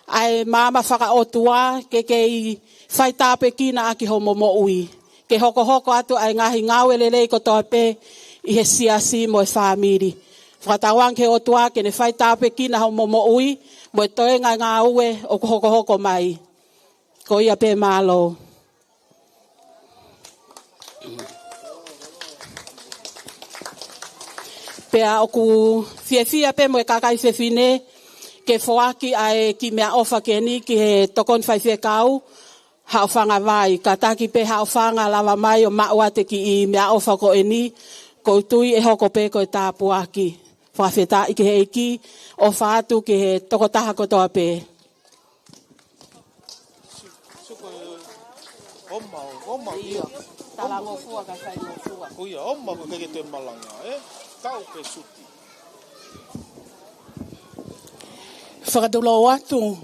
ʻa e maama fakaʻotua, ke kei faitāpuekina ʻaki homo moʻui. Ke hokohoko atu ʻa e ngaahi ngāue lelei kotoa pē ʻi he siasi mo e fāmili. Fakatauange ki he ʻOtua ke ne faitāpuekina homo moʻui, mo e toenga e ngāue ʻoku hokohoko mai. Ko ia pē, mālō. Pea ʻoku fiefia pē mo e kakai fefine ke foaki ʻa e kiʻi meʻaʻofa ko eni ki he tokoni faifekau, Haʻofanga Vai. Kātaki pē Haʻofanga, lava mai ʻo maʻu atu e kiʻi meʻaʻofa ko eni, ʻoku ou tui ʻe hoko pē ko e tāpuaki. Fakafetaʻi ki he ʻEiki, ʻofa atu ki he tokotaha kotoa pē. Suka, e, oma, oma ia. Talangofua ka faingofua. Ko ia, oma ko ke te malanga, ē? Tau pē suti. Fakatulou atu.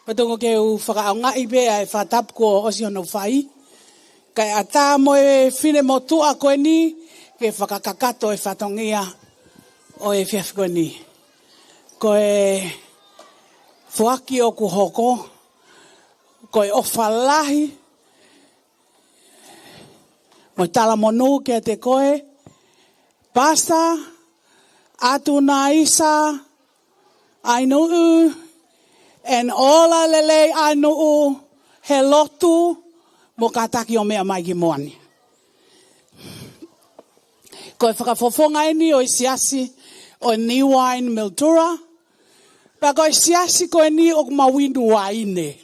Pea tuku ke u fakaʻaongaʻi pē ʻa e fakatapu kuo ʻosi hono fai. Kae ʻatā mo e finemotuʻa ko eni ke fakakakato e fatongia ʻo e efiafi ko eni. Ko e foaki ʻoku hoko, ko e ʻofa lahi mo e talamonū kiate koe, Pastor Atunaisa Ainuʻu, and all ʻa e lelei ʻa Ainuʻu he lotu mo kātaki ʻo meʻa mai ki muʻa ni. Ko e fakafofonga eni ʻo e siasi ʻo e New Wine Mildura. Pea ko e siasi ko eni ʻoku mau inu uaine.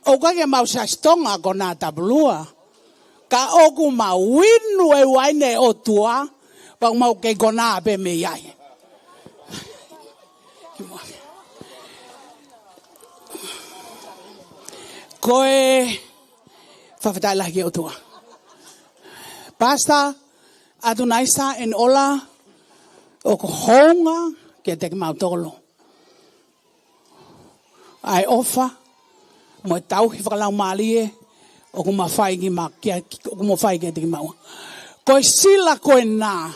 ʻOku ʻikai ke mau Siasi Tonga konā Tapulua. Ka ʻoku mau inu e uaine ʻo e ʻOtua, pea ʻoku mau kei konā pē mei ai. Ko e fakafetaʻi lahi ki he ʻOtua. Pastor Atunaisa and all, ʻoku hounga kiate kimautolu ʻa e ʻofa mo e tauhi fakalaumālie ʻoku mou fai ki ma-, kia-, ʻoku mou fai kiate kimaua. Ko e sila ko ena,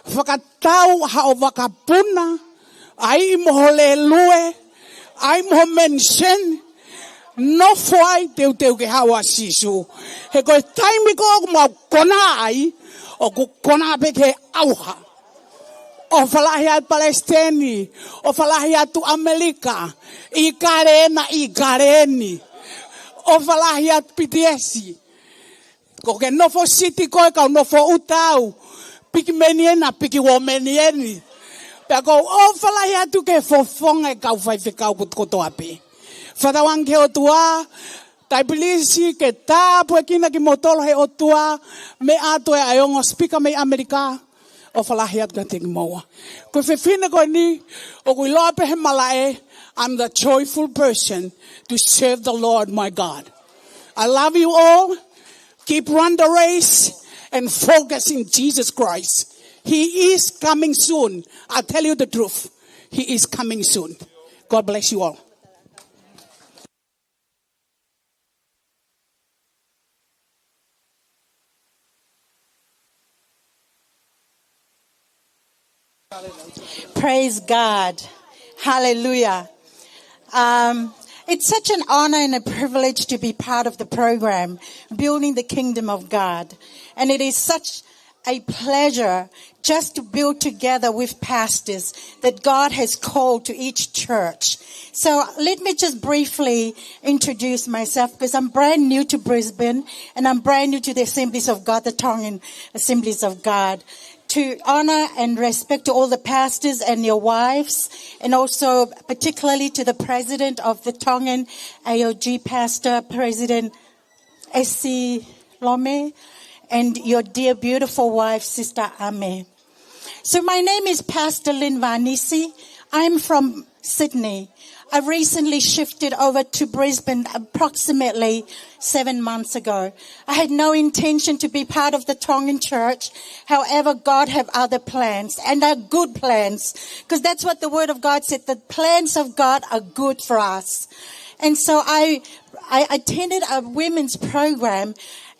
fakatau haʻo vakapuna, ʻai mo ho lēlue, ʻai mo ho mention, nofo ai teuteu ke haʻu ʻa Sīsū. He ko e taimi ko ē ʻoku mau konā ai, ʻoku konā pē ki he ʻauha. ʻOfa lahi atu Palesiteni, ʻofa lahi atu ʻAmelika, ʻIkale ena, ʻIkale ni. ʻOfa lahi atu Pitisi. Ko ke nofo siti koe, kau nofo ʻuta au, piki meni ena, piki uō meni eni. Pea ʻoku ou ʻofa lahi atu ki he fofonga e kau faifekau kotoa pē. Fakatauange ki he ʻOtua, Taipilisi ke tāpuekina kimoutolu ʻe he ʻOtua, meʻa atu ē ʻa e ongo sipika mei ʻAmelika, ʻofa lahi atu kiate kimoua. Ko e fefine ko eni, ʻoku ʻiloa pē he malaʻe, I'm the joyful person to serve the Lord my God. I love you all. Keep run the race and focus in Jesus Christ. He is coming soon. I tell you the truth. He is coming soon. God bless you all. Praise God. Hallelujah. Um, it's such an honor and a privilege to be part of the program, Building the Kingdom of God. And it is such a pleasure just to build together with pastors that God has called to each church. So let me just briefly introduce myself, because I'm brand new to Brisbane and I'm brand new to the Assemblies of God, the Tongan Assemblies of God. To honor and respect to all the pastors and your wives, and also particularly to the president of the Tongan A O G, Pastor President Esi Lome, and your dear beautiful wife, Sister Ame. So my name is Pastor Lynn Vanisi. I'm from Sydney. I recently shifted over to Brisbane approximately seven months ago. I had no intention to be part of the Tongan church. However, God have other plans, and they're good plans, 'cause that's what the Word of God said. The plans of God are good for us. And so I, I attended a women's program,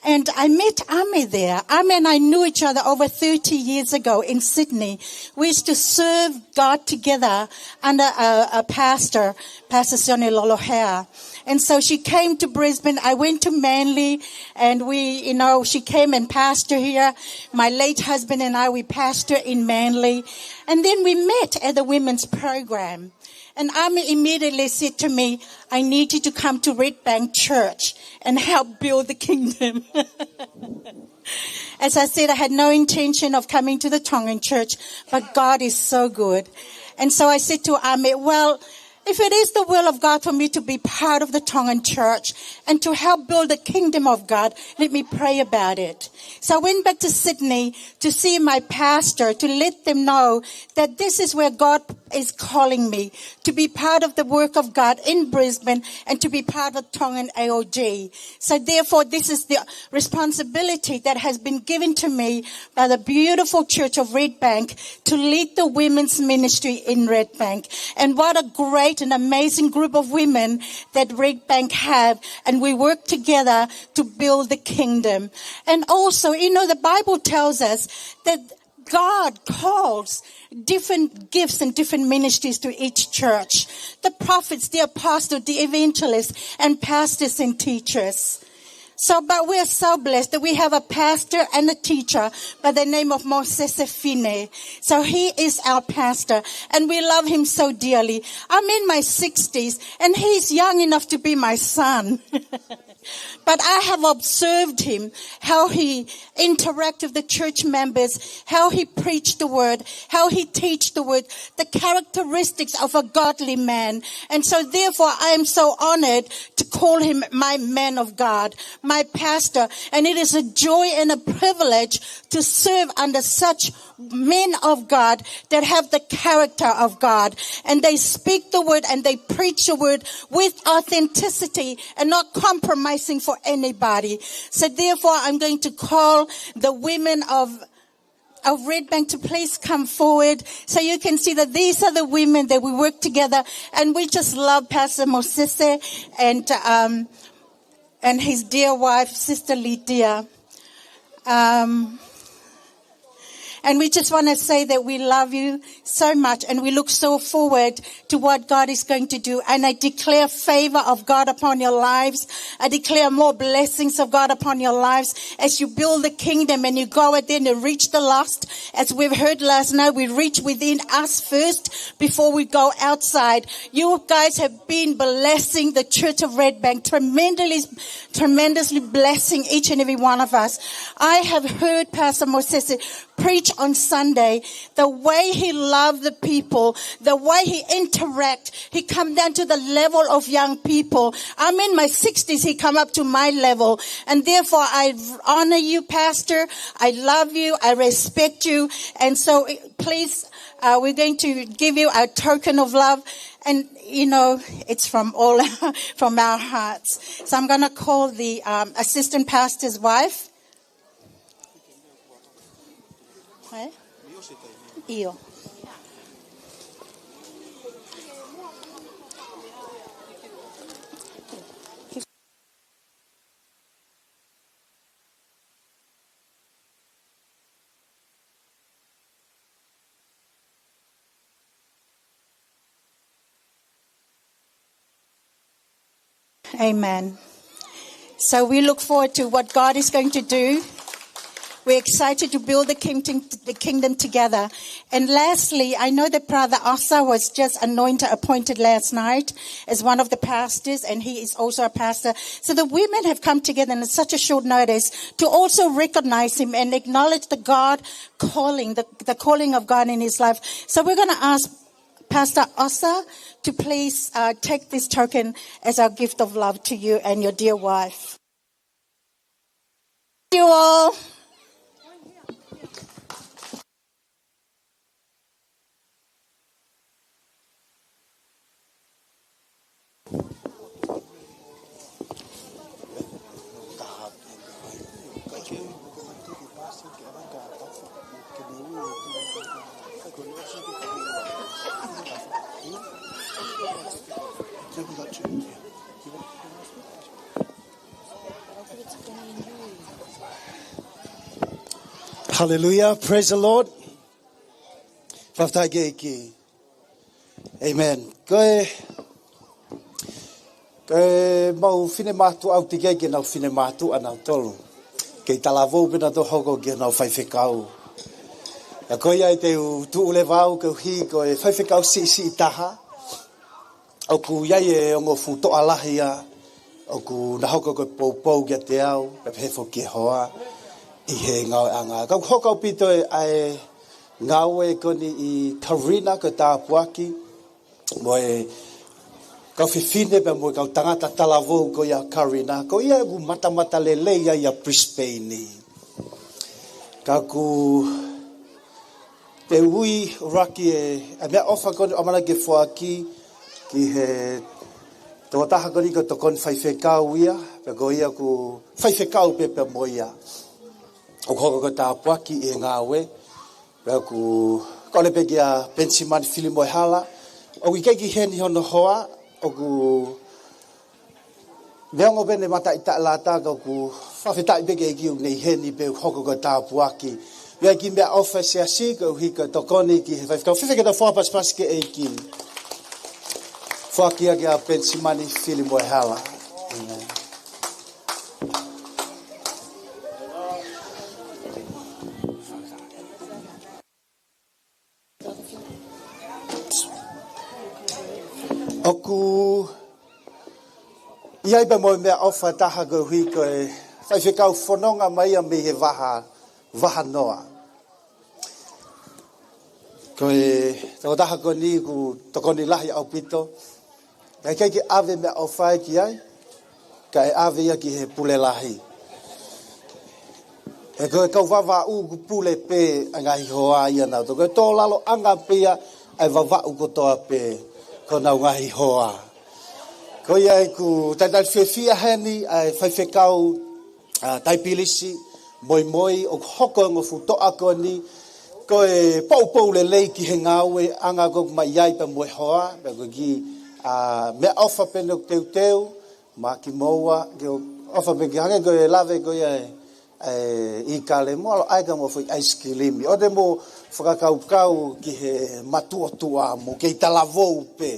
and I met Ame there. Ame and I knew each other over thirty years ago in Sydney. We used to serve God together under a, a pastor, Pastor Sione Lolohea. And so she came to Brisbane. I went to Manly, and we, you know, she came and pastor here. My late husband and I, we pastor in Manly. And then we met at the women's program. And Ame immediately said to me, "I need you to come to Red Bank Church and help build the kingdom." As I said, I had no intention of coming to the Tongan church, but God is so good. And so I said to Ame, "Well, if it is the will of God for me to be part of the Tongan church and to help build the kingdom of God, let me pray about it." So I went back to Sydney to see my pastor, to let them know that this is where God is calling me, to be part of the work of God in Brisbane and to be part of Tongan A O G. So therefore, this is the responsibility that has been given to me by the beautiful Church of Red Bank to lead the women's ministry in Red Bank. And what a great and amazing group of women that Red Bank have. And we work together to build the kingdom. And also, you know, the Bible tells us that God calls different gifts and different ministries to each church. The prophets, the apostles, the evangelists, and pastors and teachers. So, but we are so blessed that we have a pastor and a teacher by the name of Mosese Fine. So he is our pastor, and we love him so dearly. I'm in my sixties, and he's young enough to be my son. But I have observed him, how he interact with the church members, how he preached the word, how he teach the word, the characteristics of a godly man. And so therefore, I am so honored to call him my man of God, my pastor. And it is a joy and a privilege to serve under such men of God that have the character of God, and they speak the word and they preach the word with authenticity and not compromising for anybody. So therefore, I'm going to call the women of, of Red Bank to please come forward so you can see that these are the women that we work together, and we just love Pastor Mosese and, um, and his dear wife, Sister Lydia. Um, and we just want to say that we love you so much, and we look so forward to what God is going to do. And I declare favor of God upon your lives. I declare more blessings of God upon your lives as you build the kingdom and you go out there and you reach the lost. As we've heard last night, we reach within us first before we go outside. You guys have been blessing the Church of Red Bank, tremendously, tremendously blessing each and every one of us. I have heard Pastor Mosese preach on Sunday, the way he loved the people, the way he interact, he come down to the level of young people. I'm in my sixties, he come up to my level. And therefore, I honor you, Pastor. I love you. I respect you. And so, please, uh, we're going to give you a token of love. And, you know, it's from all, from our hearts. So I'm gonna call the, um, assistant pastor's wife. Eh? ʻIo. Amen. So we look forward to what God is going to do. We're excited to build the kingdom, the kingdom together. And lastly, I know that Brother Osa was just anointed, appointed last night as one of the pastors, and he is also a pastor. So the women have come together in such a short notice to also recognize him and acknowledge the God calling, the, the calling of God in his life. So we're gonna ask Pastor Osa to please, uh, take this token as our gift of love to you and your dear wife. You all. Hallelujah. Praise the Lord. Fakafetaʻi ki he ʻEiki. Amen. Ko e, ko e mau finemātuʻa, ʻoku teʻeki ai ke nau finemātuʻa nautolu. Kei talavou pē nautolu hoko ki honau faifekau. ʻA ia ko ia ai te u tuʻu leva au koeʻuhi ko e faifekau siʻisiʻi taha. ʻoku ʻi ai e ongo fuʻu toʻa lahi ia ʻoku na hoko ko e poupou kiate au, pea pehē foki ki he hoa ʻi he ngāueʻanga. Ka ʻoku hoko ʻaupito e ʻa e ngāue ko eni ʻi Karina, ko e tāpuaki mo e kau fefine pea mo e kau tangata talavou ko ia Karina, ko ia ʻoku matamata lelei ai ʻa Brisbane. Ka ʻoku te u ui ʻuluaki e, e meʻaʻofa ko eni ʻoku ʻamanaki ke foaki ki he tokotaha ko eni ko e tokoni faifekau ia, pea ko ia ʻoku faifekau pē pea mo ia. ʻOku hoko ko e tāpuaki ʻi he ngāue, pea ʻoku kole pē kia Penisimani Filimoehala, ʻoku ʻikai ke ʻi heni hono hoa, ʻoku neongo pē ʻene mataʻitaʻi lata, ka ʻoku fakafetaʻi pē ki he ʻEiki ʻoku ne ʻi heni pea ʻoku hoko ko e tāpuaki. Meʻa ki meʻaʻofa e siasi, koeʻuhi ko e tokoni ki he faifekau. Fēfē ke tau fakapasipasi ki he ʻEiki? Foaki ia kia Penisimani Filimoehala. ʻĒmeni. ʻOku ʻi ai pē mo e meʻaʻofa ʻe taha koeʻuhi ko e faifekau fononga mai ia mei he vaha, Vahanoa. Ko e tokotaha ko eni ʻoku tokoni lahi ʻaupito. Ka ʻikai ke ʻave meʻaʻofa ia ki ai, ka ʻe ʻave ia ki he pule lahi. He ko e kau Vavaʻu ʻoku pule pē ʻa e ngaahi hoa ia nautolu. Ko e tōlaloʻanga pē ia ʻa e Vavaʻu kotoa pē ko honau ngaahi hoa. Ko ia ʻoku talitali fiefia heni ʻa e faifekau, ʻa, Taipilisi Moimoi, ʻoku hoko e ongo fuʻu toʻa ko eni ko e poupou lelei ki he ngāueʻanga ko ē ʻoku mai ai pea mo e hoa, pea ko e kiʻi, ʻa, meʻaʻofa pē ʻoku teuteu maʻa kimoua, ke ʻofa pē ke hangē ko e lave ko ia ʻe, ʻe ʻIkale, mou ʻalu ʻo ʻai ka mou foʻi ʻaisikilimi. ʻOua te mou fakakaukau ki he matuʻotuʻa, mou kei talavou pē.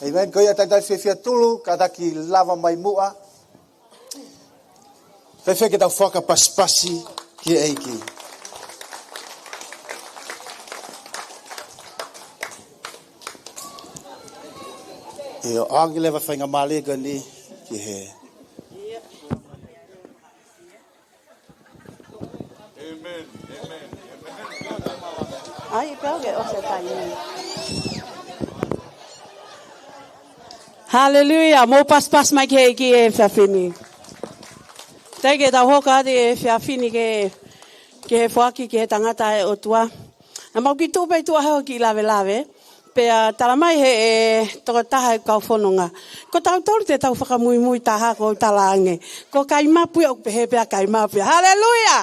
ʻĒmeni. Ko ia talitali fiefia Tulu, kātaki lava mai muʻa. Fēfē ke tau fakapasipasi ki he ʻEiki? ʻIo, ʻoange leva e faingamālie ko eni ki he. ʻAi, pea ke ʻosi e taimi. Haleluia, mou pasipasi mai ki he ʻEiki he efiafi ni. Teʻeki ke tau hoko atu he efiafi ni ke, ke foaki ki he tangata ʻa e ʻOtua. Naʻa mau kiʻi tuʻu pē ʻi tuʻa he ʻoku kiʻi lavelave. Pea talamai ʻe he tokotaha ʻi he kau fononga, ko tautolu te tau fakamuimui taha, ʻoku ou talaange, ko Kaimapu ia, ʻoku pehē pē ʻa Kaimapu ia. Haleluia!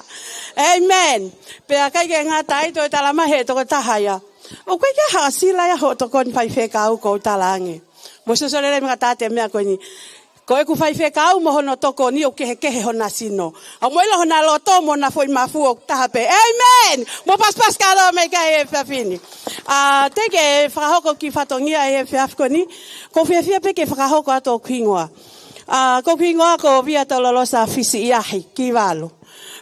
ʻĒmeni. Pea ʻikai ke ngata ai, toe talamai ʻe he tokotaha ia, ʻoku ʻikai ke ʻi ai ha sila ia hoʻo tokoni faifekau, ʻoku ou talaange. Mou sio lelei mai ka tau ʻai e meʻa ko eni. Ko ʻeku faifekau mo hono tokoni ʻoku kehekehe hona sino. ʻOku mou ʻilo hona loto mo hona foʻi mafu ʻoku taha pē. ʻĒmeni. Mou pasipasi kātoa mai ki ai he efiafi ni. ʻA, teʻeki ke fakahoko e kiʻi fatongia he efiafi ko eni. ʻOku ou fiefia pē ke fakahoko atu hoku hingoa. ʻA, ko hoku hingoa ko Via Tololosa Fisiʻiahi Kivalu.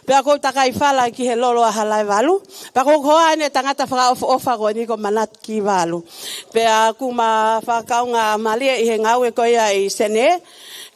Pea ʻoku ou takai fala ki he lolo ʻa Halaevalu. Pea ʻoku ou hoa ʻi he tangata fakaʻofoʻofa ko eni ko Manatu Kivalu. Pea ʻoku ma fakakaungāmālie ʻi he ngāue ko ia ʻi Senē.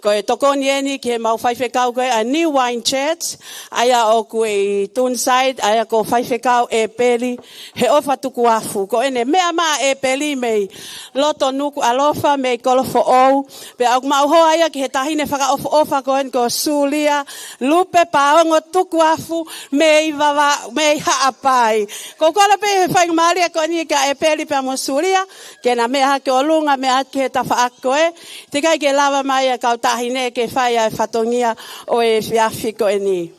Ko e tokoni eni ki heʻemau faifekau ko ia ʻa e New Wine Church, ʻa ia ʻoku ʻi Toonside, ʻa ia ko Faifekau ʻEpeli Heʻofa Tukuafu. Ko ʻene meʻa mai ʻa ʻEpeli mei loto Nukuʻalofa, mei Kolofoʻou. Pea ʻoku mau hoa ia ki he taʻahine fakaʻofoʻofa ko eni ko Sulia Lupe Paongo Tukuafu mei Vavaʻu, mei Haʻapai. ʻOku ou kole pē he faingamālie ko eni kia ʻEpeli pea mo Sulia, ke na meʻa hake ʻolunga, meʻa hake he tafaʻaki ko ē. Teʻeki ai ke lava mai ʻa e kau taʻahine ke fai ʻa e fatongia ʻo e efiafi ko eni.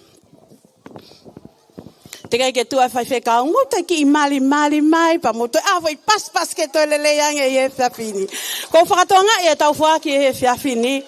Teʻeki ai ke tuʻu ʻa e faifekau, mou toe kiʻi malimali mai, pea mou toe ʻai ha foʻi pasipasi ke toe lelei ange ʻi he efiafi ni. ʻOku ou fakatokangaʻi ʻetau foaki he efiafi ni.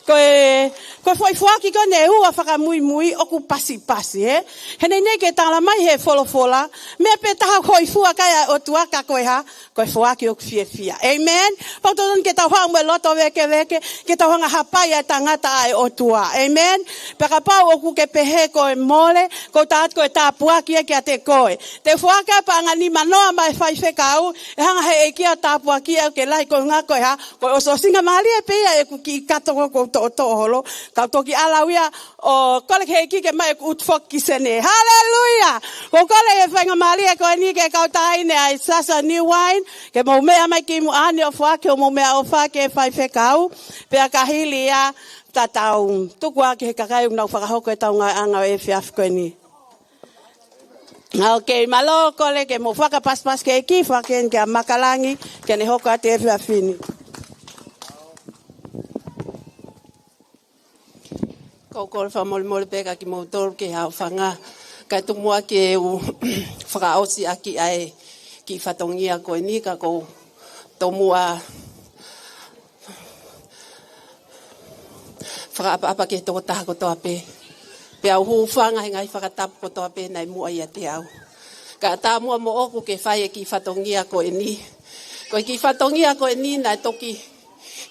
Ko e Ko e foʻi foaki ko eni ʻe ua fakamuimui ʻoku pasipasi, ē? He naʻe ʻikai ke tala mai he folofola, meʻa pē taha ʻoku hōifua ki ai ʻa e ʻOtua ka ko e hā, ko e foaki ʻoku fiefia. ʻĒmeni? Pau totonu ke tau haʻu mo e loto vēkeveke, ke tau hanga ʻo hapai ʻa e tangata ʻa e ʻOtua. ʻĒmeni? Pea kapau ʻoku ke pehē ko e mole, ʻoku ou tala atu ko e tāpuaki ia kiate koe. Te u foaki ʻa e paʻanga nimanoa maʻa e faifekau, ʻe hanga he ʻEiki ʻo tāpuakiʻi au ke lahi koeʻuhinga ko e hā, ko e ʻosiʻosingamālie pē ia ʻeku kiʻi kato ko ē ʻoku ou toʻotoʻo holo. Ka u toki ʻalu au ia ʻo kole ki he ʻEiki ke maʻu ʻeku ʻutu foki ki Senē. Haleluia! ʻOku ou kole ʻi he faingamālie ko eni ki he kau taʻahine ʻa e Sasa New Wine, ke mou meʻa mai ki muʻa ni ʻo foaki hoʻomou meʻaʻofa ki he faifekau, pea ka hili ia, ta tau tuku ā ki he kakai ʻoku nau fakahoko ʻetau ngāueʻanga ʻo e efiafi ko eni. ʻA, ʻokei, mālō, kole ke mou fakapasipasi ki he ʻEiki, foaki eni kia Makalangi, ke ne hoko atu e efiafi ni. ʻOku ou kole fakamolemole pē kiate kimoutolu ki he haʻofanga, kae tuku muʻa ke u fakaʻosi ʻaki ʻa e kiʻi fatongia ko eni ka ʻoku ou tomuʻa fakaʻapaʻapa ki he tokotaha kotoa pē. Pea u hūfanga he ngaahi fakatapu kotoa pē naʻe muʻa ʻiate au. Kae ʻatā muʻa moʻoku ke fai e kiʻi fatongia ko eni. Ko e kiʻi fatongia ko eni naʻe toki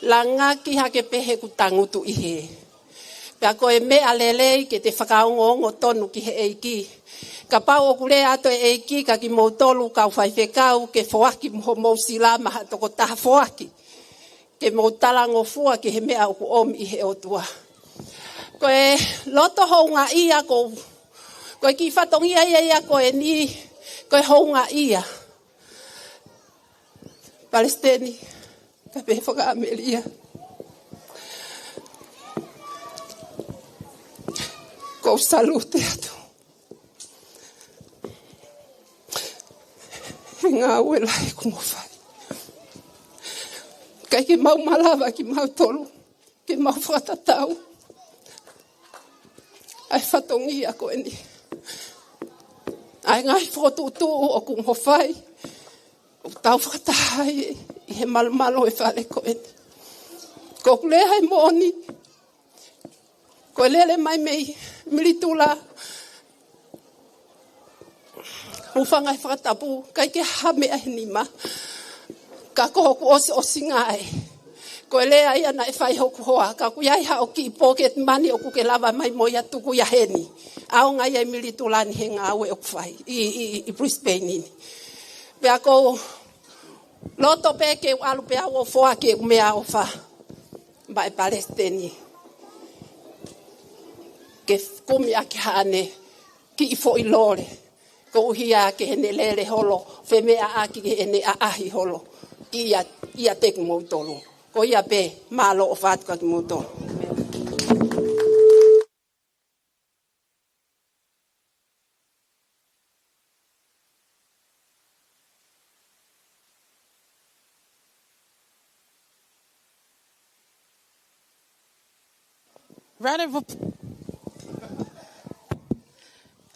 langaki hake pē heʻeku tangutu ʻi hē. Pea ko e meʻa lelei ke te fakaongoongo tonu ki he ʻEiki. Kapau ʻoku lea atu e ʻEiki kiate kimoutolu kau faifekau ke foaki mo homou sila maʻa ha tokotaha foaki, ke mou talangofua ki he meʻa ʻoku ʻomi ʻe he ʻOtua. Ko e loto houngaʻia ko, ko e kiʻi fatongia ia ia ko eni, ko e houngaʻia. Palesiteni, kae pehē fakaʻamelia. ʻOku ou salute atu he ngāue lahi kuo mo fai. ʻIkai ke mau malava kimautolu ke mau fakatatau ʻa e fatongia ko eni. ʻA e ngaahi fokotuʻutuʻu ʻoku mo fai, ʻoku tau fakataha ai ʻi he malumalu ʻo e fale ko eni. Ko ʻeku lea he moʻoni, ko e lele mai mei Militula, hūfanga he fakatapu, ʻikai ke ha meʻa he nima. Ka ko hoku ʻosiʻosinga ē. Ko e lea ia naʻe fai hoku hoa, ka ʻoku ʻi ai haʻo kiʻi pocket money ʻoku ke lava mai mo ia tuku ia heni. ʻAonga ia ʻi Militula ni he ngāue ʻoku fai ʻi, ʻi, ʻi Brisbane ni. Pea ʻoku ou loto pē ke u ʻalu pē au ʻo foaki ʻeku meʻaʻofa maʻa e palesiteni, ke kumi ʻaki haʻane kiʻi foʻi lole, koeʻuhi ke ne lele holo, femeʻaʻaki ke ne ʻaʻahi holo ʻiate, ʻiate kimoutolu. Ko ia pē, mālō ʻofa atu kiate kimoutolu. Round of app-,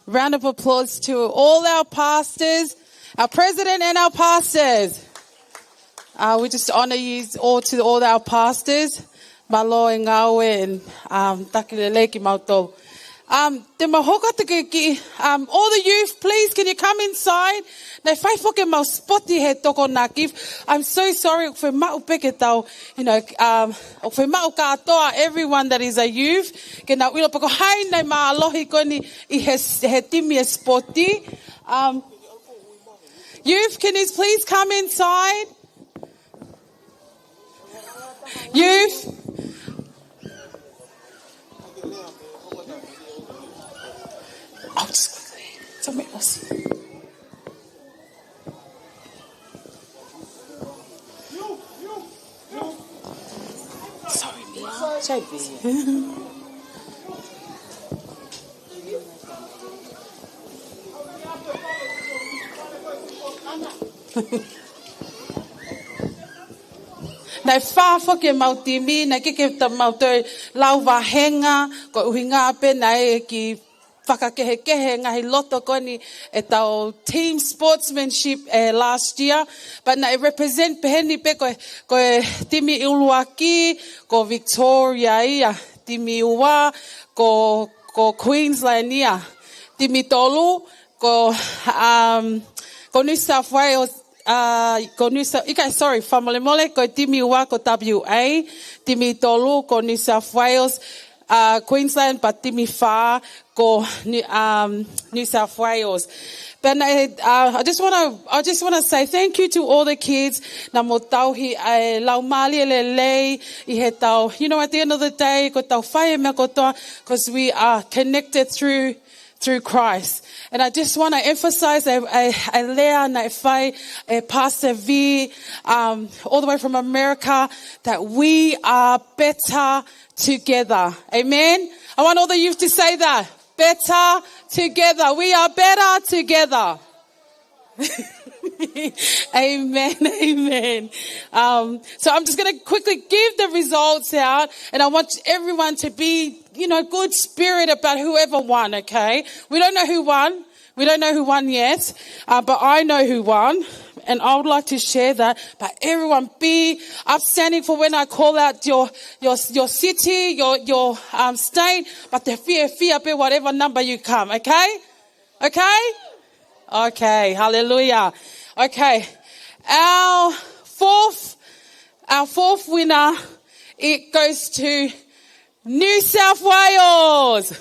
round of applause to all our pastors, our president and our pastors. Uh, we just honor you all, to all our pastors. Mālō e ngāue and, um, taki lelei kimautolu. Um, te mau hoko atu ki, ki, um, all the youth, please, can you come inside? Naʻe fai foki ʻemau spoti he Tokonaki. I'm so sorry, ʻoku fiemaʻu pē ke tau, you know, um, ʻoku fiemaʻu kātoa, everyone that is a youth, ke nau ʻilo pe ko hai naʻe mālohi ko eni ʻi he, he timi e spoti. Um, youth, can you please come inside? Youth. I'll just quickly. Something else. Sorry, Mia. Sorry, Mia. Naʻe fā foki ʻemau timi, naʻe ʻikai ke ta-, mau toe lau vāhenga, ko e ʻuhinga pē naʻe kiʻi fakakehekehe ngaahi loto ko eni ʻetau team sportsmanship ʻe last year, but naʻe represent pehē ni pē ko e, ko e timi ʻuluaki, ko Victoria ia. Timi ua ko, ko Queensland ia. Timi tolu ko, um, ko New South Wales, uh, ko New South, ʻikai, sorry, fakamolemole, ko e timi ua ko W A, timi tolu ko New South Wales, uh, Queensland, pea timi fā ko New, um, New South Wales. But uh, I just want to, I just want to say thank you to all the kids. Naʻa mou tauhi ʻa e laumālie lelei ʻi heʻetau, you know, at the end of the day, ko ʻetau fai e meʻa kotoa, because we are connected through through Christ. And I just want to emphasize a, a, a lea naʻe fai ʻe Pastor V, um, all the way from America, that we are better together. Amen. I want all the youth to say that. Better together. We are better together. Amen. Amen. Um, so I'm just going to quickly give the results out, and I want everyone to be, you know, good spirit about whoever won, okay? We don't know who won. We don't know who won yet, uh, but I know who won, and I would like to share that. But everyone be upstanding for when I call out your, your, your city, your, your, um, state, but te fiefia pē whatever number you come, okay? Okay? Okay, hallelujah. Okay. Our fourth, our fourth winner, it goes to New South Wales.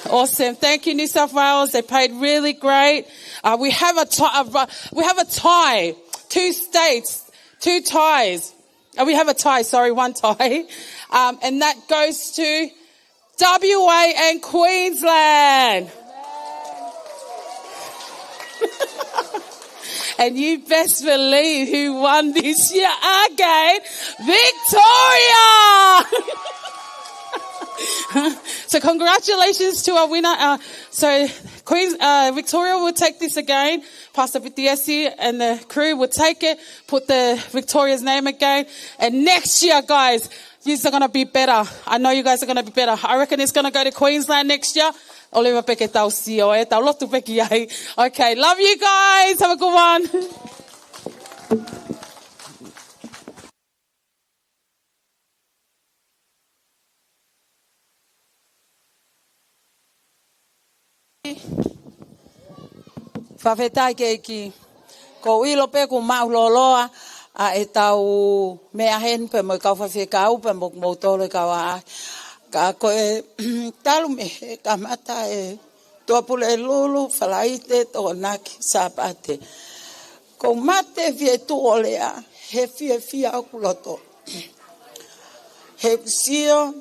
Awesome. Thank you, New South Wales. They played really great. Uh, we have a tie. A ru-, we have a tie. Two states, two ties. Uh, we have a tie, sorry, one tie. Um, and that goes to W A and Queensland. And you best believe who won this year again, Victoria. So congratulations to our winner. Uh, so Queens, uh, Victoria will take this again. Pastor Pitiesi and the crew will take it, put the Victoria's name again. And next year, guys, you are going to be better. I know you guys are going to be better. I reckon it's going to go to Queensland next year. ʻOleva pē ke tau sio, ē, tau lotu pē ki ai. Okay, love you guys. Have a good one. Fakafetaʻi ki he ʻEiki. ʻOku ou ʻilo pē kuo maʻu lōloa ʻa ʻetau meʻa heni pea mo e kau faifekau pea mo, mo kimoutolu e kau ʻaʻahi. Ka ko e talu mei he kamata e Tuʻapulelulu, Falaite, Tokonaki, Sāpate. ʻOku ou mate fie tuʻu ʻo lea, he fiefia ʻoku loto. He sio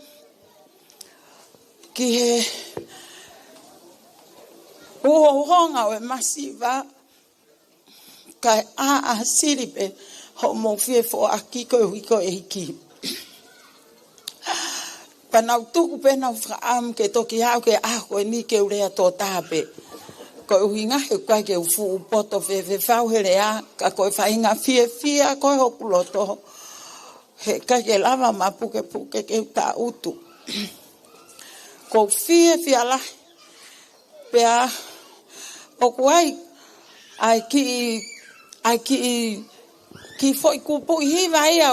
ki he uhouhonga ʻo e masiva, kae ʻā, ʻā sili pē hoʻomou fie foaki koeʻuhi ko e ʻEiki. Pea nau tuku pē ʻenau fakaʻamu ke toki aʻu ki he ʻaho ko eni ke u lea tō taha pē. Ko e ʻuhinga he ʻoku ʻikai ke u fuʻu poto fēfē fau he lea, ka ko e faʻahinga fiefia ko ē hoku loto. He ʻikai ke lava mapukepuke ke u tangutu. ʻOku ou fiefia lahi. Pea ʻoku ʻi ai, ʻi ai e kiʻi, ʻi ai e kiʻi, kiʻi foʻi kupuʻi hiva ia,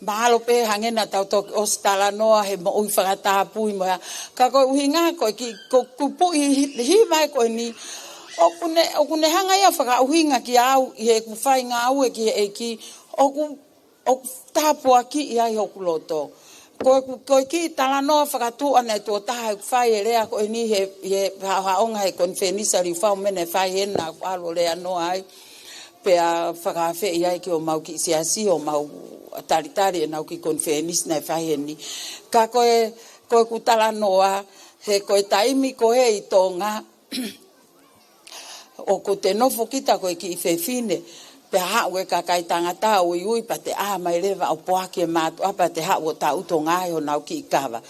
mahalo pē hangē naʻa tau toki ʻosi talanoa he moʻui fakatapui mo ia. Ka ko e ʻuhinga ko e kiʻi, ko e kupuʻi hi-, hiva ko eni, ʻoku ne, ʻoku ne hanga ia ʻo fakaʻuhinga kiate au ʻi heʻeku fai ngāue ki he ʻEiki, ʻoku ʻoku tāpuakiʻi ai hoku loto. Ko e, ko e kiʻi talanoa fakatuʻa naʻe tuʻo taha ʻeku fai e lea ko eni he, he haʻohaʻonga he konifelenisi ʻa Liufau, meʻa naʻe fai heni naʻa ku ʻalu ʻo lea noa ai. Pea fakaafeʻi ai ki homau kiʻi siasi, homau talitali ʻenau kiʻi konifelenisi naʻe fai heni. Ka ko e, ko ʻeku talanoa, he ko e taimi ko ē ʻi Tonga, ʻoku te nofo kita ko e kiʻi fefine, pea haʻu e kakai tangata ʻo uiui pea te ʻā mai leva ʻo poaki e mātuʻa pea te haʻu ʻo tangutu ʻo ngaohi honau kiʻi kava.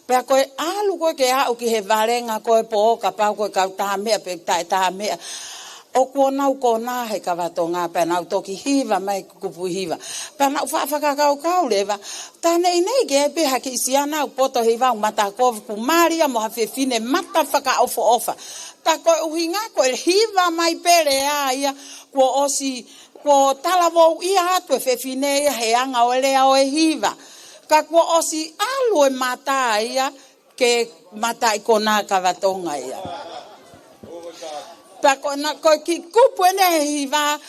Pea ko e ʻalu ko ē ke aʻu ki he valenga ko ē pō, kapau ko e kau tā meʻa pe taʻe tā meʻa, ʻoku nau konā he kava Tonga pea nau toki hiva mai kupuʻi hiva. Pea naʻa ku faʻa fakakaukau leva, tā neʻineʻi ke ʻi ai pē ha kiʻi siana ʻoku poto he hiva ʻoku matakovi, kuo mali ia mo ha fefine mata fakaʻofoʻofa. Ka ko e ʻuhinga ko e hiva mai pē lea ia kuo ʻosi, Kuo talavou ia atu e fefine ia he anga ʻo e lea ʻo e hiva. Ka kuo ʻosi ʻalu e mata ia ke mataʻikona kavatonga ia. Pea ko ena ko e kiʻi kupu ʻeni he hiva,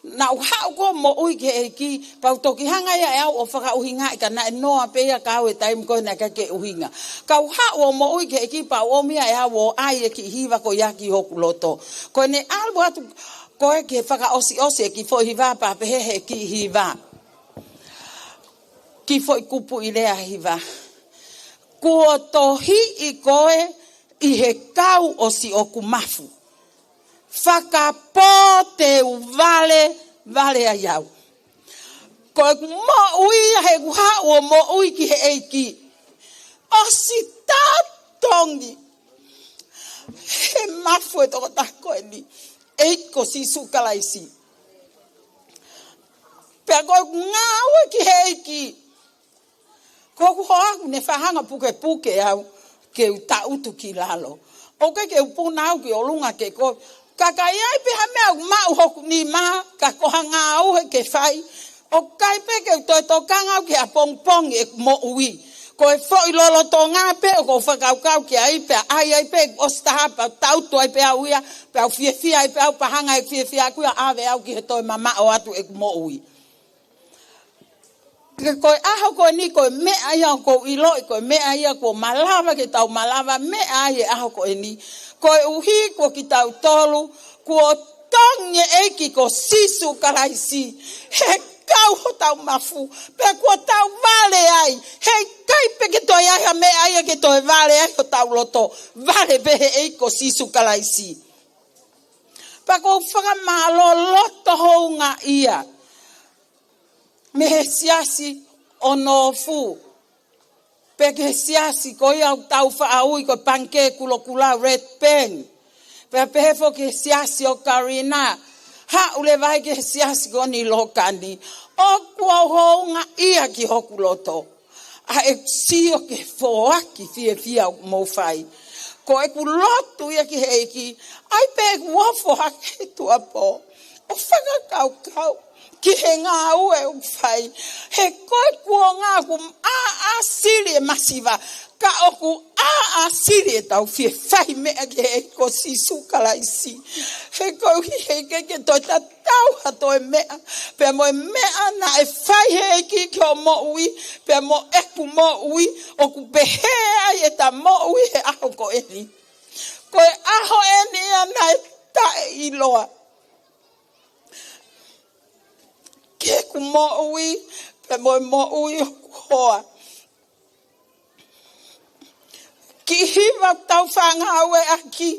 naʻá ku haʻu ʻo moʻui ki he ʻEiki, pea u toki hanga ia ʻe au ʻo fakaʻuhingaʻi ka naʻe noa pē ia kiate au he taimi ko ē naʻe ʻikai ke ʻuhinga. Ka u haʻu ʻo moʻui ki he ʻEiki pea u ʻomi ia ʻe au ʻo ʻai e kiʻi hiva ko ia ki hoku loto. Ko ʻene ʻalu atu ko ē ki he fakaʻosiʻosi e kiʻi foʻi hiva pea pehē he kiʻi hiva. Kiʻi foʻi kupuʻi lea hiva. Kuo tohiʻi koe ʻi he kau ʻo siʻoku mafu. Fakapō te u vale, vale ai au. Ko ʻeku moʻui ia heʻeku haʻu ʻo moʻui ki he ʻEiki. ʻOsi tatongi he mafu e tokotaha ko eni, ʻEiki ko Sīsū Kalaisi. Pea ko ʻeku ngāue ki he ʻEiki, ko hoku hoa ʻoku ne faʻa hanga ʻo pukepuke au ke u taʻutu ki lalo. ʻOku ʻikai ke u puna au ki ʻolunga ke kovi. Ka ka ʻi ai pē ha meʻa ʻoku maʻu hoku nima, ka ko ha ngāue ke fai, ʻoku ʻikai pē ke u toe tokanga au ki he ʻapongipongi ʻeku moʻui. Ko e foʻi lolotonga pē ʻoku ou fakakaukau ki ai pea ʻai ai pē ʻosi taha pea taʻutu ai pē au ia, pea u fiefia ai pē au pea hanga ʻe he fiefia ʻaʻaku ia ʻo ʻave au ki he toe mamaʻo atu ʻeku moʻui. Ka ko e ʻaho ko eni, ko e meʻa ia ʻoku ou ʻiloʻi, ko e meʻa ia kuo malava ke tau malava, meʻa ai e ʻaho ko eni. Koeʻuhi ko kitautolu, kuo tongi e ʻEiki ko Sīsū Kalaisi he kau hotau mafu, pea kuo tau vale ai, heʻikai pē ke toe ai ha meʻa ia ke toe vale ai hotau loto, vale pē he ʻEiki ko Sīsū Kalaisi. Pea ʻoku ou fakamālō loto houngaʻia mei he siasi ʻo Nōfū, pea ki he siasi ko ia ʻoku tau faʻa ui ko e Pangikē Kulokulo, Red Bank. Pea pehē foki ki he siasi ʻo Karina, haʻu leva ai ki he siasi ko eni Lokani. ʻOku ou houngaʻia ki hoku loto ʻa ʻeku sio ki he foaki fiefia ʻoku mou fai. Ko ʻeku lotu ia ki he ʻEiki, ʻai pē ʻeku ofo hake he tuʻuapō ʻo fakakaukau ki he ngāue ʻoku fai. He ko e kuonga ʻoku ʻāʻā sili e masiva, ka ʻoku ʻāʻā sili ʻetau fie fai meʻa ki he ʻEiki ko Sīsū Kalaisi. He koeʻuhi heʻikai ke toe tatau ha toe meʻa pea mo e meʻa naʻe fai he ʻEiki ki hoʻo moʻui pea mo ʻeku moʻui, ʻoku pehē ai ʻeta moʻui he ʻaho ko eni. Ko e ʻaho eni ia naʻe taʻeʻiloa ki heʻeku moʻui pea mo e moʻui ʻo hoku hoa. Kiʻi hiva ʻoku tau faʻa ngāueʻaki,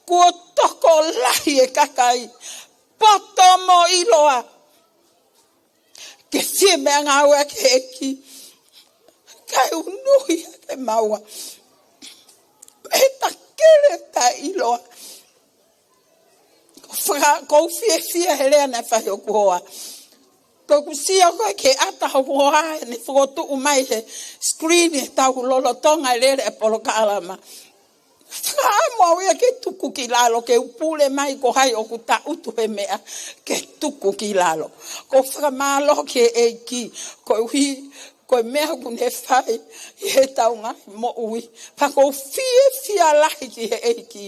kuo tokolahi e kakai poto mo ʻiloa ke fie meʻangāueʻaki e ʻEiki, kae unuhi ʻaki e maua mei he takele taʻeʻiloa. Ko faka-, ʻoku ou fiefia he lea naʻe fai hoku hoa. Ko ʻeku sio ko ē ki he ʻata hoku hoa, ʻene fokotuʻu mai he screen ʻetau lolotonga e lele e polokalama. Fakaʻamu au ia ke tuku ki lalo, ke u pule mai ko hai ʻoku taʻutu he meʻa, ke tuku ki lalo. ʻOku ou fakamālō ki he ʻEiki, koeʻuhi ko e meʻa ʻoku ne fai ʻi heʻetau ngaahi moʻui. Pea ʻoku ou fiefia lahi ki he ʻEiki.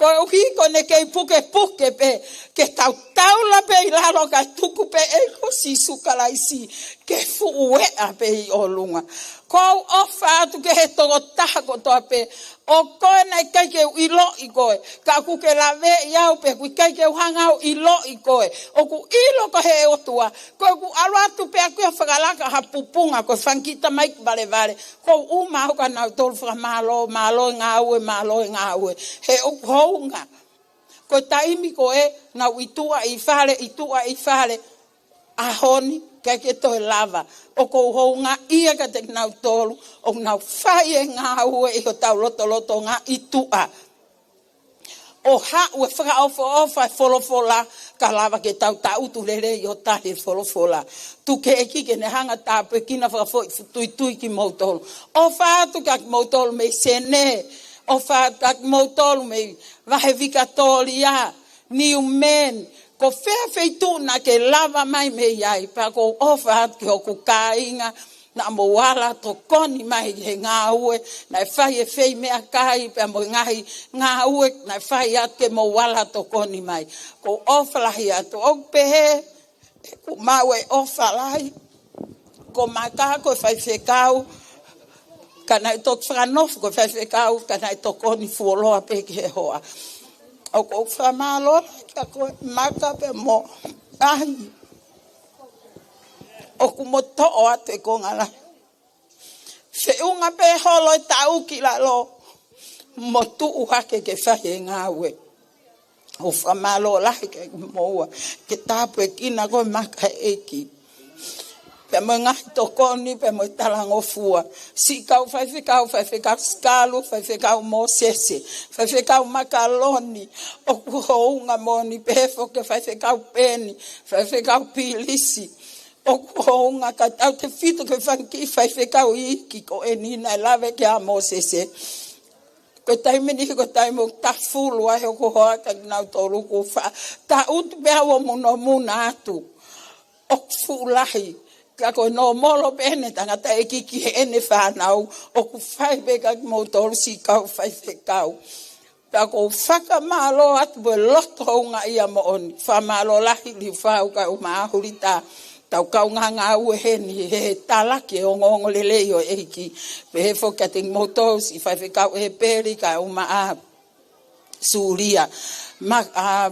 Koeʻuhi ko ʻene kei pukepuke pē ke tau taula pē ʻi lalo kae tuku pē ʻEiki ko Sīsū Kalaisi ke fuʻu eʻa pē ʻi ʻolunga. ʻOku ou ʻofa atu ki he tokotaha kotoa pē, ʻo ko ē naʻe ʻikai ke u ʻiloʻi koe, ka ʻoku ke laveʻi au pē ʻoku ʻikai ke u hanga ʻo ʻiloʻi koe. ʻOku ʻilo koe ʻe he ʻOtua, ko ʻeku ʻalu atu pē ʻaʻaku ia ʻo fakalaka ha pupunga ko e fanga kiʻi tamaiki valevale, ʻoku ou ʻuma au kia nautolu fakamālō, mālō e ngāue, mālō e ngāue. He ʻoku hounga. Ko e taimi ko ē naʻá ku ʻi tuʻa ʻi fale, ʻi tuʻa ʻi fale, ʻaho ni ʻikai ke toe lava. ʻOku ou houngaʻia kiate kinautolu ʻoku nau fai e ngāue ʻi hotau lotolotonga ʻi tuʻa, ʻo haʻu e fakaʻofoʻofa e folofola, ka lava ke tau taʻutu lelei ʻo tali e folofola. Tuku ki he ʻEiki ke ne hanga ʻo tāpuekina fakafoʻituitui tuitui kimoutolu. ʻOfa atu kia kimoutolu mei Senē, ʻofa atu kia kimoutolu mei Vahe Vikatōlia, Niu Meni, Ko fē feituʻu naʻa ke lava mai mei ai, pea ʻoku ou ʻofa atu ki hoku kāinga, naʻa mou ala tokoni mai he ngāue, naʻe fai e fei meʻakai, pea mo e ngaahi ngāue, naʻe fai atu ke mou ala tokoni mai. ʻOku ou ʻofa lahi atu, ʻoku pehē, ʻoku maʻu e ʻofa lahi, ko Maka ko e faifekau, ka naʻe toki fakanofo ko e faifekau, ka naʻe tokoni fuoloa pē ki he hoa. ʻOku ou fakamālō lahi kia koe Maka pea mo ʻAi. ʻOku mo toʻo atu e konga lahi. Feʻunga pē holo e taʻu ki lalo, mo tuʻu hake ke fai e ngāue. ʻOku ou fakamālō lahi kia moua, ke tāpuekina koe Maka ʻe he ʻEiki. Pea mo e ngaahi tokoni, pea mo e talangofua. Siʻi kau faifekau, faifekau Sikalu, faifekau Mōsese, faifekau Makaloni, ʻoku hounga moʻoni, pehē foki faifekau Peni, faifekau Pilisi. ʻOku hounga, kae tautefito ki he fanga kiʻi faifekau iiki ko eni naʻe lave ki ai ʻa Mōsese. Ko e taimi ni, ko e taimi ʻoku tafulu ai hoku hoa kia kinautolu, ʻoku ou faʻa taʻutu pē au ʻo munomuna atu. ʻOku fuʻu lahi, ka ko e nōmolo pē ʻene tangataʻeiki ki heʻene fānau, ʻoku fai pē kia kimoutolu siʻi kau faifekau. Pea ʻoku ou fakamālō atu mo e loto houngaʻia moʻoni. Fakamālō lahi Liufau kae ʻumaʻā Hulita, tau kaungā ngāue heni he talaki e ongoongolelei ʻo e ʻEiki. Pehē foki kiate kimoutolu siʻi faifekau ʻEpeli kae ʻumaʻā Sulia. Ma, ʻa,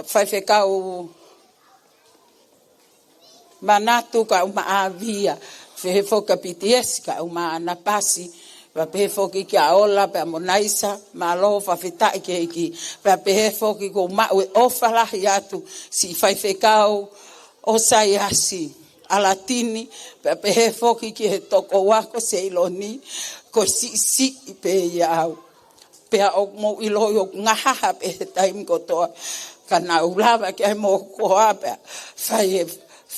faifekau Manatu kae ʻumaʻā Via. Pehē foki kia Pitiesi kae ʻumaʻā Napasi. Pea pehē foki kia Ola pea mo Naisa, mālō fakafetaʻi ki he ʻEiki. Pea pehē foki ʻoku ou maʻu e ʻofa lahi atu siʻi faifekau ʻOsaiasi ʻAlatini, pea pehē foki ki he tokoua ko Seiloni, ko e siʻisiʻi pē ia au. Pea ʻoku mou ʻiloʻi ʻoku ngahaha pē he taimi kotoa, ka naʻa ku lava ki ai mo hoku hoa pea fai e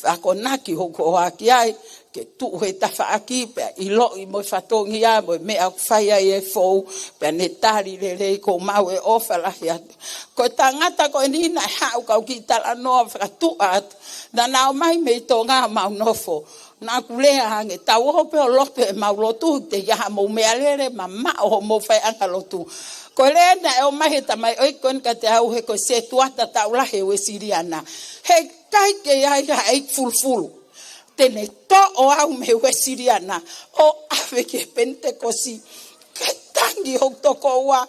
akonaki hoku hoa ki ai, ke tuʻu he tafaʻaki pea ʻiloʻi mo e fatongia mo e meʻa ʻoku fai ai e fou, pea ne tali lelei. ʻOku ou maʻu e ʻofa lahi atu. Ko e tangata ko eni naʻe haʻu kau kiʻi talanoa fakatuʻa atu. Naʻa na ō mai mei Tonga ʻo mau nofo. Naʻa ku lea ange, tau ō pē ʻo lotu ʻemau lotu, teʻeki ai haʻamou meʻalele, mamaʻo hoʻomou faiʻanga lotu. Ko e lea naʻe ʻomai he tamaioʻeiki ko eni kiate au he ko e setuata taʻu lahi e Uēsiliana. He ʻikai ke ʻi ai ha ʻeiki fulufulu te ne toʻo au mei he Uēsiliana ʻo ʻave ki he Penitekosi. Kae tangi hoku tokoua,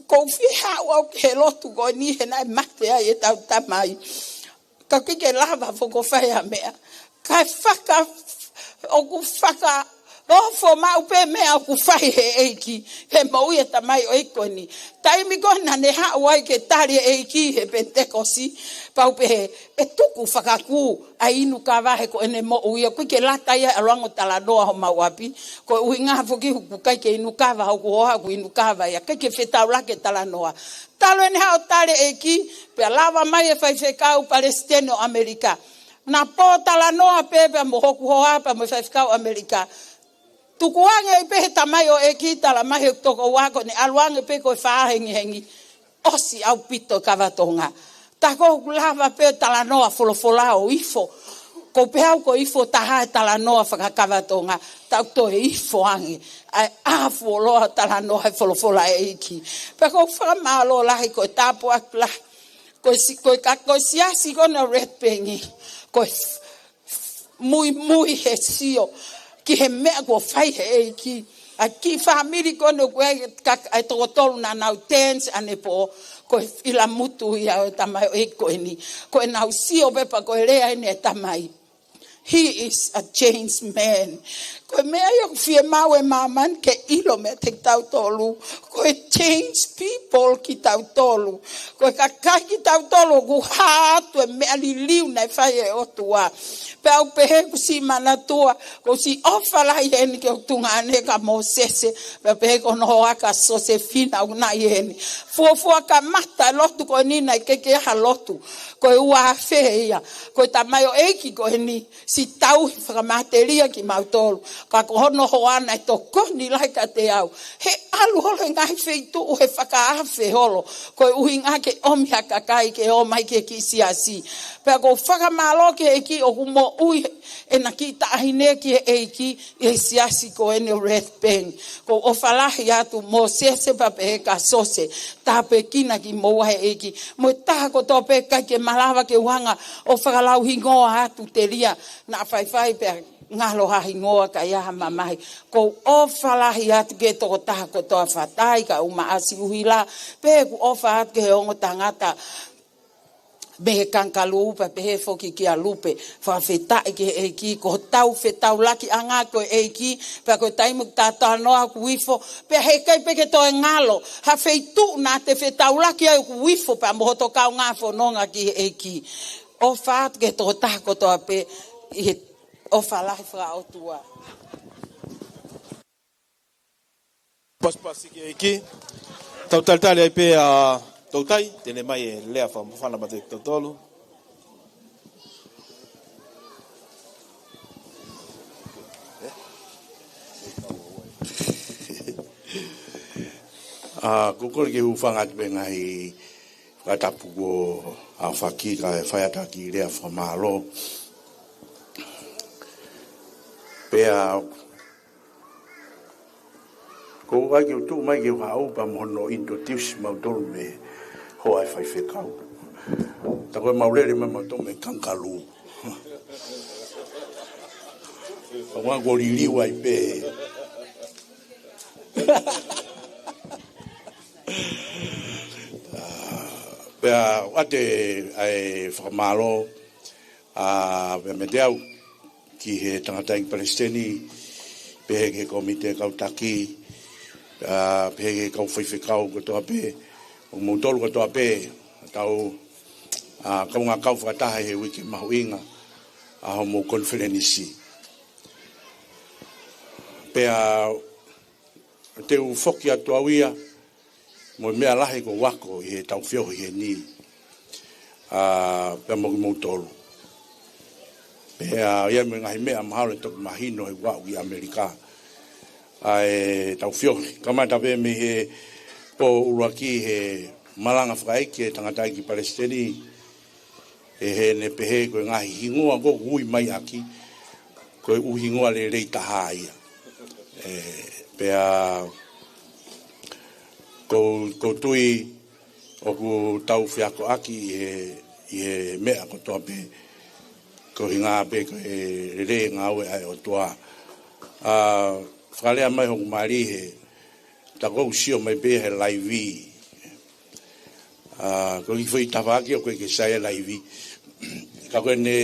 ʻoku ou fie haʻu au ki he lotu ko eni he naʻe mate ai ʻetau tamai. Ka ʻoku ʻikai ke lava foki ʻo fai ha meʻa. Kae faka, ʻoku fakaofo maʻu pē meʻa ʻoku fai he ʻEiki he moʻui e tamaioʻeiki ko eni. Taimi ko ē naʻa ne haʻu ai ke tali e ʻEiki he Penitekosi, pau pē he, ʻe tuku fakakū ʻa e inu kava he ko ʻene moʻui, ʻoku ʻikai ke lata ia he ʻalu ange ʻo talanoa homau ʻapi. Ko e ʻuhinga foki ʻoku ʻikai ke inu kava hoku hoa, ʻoku inu kava ia, ʻikai ke fetaulaki e talanoa. Talu ʻene haʻu ʻo tali e ʻEiki, pea lava mai e faifekau palesiteni ʻo ʻAmelika. Naʻa pōtalanoa pē pea mo hoku hoa pea mo e faifekau ʻAmelika. Tukuange ai pē he tamaioʻeiki, tala mai he tokoua ko eni, ʻalu ange pē ko e fā hengihengi. ʻOsi ʻaupito e kava Tonga. Tā ko ʻoku lava pē talanoa folofola ʻo ifo. ʻOku ou pehē au ko e ifo taha e talanoa fakakava Tonga. Tau toe ifo ange ʻa e ʻā fuoloa talanoa he folofola ʻa e ʻEiki. Pea ʻoku ou fakamālō lahi, ko e tāpuaki lahi. Ko e si-, ko e ka-, ko e siasi ko eni ʻo Red Bank. Ko e muimui he sio ki he meʻa kuo fai he ʻEiki. ʻA e kiʻi fāmili ko eni ʻoku ʻi ai ka-, ʻa e toko tolu naʻa nau dance ʻanepō, ko e ʻilamutu ia ʻo e tamaioʻeiki ko eni. Ko ʻenau sio pē pea ko e lea eni e tamai. He is a changed man. Ko e meʻa ia ʻoku fiemaʻu ʻe māmani ke ʻilo meiate kitautolu. Ko e changed people kitautolu. Ko e kakai kitautolu ʻoku hā atu e meʻa liliu naʻe fai ʻe he ʻOtua. Pea ʻoku pehē ʻoku ou siʻi manatua, ʻoku ou siʻi ʻofa lahi heni ki hoku tuongaʻane kia Mōsese, pea pehē ki hono hoa kia Sosefina ʻoku nau ʻi heni. Fuofua kamata e lotu ko eni naʻe ʻikai ke ʻi ai ha lotu. Ko e ua afe ia. Ko e tamaioʻeiki ko eni, ti tauhi fakamatelie kimautolu. Ka ko hono hoa naʻe tokoni lahi kiate au. He ʻalu holo he ngaahi feituʻu he fakaafe holo. Ko e ʻuhinga ke ʻomi ha kakai ke ō mai ki he kiʻi siasi. Pea ʻoku ou fakamālō ki he ʻEiki ʻoku moʻui ʻena kiʻi taʻahine ki he ʻEiki ʻi he siasi ko eni ʻo Rathbank. ʻOku ou ʻofa lahi atu Mōsese pea pehē kia Sose. Tāpuekina kimoua he ʻEiki. Mo e taha kotoa pē ʻikai ke malava ke u hanga ʻo fakalauhingoa atu telia naʻa faifai pea ngalo ha hingoa ka ʻi ai ha mamahi. ʻOku ou ʻofa lahi atu ki he tokotaha kotoa, Fatai, Kaumaʻasi, ʻUhila, pea ʻoku ou ʻofa atu ki he ongo tangata mei he Kangaroo pea pehē foki kia Lupe. Fakafetaʻi ki he ʻEiki, ko hotau fetaulakiʻanga ko e ʻEiki, pea ko e taimi ʻoku ta talanoa ʻoku ifo, pea heʻikai pē ke toe ngalo ha feituʻu naʻa te fetaulaki ai ʻoku ifo pea mo hoto kaungā fononga ki he ʻEiki. ʻOfa atu ki he tokotaha kotoa pē ʻi he ʻofa lahi fakaʻotua. Pasipasi ki he ʻEiki. Tau talitali ai pē ʻa Toutai, te ne ʻomai e lea fakamāfana maʻa kitautolu. ʻA, ʻoku ou kole ke u hūfanga atu pē he ngaahi fakatapu kuo aofaki kae fai atu ha kiʻi lea fakamālō. Pea ʻoku ou ʻai ke u tuʻu mai ke u haʻu pea mo hono introduce mautolu mei he hoa ʻo e faifekau. Tā ko e mau lele mai mautolu mei he Kangaroo. ʻOku ou liliu ai pē. Pea ʻoatu ʻa e fakamālō, ʻa, pea meiate au ki he tangataʻeiki palesiteni, pehē ki he kōmiti kau taki, ʻa, pehē ki he kau faifekau kotoa pē, ʻo moutolu kotoa pē, tau, ʻa, kaungā kau fakataha he uike mahuʻinga ʻa hoʻomou konifelenisi. Pea te u foki atu au ia mo e meʻa lahi ʻoku ou ako ʻi heʻetau feohi heni, ʻa, pea mo kimoutolu. Pea ʻi ai mo e ngaahi meʻa mahalo ʻe toki mahino he ʻoku ou aʻu ki ʻAmelika. ʻA ʻetau feohi, kamata pē mei he pō ʻuluaki he malanga fakaʻeiki ʻa e tangataʻeiki palesiteni, ʻa ʻene pehē ko e ngaahi hingoa ʻoku ui mai ʻaki, ko e ʻū hingoa lelei taha ia. ʻE, pea ʻoku ou, ʻoku ou tui ʻoku tau feakoʻaki ʻi he, ʻi he meʻa kotoa pē, ko e ʻuhinga pē ko e lelei e ngāue ʻa e ʻOtua. ʻA, fakalea mai hoku mali he, tā ʻoku ou sio mai pē he laivi. ʻA, ko e kiʻi foʻi tafaʻaki ʻoku ʻikai ke sai e laivi. Ka ko ʻene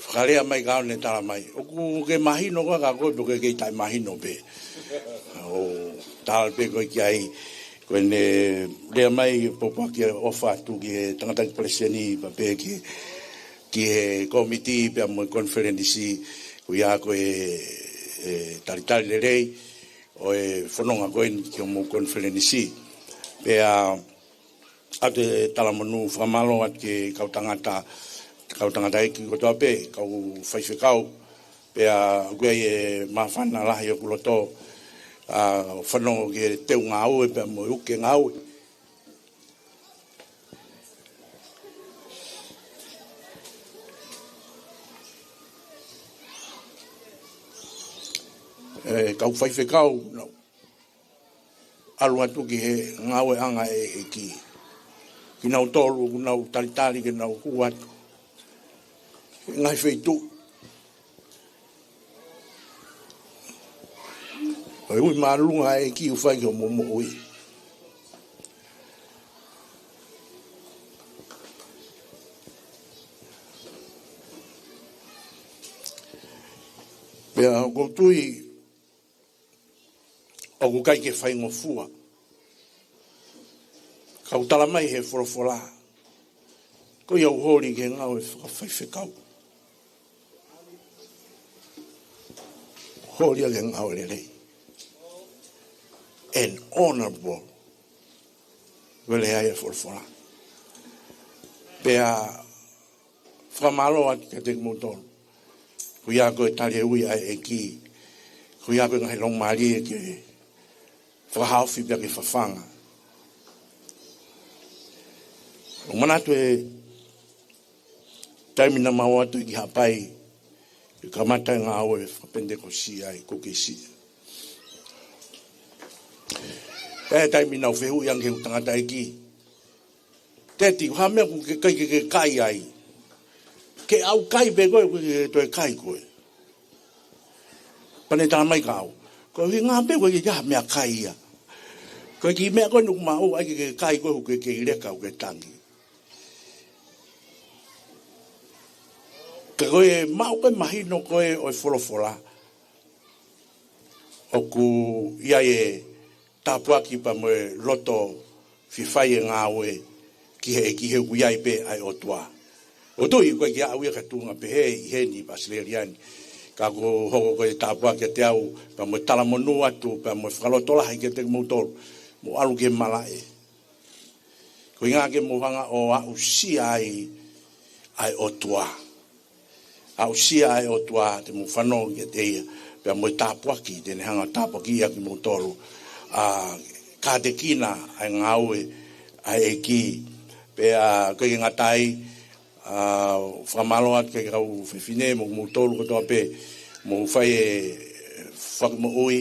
fakalea mai ka ʻoku ne tala mai, ʻoku ke mahino koe ka ko e pē ʻoku ke kei taʻemahino pē. ʻO tala pē koe ki ai, ko ʻene lea mai pōpoaki ʻofa atu ki he tangataʻeiki palesiteni pea pehē ki, ki he kōmiti pea mo e konifelenisi, ko ia ko e, e talitali lelei ʻo e fononga ko eni ki hoʻomou konifelenisi. Pea ʻoatu e talamonū fakamālō atu ki he kau tangata, kau tangataʻeiki kotoa pē, kau faifekau, pea ʻoku ʻi ai e māfana lahi ʻoku loto, ʻa, fanongo ki he teu ngāue pea mo e uke ngāue. ʻE, kau faifekau, nau ʻalu atu ki he ngāueʻanga ʻa e ʻEiki. Kinautolu ʻoku nau talitali ke nau hū atu he ngaahi feituʻu. ʻOku ui māʻolunga ʻa e ʻEiki ʻoku fai ki hoʻomou moʻui. Pea ʻoku ou tui ʻoku ʻikai ke faingofua. Ka ʻoku tala mai he folofola, ko ia ʻoku holi ki he ngāue fakafaifekau, holi ia ki he ngāue lelei. And honorable. Ko e lea ia ʻa e folofola. Pea fakamālō atu kiate kimoutolu. Ko ia ko e tali e ui ʻa e ʻEiki. Ko ia ko e ngaahi laumālie ke fakahaofi pea ke fafanga. ʻOku ou manatu he taimi naʻa mau ō atu ki Haʻapai, ke kamata e ngāue fakapenitekosi ai ko Kesi. Pea taimi naʻa ku fehuʻi ange ki he tangataʻeiki, Teti, ko e hā e meʻa ʻoku ke ʻikai ke ke kai ai? Ke ʻau kai pē koe, ʻoku ke toe kai koe. Pea ne talamai kia au, ko e ʻuhinga pē ʻoku ʻikai ke ʻi ai ha meʻakai ia. Ko e kiʻi meʻa ko eni ʻoku maʻu ai ke ke kai koe, ʻoku ke kei leka, ʻoku ke tangi. Ka ko e maʻu ko e mahino ko ē ʻo e folofola, ʻoku ʻi ai e tāpuaki pea mo e loto fie fai e ngāue ki he ʻEiki he ʻoku ʻi ai pē ʻa e ʻOtua. ʻOku ou tui ʻoku ʻikai ke aʻu ia ki ha tuʻunga pehē ʻi heni pe ʻAositelēlia ni. Ka ʻoku hoko ko e tāpuaki kiate au, pea mo e talamonū atu, pea mo e fakalotolahi kiate kimoutolu, mou ʻalu ki he malaʻe. Ko e ʻuhinga ke mou hanga ʻo aʻusia ai ʻa e ʻOtua. Aʻusia ʻa e ʻOtua, te mou fanongo kiate ia, pea mo e tāpuaki te ne hanga ʻo tāpuakiʻi ʻa kimoutolu. ʻA, kātekina ʻa e ngāue ʻa e ʻEiki. Pea ʻoku ʻikai ke ngata ai, ʻa, fakamālō atu ki he kau fefine mo kimoutolu kotoa pē, mou fai e fakamoʻui,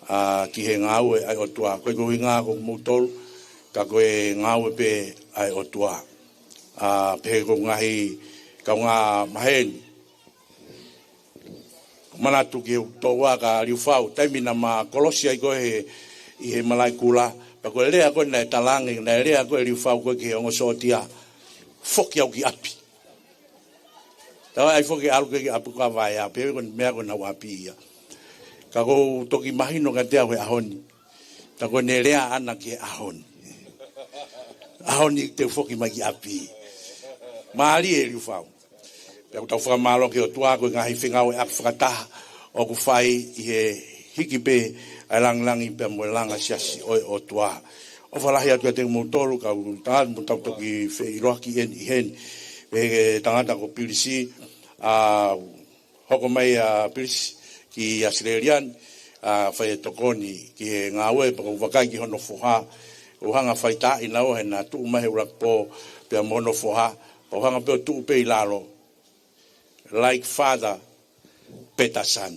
ʻa, ki he ngāue ʻa e ʻOtua. ʻOku ʻikai ko e ʻuhinga ko kimoutolu, ka ko e ngāue pē ʻa e ʻOtua. ʻA, pehē ko e ngaahi kaungā maheni. Manatu ki he toua kia Liufau, taimi naʻa ma kolosi ai ko ē he, ʻi he malaʻe kula, pea ko e lea ko ē naʻe talaange, naʻe lea ko ē Liufau ko ē ki he ongo sōtia, foki au ki ʻapi. Tau ai foki ʻalu ki ʻapi ko ē ʻa Vaea, pea ko e meʻa ko ē naʻa ku ʻapi ia. Ka ʻoku toki mahino kiate au he ʻaho ni, tā ko ʻene lea ʻana ki he ʻaho ni. ʻAho ni te u foki mai ki ʻapi. Mālie Liufau. Pea ʻoku tau fakamālō ki he ʻOtua ko e ngaahi fengāueʻaki fakataha ʻoku fai ʻi he hiki pē ʻa e langilangi pea mo e langa siasi ʻo e ʻOtua. ʻOfa lahi atu kiate kimoutolu, kau tangata mo tau toki feʻiloaki eni ʻi heni. Pehē ki he tangata ko Pilisi, ʻa, hoko mai ʻa Pilisi ki ʻAositelēlia ni, ʻa, fai e tokoni ki he ngāue, pea ʻoku ou vakai ki hono foha, ʻoku hanga fai taʻi naua he naʻa tuʻu mai he ʻuluaki pō, pea mo hono foha, pea ʻoku hanga pē ʻo tuʻu pē ʻi lalo. Like father, better son.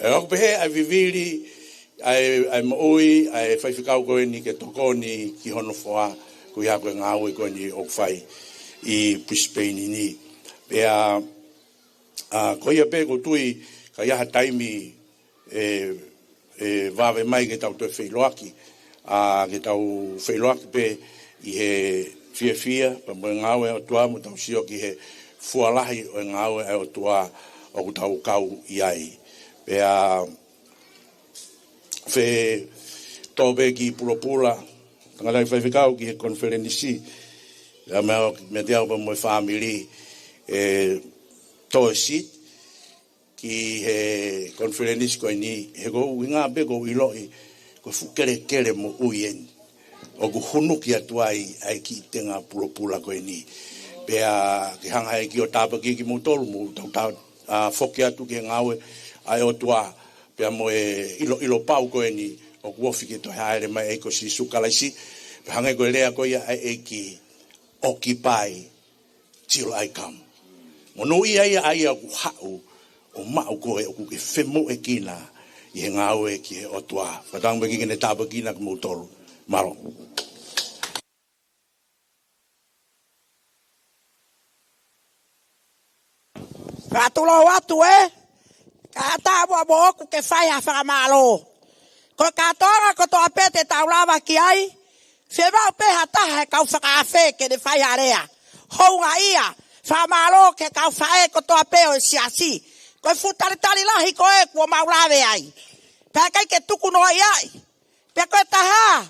ʻE, ʻoku pehē ʻa e vivili, ʻa e, ʻa e moʻui ʻa e faifekau ko eni ke tokoni ki hono foha, ko ia ko e ngāue ko eni ʻoku fai ʻi Brisbane ni. Pea, ʻa, ko ia pē ʻoku ou tui, ka ʻi ai ha taimi ʻe, ʻe vave mai ke tau toe feʻiloaki, ʻa, ke tau feʻiloaki pē ʻi he fiefia, pea mo e ngāue ʻa e ʻOtua, mo tau sio ki he fualahi ʻo e ngāue ʻa e ʻOtua ʻoku tau kau ʻi ai. Pea, fe, tō pē ki Pulopula, tangataʻeiki faifekau ki he konifelenisi, ʻa, mea, mea te au pea mo e fāmili, ʻe, tō e seat, ki he konifelenisi ko eni, he ko e ʻuhinga pē ʻoku ou ʻiloʻi, ko e fuʻu kelekele moʻui eni. ʻOku hunuki atu ai, ʻa e kiʻi tenga Pulopula ko eni. Pea ke hanga ʻe he ʻEiki ʻo tāpuakiʻi kimoutolu, mou tau tā, ʻa, foki atu ki he ngāue ʻa e ʻOtua, pea mo e ʻiloʻilo pau ko eni, ʻoku ofi ke toe hāʻele mai ʻa e ʻEiki ko Sīsū Kalaisi, pea hangē ko e lea ko ia ʻa e ʻEiki, occupy till I come. Monūʻia ia ʻa ia ʻoku haʻu ʻo maʻu koe ʻoku ke femoʻuekina ʻi he ngāue ki he ʻOtua. Fakatauange ke ne tāpuekina kimoutolu. Mālō. Ka tulou atu ē, ka tā mo ʻoku ke fai ha fakamālō. Ko e kātoanga kotoa pē te tau lava ki ai, fiemaʻu pē ha taha he kau fakaafe ke ne fai ha lea. Houngaʻia, fakamālō ki he kau faʻē kotoa pē ʻo e siasi. Ko e fuʻu talitali lahi ko ē kuo mau lave ai. Pea ʻikai ke tuku noaʻia ai. Pea ko e taha,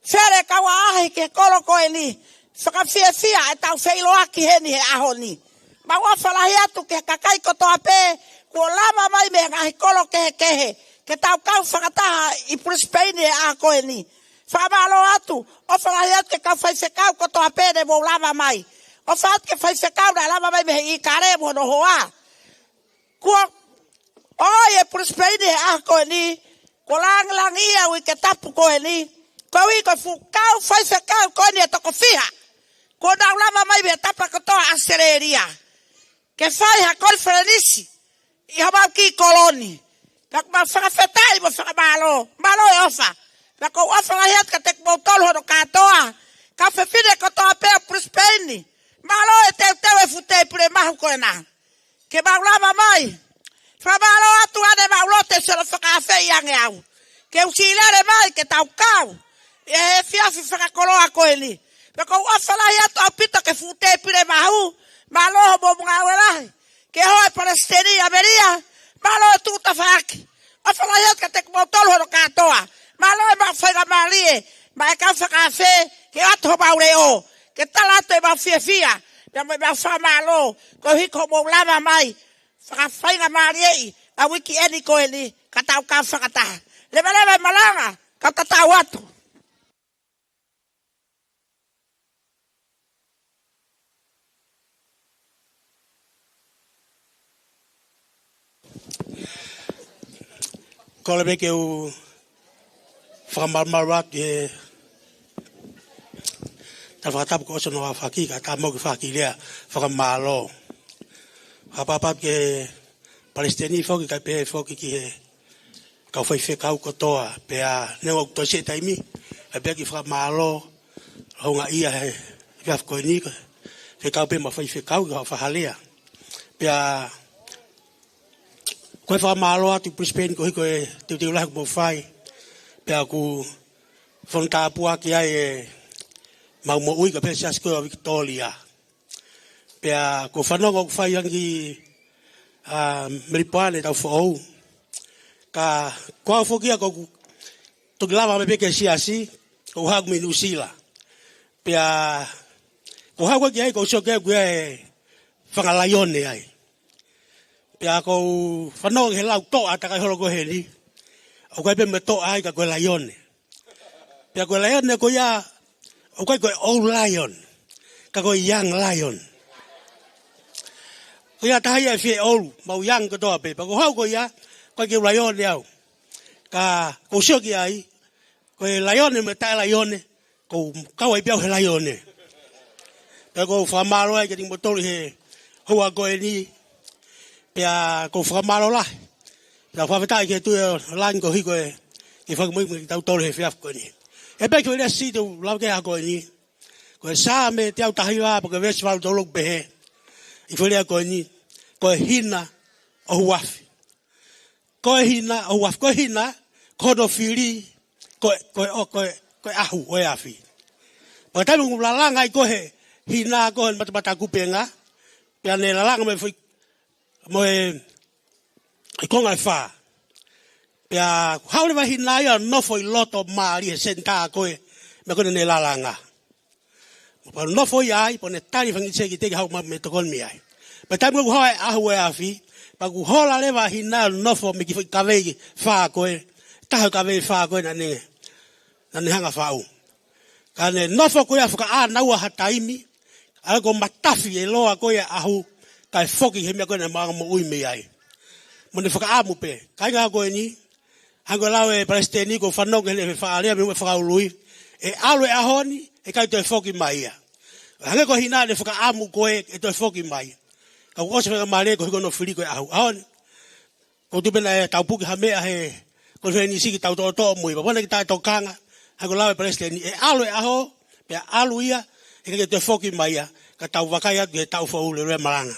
fele kau ʻaʻahi ki he kolo ko eni. Fakafiefia ʻetau feʻiloaki heni he ʻaho ni. Mau ʻofa lahi atu ki he kakai kotoa pē, kuo lava mai mei he ngaahi kolo kehekehe, ke tau kau fakataha ʻi Brisbane he ʻaho ko eni. Fakamālō atu, ʻofa lahi atu ki he kau faifekau kotoa pē ne mou lava mai. ʻOfa atu ki he faifekau naʻe lava mai mei he ʻIkale mo hono hoa. Kuo ʻosi e Pulisipeini he ʻaho ko eni, kuo langilangiʻia e uike tapu ko eni, koeʻuhi ko e fuʻu kau faifekau ko eni ʻe toko fiha kuo nau lava mai mei he tapa kotoa ʻAositelēlia ke fai ha konifelenisi ʻi homau kiʻi kolo ni. Pea ʻoku mau fakafetaʻi mo fakamālō, mālō e ʻofa. Pea ʻoku ou ʻofa lahi atu kiate kimoutolu hono kātoa, kau fefine kotoa pē ʻo Pulisipeini. Mālō e teuteu e fuʻu tēpile mahu ko ena ke mau lava mai. Fakamālō atu ʻanenai ʻoku ou loto ke siʻi ʻofa fakaafeʻi ange au ke u siʻi lele mai ke tau kau ʻi he efiafi fakakoloa ko eni. Pea ʻoku ou ʻofa lahi atu ʻaupito ki he fuʻu tēpile mahu. Mālō hoʻomou ngāue lahi. Ki he hoa e Palesiteni ʻAmelia, mālō e tuʻu tafaʻaki. ʻOfa lahi atu kiate kimoutolu hono kātoa. Mālō e maʻu faingamālie maʻa e kau fakaafe ke ʻoatu homau leʻo ke tala atu ʻemau fiefia pea mo ʻemau fakamālō koeʻuhi ko hoʻomou lava mai fakafaingamālieʻi ʻa e uike eni ko eni ka tau kau fakataha. Leveleva e malanga, kau tatau atu. Kole pē ke u fakamalumalu atu he tala fakatapu kuo ʻosi hono aofaki, ka ta mo ke fakakilea fakamālō. Fakapapau ki he Palesiteni foki, kae pehē foki ki he kau faifekau kotoa, pea neongo ʻoku toe siʻi e taimi, kae pehē ki he fakamālō houngaʻia he efiafi ko eni, fekau pē mo e faifekau ki he fakalea. Pea ko e fakamālō atu Pulisipeini koeʻuhi ko e teuteu lahi kuo mou fai. Pea ʻoku fonu tāpuaki ai ʻemau moʻui kae pehē siasi ko ē ʻo Vikitōlia. Pea ʻoku ou fanongo ʻoku fai ange ʻa Melipoane Taufoʻou. Ka ko au foki ia ʻoku ou toki lava mai pē ki he siasi, ʻoku ou haʻu mei Nuʻusila. Pea ʻoku ou haʻu ko ē ki ai ʻoku ou sio ki ai ʻoku ʻi ai e fanga laione ai. Pea ʻoku ou fanongo ki he lau toʻa takai holo ko eni. ʻOku ʻi ai pē mo e toʻa ai ka ko e laione. Pea ko e laione ko ia, ʻoku ʻikai ko e old lion, ka ko e young lion. Ko ia taha ia ʻe fie old, mau young kotoa pē. Pea ko au ko ia, ʻoku ʻikai ke u laione au. Ka ʻoku ou sio ki ai, ko e laione mo e taʻe laione, ʻoku ou kau ai pē au he laione. Pea ʻoku ou fakamālō ai kiate kimoutolu he houa ko eni, pea ʻoku ou fakamālō lahi. Pea fakafetaʻi ki he Tuʻi ʻo langi koeʻuhi ko e, ke fakamoʻui mo kitautolu he efiafi ko eni. ʻE pehē ki he lea siʻi te u lau ki he ʻaho ko eni. Ko e Saame teau taha hiva, pea ko e veesi valu tolu ʻoku pehē ʻi he lea ko eni, ko e hina ʻoku afi. Ko e hina ʻoku afi, ko e hina, ko hono fili, ko e, ko e, ʻo, ko e, ko e ʻahu ʻo e afi. Pea taimi ʻoku lalanga ai ko ē he hina ko ē he matamata kupenga, pea ne lalanga mo e foʻi, mo e, e konga ʻe fā. Pea haʻu leva e hina ia ʻo nofo ʻi loto mālie he senitā ko ē, meʻa ko ē naʻa ne lalanga. Pea nofo ia ai, pea ne tali fanga kiʻi seki teke haʻu mai mei he tokoni mei ai. Pea taimi ʻoku haʻu ai e ʻahu ʻo e afi, pea ʻoku hola leva e hina ʻo nofo mei he kiʻi foʻi kavei fā ko ē, taha e kavei fā ko ē naʻa ne, naʻa ne hanga faʻu. Ka ne nofo ko ia fakaʻānaua ha taimi, ʻa ia ko e matafi e loa ko ia ʻahu, kae foki he meʻa ko ē naʻe maʻu moʻui mei ai. Mo ne fakaʻamu pē, kāinga ko eni, hangē ko e lau e Palesiteni ʻoku ou fanongo ki heʻene faʻa lea mei he fakaului, ʻe ʻalu e ʻaho ni, ʻe ʻikai toe foki mai ia. Hangē ko e hina naʻe fakaʻamu ko ē ʻe toe foki mai. Ka kuo ʻosi faingamālie koeʻuhi ko hono fili ko e ʻahu. ʻAho ni, ʻoku ou tui pē naʻe tau puke ha meʻa he konifelenisi ke tau toʻotoʻo mo ia. Pea ʻoua naʻa ke taʻe tokanga, hangē ko e lau e Palesiteni, ʻe ʻalu e ʻaho, pea ʻalu ia, ʻe ʻikai ke toe foki mai ia, ka tau vakai atu ki he taʻu foʻou lelei malanga.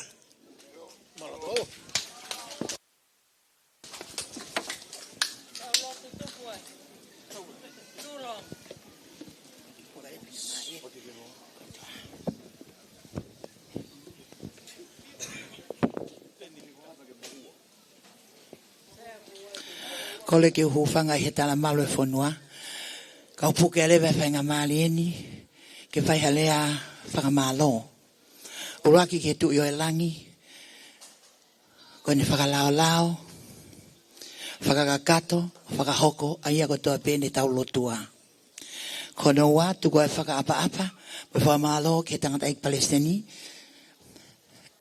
Kole ke u hūfanga ʻi he talamalu e fonua, kau puke leva e faingamālie ni ke fai ha lea fakamālō. ʻUluaki ki he Tuʻi ʻo e langi, ko ʻene fakalaolao, fakakakato, fakahoko ʻa ia kotoa pē ne tau lotua. Ko hono ua, tuku ʻa e fakaʻapaʻapa mo e fakamālō ki he tangataʻeiki palesiteni,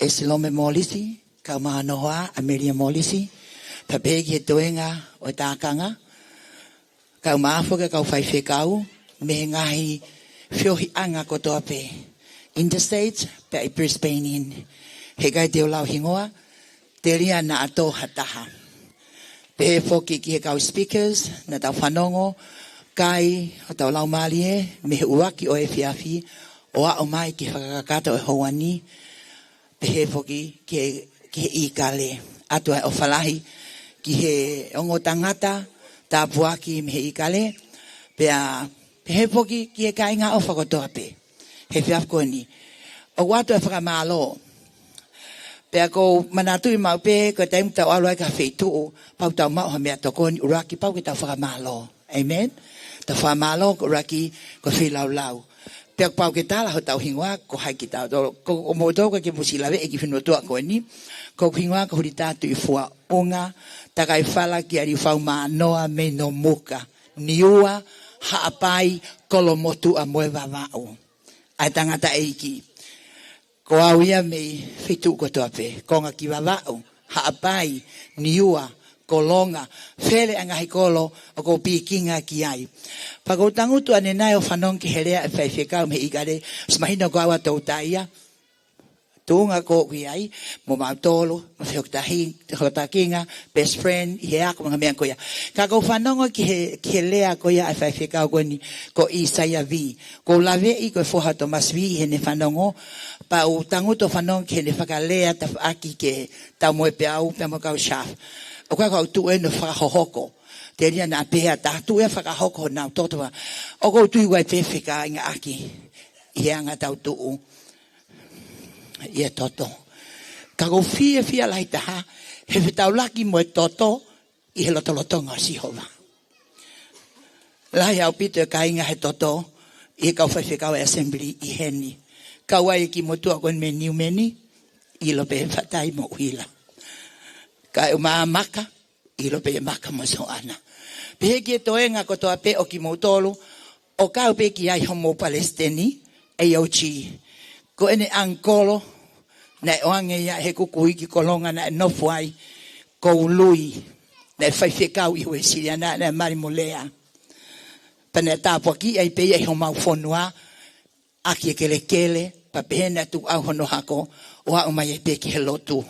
ʻEsilome Molisi, kae ʻumaʻā hono hoa, ʻAmelia Molisi, pea pehē ki he toenga ʻo e tākanga, kae ʻumaʻā foki e kau faifekau mei he ngaahi feohiʻanga kotoa pē, Interstate pea ʻi Brisbane ni. He ʻikai te u lau hingoa, telia naʻa tō ha taha. Pehē foki ki he kau speakers naʻa tau fanongo, kai hotau laumālie mei he ʻuluaki ʻo e efiafi ʻo aʻu mai ki he fakakakato ʻo e houa ni. Pehē foki ki he, ki he ʻīkale. ʻOatu ʻa e ʻofa lahi ki he ongo tangata tāpuaki mei he ʻīkale, pea pehē foki ki he kāinga ʻofa kotoa pē he efiafi ko eni. ʻOku ʻoatu e fakamālō. Pea ʻoku ou manatuʻi maʻu pē, ko e taimi ʻoku tau ʻalu ai ki ha feituʻu, pau ke tau maʻu ha meʻatokoni, ʻuluaki pau ke tau fakamālō. Amen. Tau fakamālō ko e ʻuluaki ko e feilaulau. Pea kuo pau ke tala hotau hingoa, ko hai kitautolu. Ko, ko moutolu ʻoku ʻikai ke mou siʻi laveʻi e kiʻi fonuatuʻa ko eni. Ko hoku hingoa ko Hulitā Tuʻifuaʻunga Takaifala Kialiufau Mānoa mei Nomuka, Niua, Haʻapai, Kolomotuʻa mo e Vavaʻu. ʻA e tangataʻeiki. Ko au ia mei he feituʻu kotoa pē, konga ki Vavaʻu, Haʻapai, Niua, Kolonga, fele ʻa e ngaahi kolo ʻoku ou pikinga ki ai. Pea ʻoku ou tangutu ʻanenai ʻo fanongo ki he lea ʻa e faifekau mei he ʻīkale, ʻosi mahino ko au ʻa Toutai ia, tuʻunga ʻoku ou ʻi ai, mo mautolu, mo e fehokotahi-, fehokotakinga, best friend, ʻi he ako mo e ngaahi meʻa ko ia. Ka ʻoku ou fanongo ki he, ki he lea ko ia ʻa e faifekau ko eni, ko ʻĪsaia Vī. ʻOku ou laveʻi ko e foha ʻo Thomas Vī ʻi heʻene fanongo, pea u tangutu ʻo fanongo ki heʻene fakalea tafaʻaki ki he Taumoepeau pea mo e kau SHAF. ʻOku ʻikai ko au tuʻu ʻeni ʻo fakahohoko. Telia naʻa pehē ʻe ha taha, tuʻu ʻo fakahoko honau toto. ʻOku ou tui ʻoku ʻikai pē fekāingaʻaki ʻi he anga ʻetau tuʻu ʻi he toto. Ka ʻoku ou fiefia lahi taha he fetaulaki mo e toto ʻi he lotolotonga ʻo Sihova. Lahi ʻaupito e kāinga he toto ʻi he kau faifekau ʻa e Assembly ʻi heni. Kau ai e kiʻi motuʻa ko eni mei Niumeni, ʻilo pē fatai mo ʻuhila. Kae ʻumaʻā Maka, ʻilo pē Maka mo Soana. Pehē ki he toenga kotoa pē ʻo kimoutolu, ʻo kau pē ki ai homou palesiteni, ʻa ia ʻoku, ko ʻene ʻangikolo, naʻe ʻoange ia he kukuiki Kolonga naʻe nofo ai, ko Ului, naʻe faifekau ʻi Uēsiliana, naʻe mali mo Lea. Pea naʻe tāpuakiʻi ai pē ia ʻi homau fonua, ʻaki e kelekele, pea pehē naʻe tukuʻau hono hako, ʻo aʻu mai ai pē ki he lotu.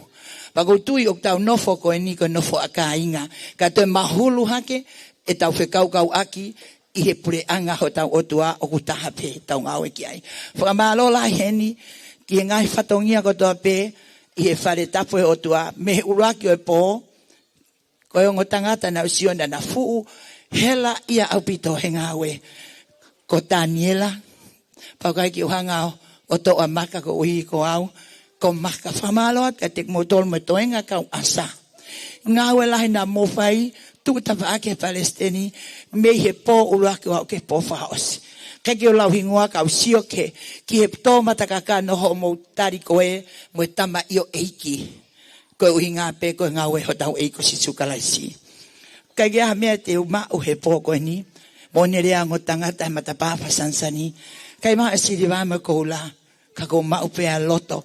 Pea ʻoku ou tui ʻoku tau nofo ko eni ko e nofo ʻa kāinga, ka toe mahulu hake ʻetau fekaukauʻaki ʻi he puleʻanga hotau ʻOtua ʻoku taha pē ʻetau ngāue ki ai. Fakamālō lahi heni ki he ngaahi fatongia kotoa pē ʻi he fale tapu ʻo e ʻOtua, mei he ʻuluaki ʻo e pō, ko e ongo tangata naʻa ku sio naʻa na fuʻu hela ia ʻaupito he ngāue, ko Taniela. Pea ʻoku ʻikai ke u hanga ʻo toʻo ʻa Maka koeʻuhi ko au, ko Maka. Fakamālō atu kiate kimoutolu mo e toenga kau ʻasa. Ngāue lahi naʻa mou fai, tuku tafaʻaki e palesiteni, mei he pō ʻuluaki ʻo aʻu ki he pō fakaʻosi. ʻIkai ke u lau hingoa ka u sio ki he, ki he toʻomataʻu kakano hoʻomou tali ko ē mo e tamaioʻeiki. Ko e ʻuhinga pē ko e ngāue hotau ʻEiki ko Sīsū Kalaisi. ʻIkai ke ʻi ai ha meʻa te u maʻu he pō ko eni, mo ʻene lea ongo tangata he matapā fakasanisani, ʻikai maʻu e siliva mo e koula, ka ʻoku ou maʻu pē ʻa e loto,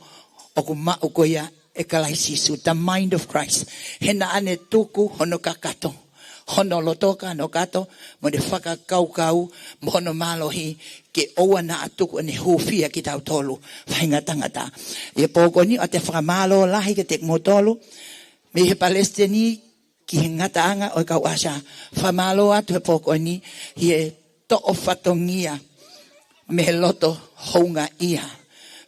ʻoku maʻu ko ia ʻe Kalaisi Sīsū, the mind of Christ. He naʻa ne tuku hono kakato, hono loto kanokato, mo ʻene fakakaukau, mo hono mālohi, ke ʻoua naʻa tuku ʻene hūfia kitautolu, faʻahinga tangata. ʻI he pō ko eni ʻoatu e fakamālō lahi kiate kimoutolu, mei he palesiteni ki he ngataʻanga ʻo e kau ʻasa. Fakamālō atu he pō ko eni, ʻi he toʻo fatongia mei he loto houngaʻia.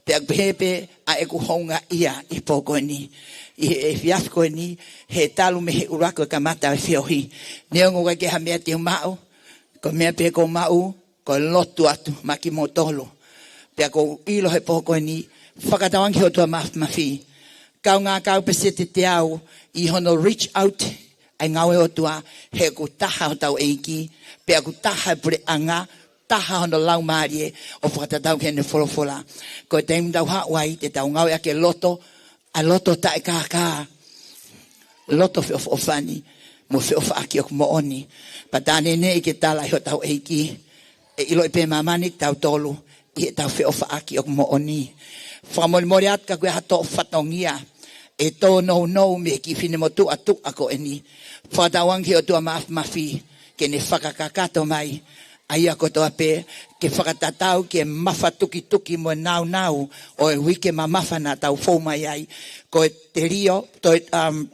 Pea ʻoku pehē pē ʻa ʻeku houngaʻia ʻi he pō ko eni, ʻi he efiafi ko eni, he talu mei he ʻuluaki ʻo e kamata e feohi. Neongo ʻoku ʻikai ke ʻi ai ha meʻa te u maʻu, ko e meʻa pē ʻoku ou maʻu, ko e lotu atu maʻa kimoutolu. Pea ʻoku ou ʻilo he pō ko eni, fakatauange ki he ʻOtua Māfimafi, kaungā kau peseti teau ʻi hono reach out ʻa e ngāue ʻa e ʻOtua, he ʻoku taha hotau ʻEiki, pea ʻoku taha e puleʻanga, taha hono Laumālie, ʻo fakatatau ki heʻene folofola. Ko e taimi ʻoku tau haʻu ai, te tau ngāueʻaki e loto, ʻa e loto taʻekākā, loto feʻofoʻofani, mo e feʻofaʻaki ʻoku moʻoni. Pea tā neʻineʻi ke tala ʻe hotau ʻEiki, ʻE ʻiloʻi pē ʻe māmani kitautolu ʻi heʻetau feʻofaʻaki ʻoku moʻoni. Fakamolemole atu ka ko e hā ha toʻo fatongia ʻe tōnounou mei he kiʻi finemotuʻa tuʻa ko eni. Fakatauange ki he ʻOtua Māfimafi ke ne fakakakato mai ʻa ia kotoa pē, ke fakatatau ki he mafatukituki mo e nāunau ʻo e uike mamafa naʻa tau fou mai ai. Ko e telio, toe, um,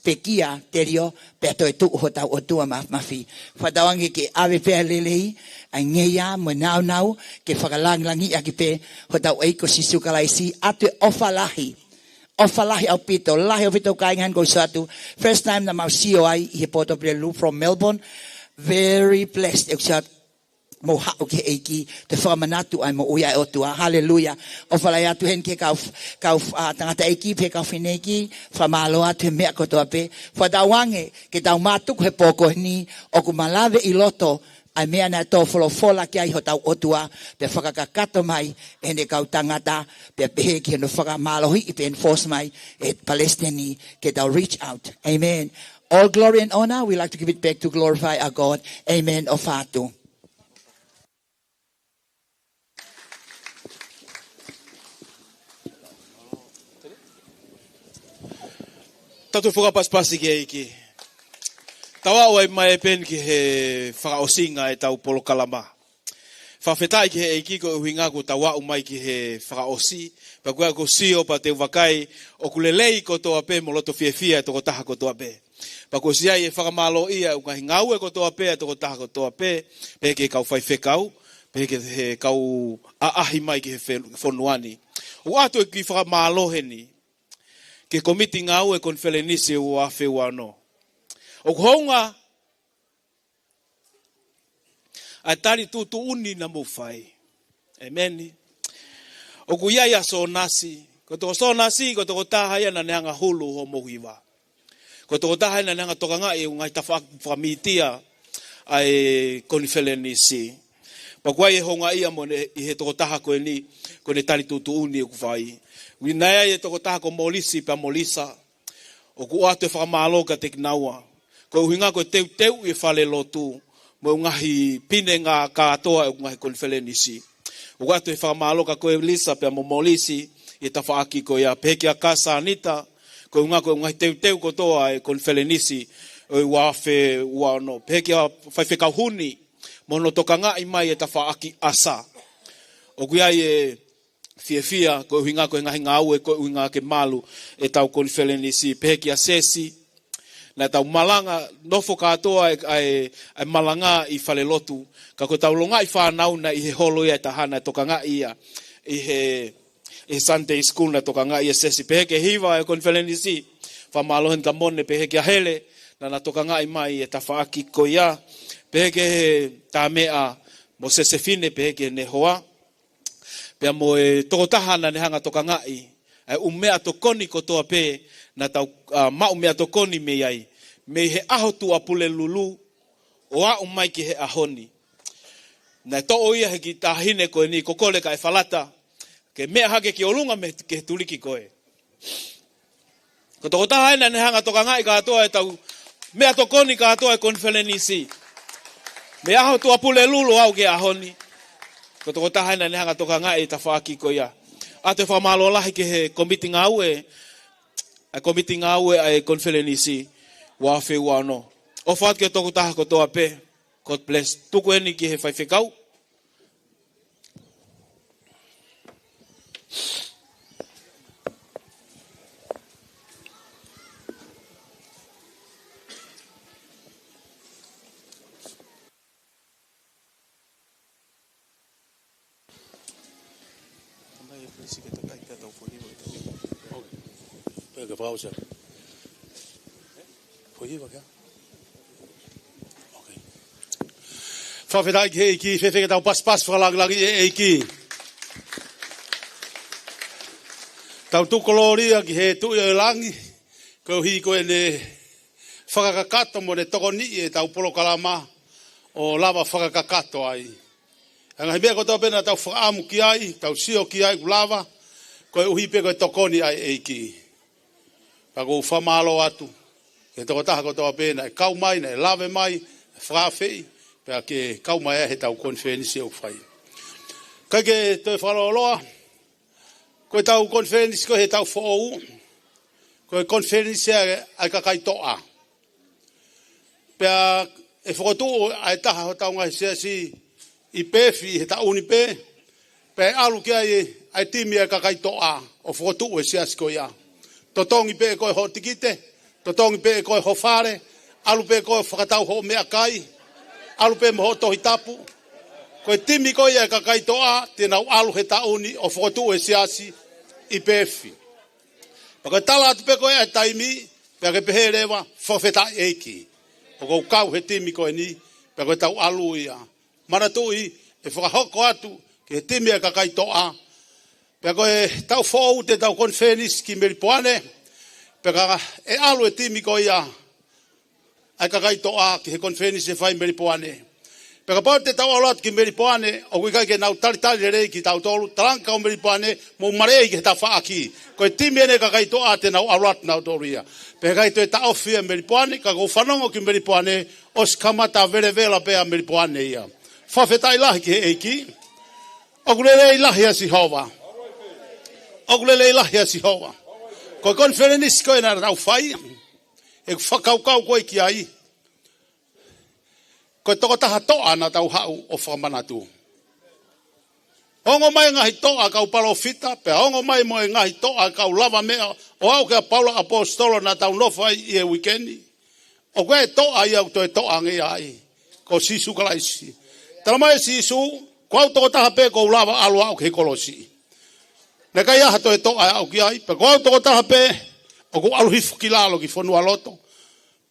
pekia, telio, pea toe tuʻu hotau ʻOtua Māfimafi. Fakatauange ke ʻave pē ʻa e lelei ʻa e ngeia mo e nāunau, ke fakalangilangiʻaki pē hotau ʻEiki ko Sīsū Kalaisi. ʻOatu e ʻofa lahi. ʻOfa lahi ʻaupito, lahi ʻaupito kāinga, hangē ko ʻeku sio atu. First time naʻa mau sio ai ʻi he Port of Peleliu from Melbourne. Very blessed ʻeku sio atu. Mou haʻu ki he ʻEiki, toe fakamanatu ʻa e moʻui ʻa e ʻOtua. Haleluia. ʻOfa lahi atu heni ki he kau, kau, ʻa, tangataʻeiki, pea kau fineʻeiki, fakamālō atu he meʻa kotoa pē. Fakatauange ke tau mātuku he pō ko eni, ʻoku malave ʻi loto ʻa e meʻa naʻe tō folofola ki ai hotau ʻOtua, pea fakakakato mai ʻene kau tangata, pea pehē ki hono fakamālohiʻi pea enforce mai ʻe he palesiteni ke tau reach out. Amen. All glory and honor, we like to give it back to glorify our God. Amen. ʻOfa atu. Tau toe fakapasipasi ki he ʻEiki. Tau aʻu ai mai pē eni ki he fakaʻosinga ʻetau polokalama. Fakafetaʻi ki he ʻEiki ko e ʻuhinga kuo tau aʻu mai ki he fakaʻosi. Pea ko ia ʻoku ou sio pea te u vakai ʻoku lelei kotoa pē mo loto fiefia e tokotaha kotoa pē. Pea kuo ʻosi ʻi ai e fakamālōʻia ʻa e ngaahi ngāue kotoa pē ʻa e tokotaha kotoa pē, pehē ki he kau faifekau, pehē ki he kau ʻaʻahi mai ki he fe-, fonua ni. ʻOatu e kiʻi fakamālō heni ki he Kōmiti Ngāue Konifelenisi ua afe ua ono. ʻOku hounga ʻa e tali tuʻutuʻuni naʻa mou fai. ʻEmeni. ʻOku ʻi ai ʻa Sōnasi. Ko e tokotaha Sōnasi, ko e tokotaha ia naʻa ne hanga hulu homou hiva. Ko e tokotaha ia naʻa ne hanga tokangaʻi e ngaahi tafaʻaki fakamītia ʻa e konifelenisi. Pea ʻoku ʻi ai e houngaʻia mo ʻene, ʻi he tokotaha ko eni, ko ʻene tali tuʻutuʻuni ʻoku fai. Naʻe ʻi ai e tokotaha ko Molisi pea mo Lisa. ʻOku ʻoatu e fakamālō kiate kinaua. Ko e ʻuhinga ko e teuteuʻi e falelotu mo e ngaahi pinenga kātoa ʻo e ngaahi konifelenisi. ʻOku ʻoatu e fakamālō kia koe Lisa pea mo Molisi ʻi he tafaʻaki ko ia, pehē kia Kasanita, ko e ʻuhinga ko e ngaahi teuteu kotoa e konifelenisi ʻo e ua afe ua ono. Pehē kia Faifekau Huni mo hono tokangaʻi mai e tafaʻaki ʻasa. ʻOku ʻi ai e fiefia, ko e ʻuhinga ko e ngaahi ngāue, ko e ʻuhinga ke malu ʻetau konifelenisi. Pehē kia Sesi, naʻa tau malanga, nofo kātoa e, ʻa e, ʻa e malanga ʻi falelotu. Ka ko ʻetau longaʻi fānau naʻe ʻi he holo ia ʻe taha naʻe tokangaʻi ia ʻi he, ʻi he Sunday school naʻe tokangaʻi ʻe Sesi. Pehē ki he hiva e konifelenisi, fakamālō heni kia Mone, pehē kia Hele, naʻa na tokangaʻi mai e tafaʻaki ko ia. Pehē ki he Tāmeʻa mo Sesefine, pehē ki heʻene hoa. Pea mo e tokotaha naʻa ne hanga tokangaʻi ʻa e ʻū meʻatokoni kotoa pē naʻa tau, ʻa, maʻu meʻatokoni mei ai. Mei he ʻaho Tuʻapulelulu ʻo aʻu mai ki he ʻaho ni. Naʻe toʻo ia he kiʻi taʻahine ko eni, ko Kole kae Falata, ke meʻa hake ki ʻolunga mei he, ki he tuliki ko ē. Ko e tokotaha ena naʻa ne hanga tokangaʻi kātoa ʻetau meʻatokoni kātoa e konifelenisi. Mei he ʻaho Tuʻapulelulu ʻo aʻu ki he ʻaho ni. Ko e tokotaha ena naʻa ne hanga tokangaʻi e tafaʻaki ko ia. ʻOatu e fakamālō lahi ki he kōmiti ngāue, ʻa e kōmiti ngāue ʻa e konifelenisi ua afe ua ono. ʻOfa atu ki he tokotaha kotoa pē. God bless. Tuku eni ki he faifekau. Pea ke fakaʻosi. Foʻi hiva kia. Okay. Fakafetaʻi ki he ʻEiki, fēfē ke tau pasipasi fakalangilangiʻi e ʻEiki. Tau tuku kolōlia ki he Tuʻi ʻo e langi, koeʻuhi ko ʻene fakakakato mo ʻene tokoniʻi ʻetau polokalama ʻo lava fakakakato ai. ʻA e ngaahi meʻa kotoa pē naʻa tau fakaʻamu ki ai, tau sio ki ai kuo lava, koeʻuhi pē ko e tokoni ʻa e ʻEiki. Pea ʻoku ou fakamālō atu ki he tokotaha kotoa pē naʻe kau mai, naʻe lave mai, naʻe fakaafeʻi, pea ke kau mai ai heʻetau konifelenisi ʻoku fai. Kae ke toe fakalōloa, ko ʻetau konifelenisi ko ē heʻetau foʻou, ko e konifelenisi ʻa e, ʻa e kakai toʻa. Pea ʻe fokotuʻu ʻa e taha hotau ngaahi siasi ʻi Peefi he taʻu ni pē, pea ʻe ʻalu ki ai ʻa e timi ʻa e kakai toʻa ʻo fokotuʻu e siasi ko ia. Totongi pē ʻe koe hoʻo tikite, totongi pē ʻe koe ho fale, ʻalu pē ʻe koe ʻo fakatau hoʻo meʻakai, ʻalu pē mo hoʻo Tohi Tapu. Ko e timi ko ia ʻa e kakai toʻa te nau ʻalu he taʻu ni ʻo fokotuʻu e siasi ʻi Peefi. Pea ko e tala atu pē ko ē ʻa e taimi, pea ke pehē leva, fakafetaʻi ʻEiki, ʻoku ou kau he timi ko eni, pea ko ʻetau ʻalu ia. Manatuʻi, ʻe fakahoko atu ki he timi ʻa e kakai toʻa. Pea ko ʻetau foʻou te tau konifelenisi ki Melipoane, pea ka ʻe ʻalu e timi ko ia ʻa e kakai toʻa ki he konifelenisi ʻe fai Melipoane. Pea kapau te tau ʻalu atu ki Melipoane, ʻoku ʻikai ke nau talitali lelei kitautolu, talaange kau Melipoane, mou maleʻi ki he tafaʻaki. Ko e timi eni ʻa e kakai toʻa te nau ʻalu atu nautolu ia. Pea ʻikai toe taʻofi ʻa Melipoane, ka ʻoku ou fanongo ki Melipoane, ʻosi kamata velevela pē ʻa Melipoane ia. Fakafetaʻi lahi ki he ʻEiki. ʻOku lelei lahi ʻa Sihova. ʻOku lelei lahi ʻa Sihova. Ko e konifelenisi ko ē naʻa tau fai, ʻeku fakakaukau ko ē ki ai, ko e tokotaha toʻa naʻa tau haʻu ʻo fakamanatu. Ongo mai e ngaahi toʻa kau palōfita, pea ongo mai mo e ngaahi toʻa kau lavameʻa, ʻo aʻu kia Paula ʻAposetolo naʻa tau nofo ai ʻi he uike ni. ʻOku ʻi ai e toʻa ia ʻoku toe toʻa ange ia ai, ko Sīsū Kalaisi. Tala mai ʻe Sīsū, ko au tokotaha pē ʻoku ou lava ʻalu au ki he kolosi. Naʻe ʻikai ha toe toʻa ʻe aʻu ki ai, pea ko au tokotaha pē ʻoku ou ʻalu hifo ki lalo ki fonualoto.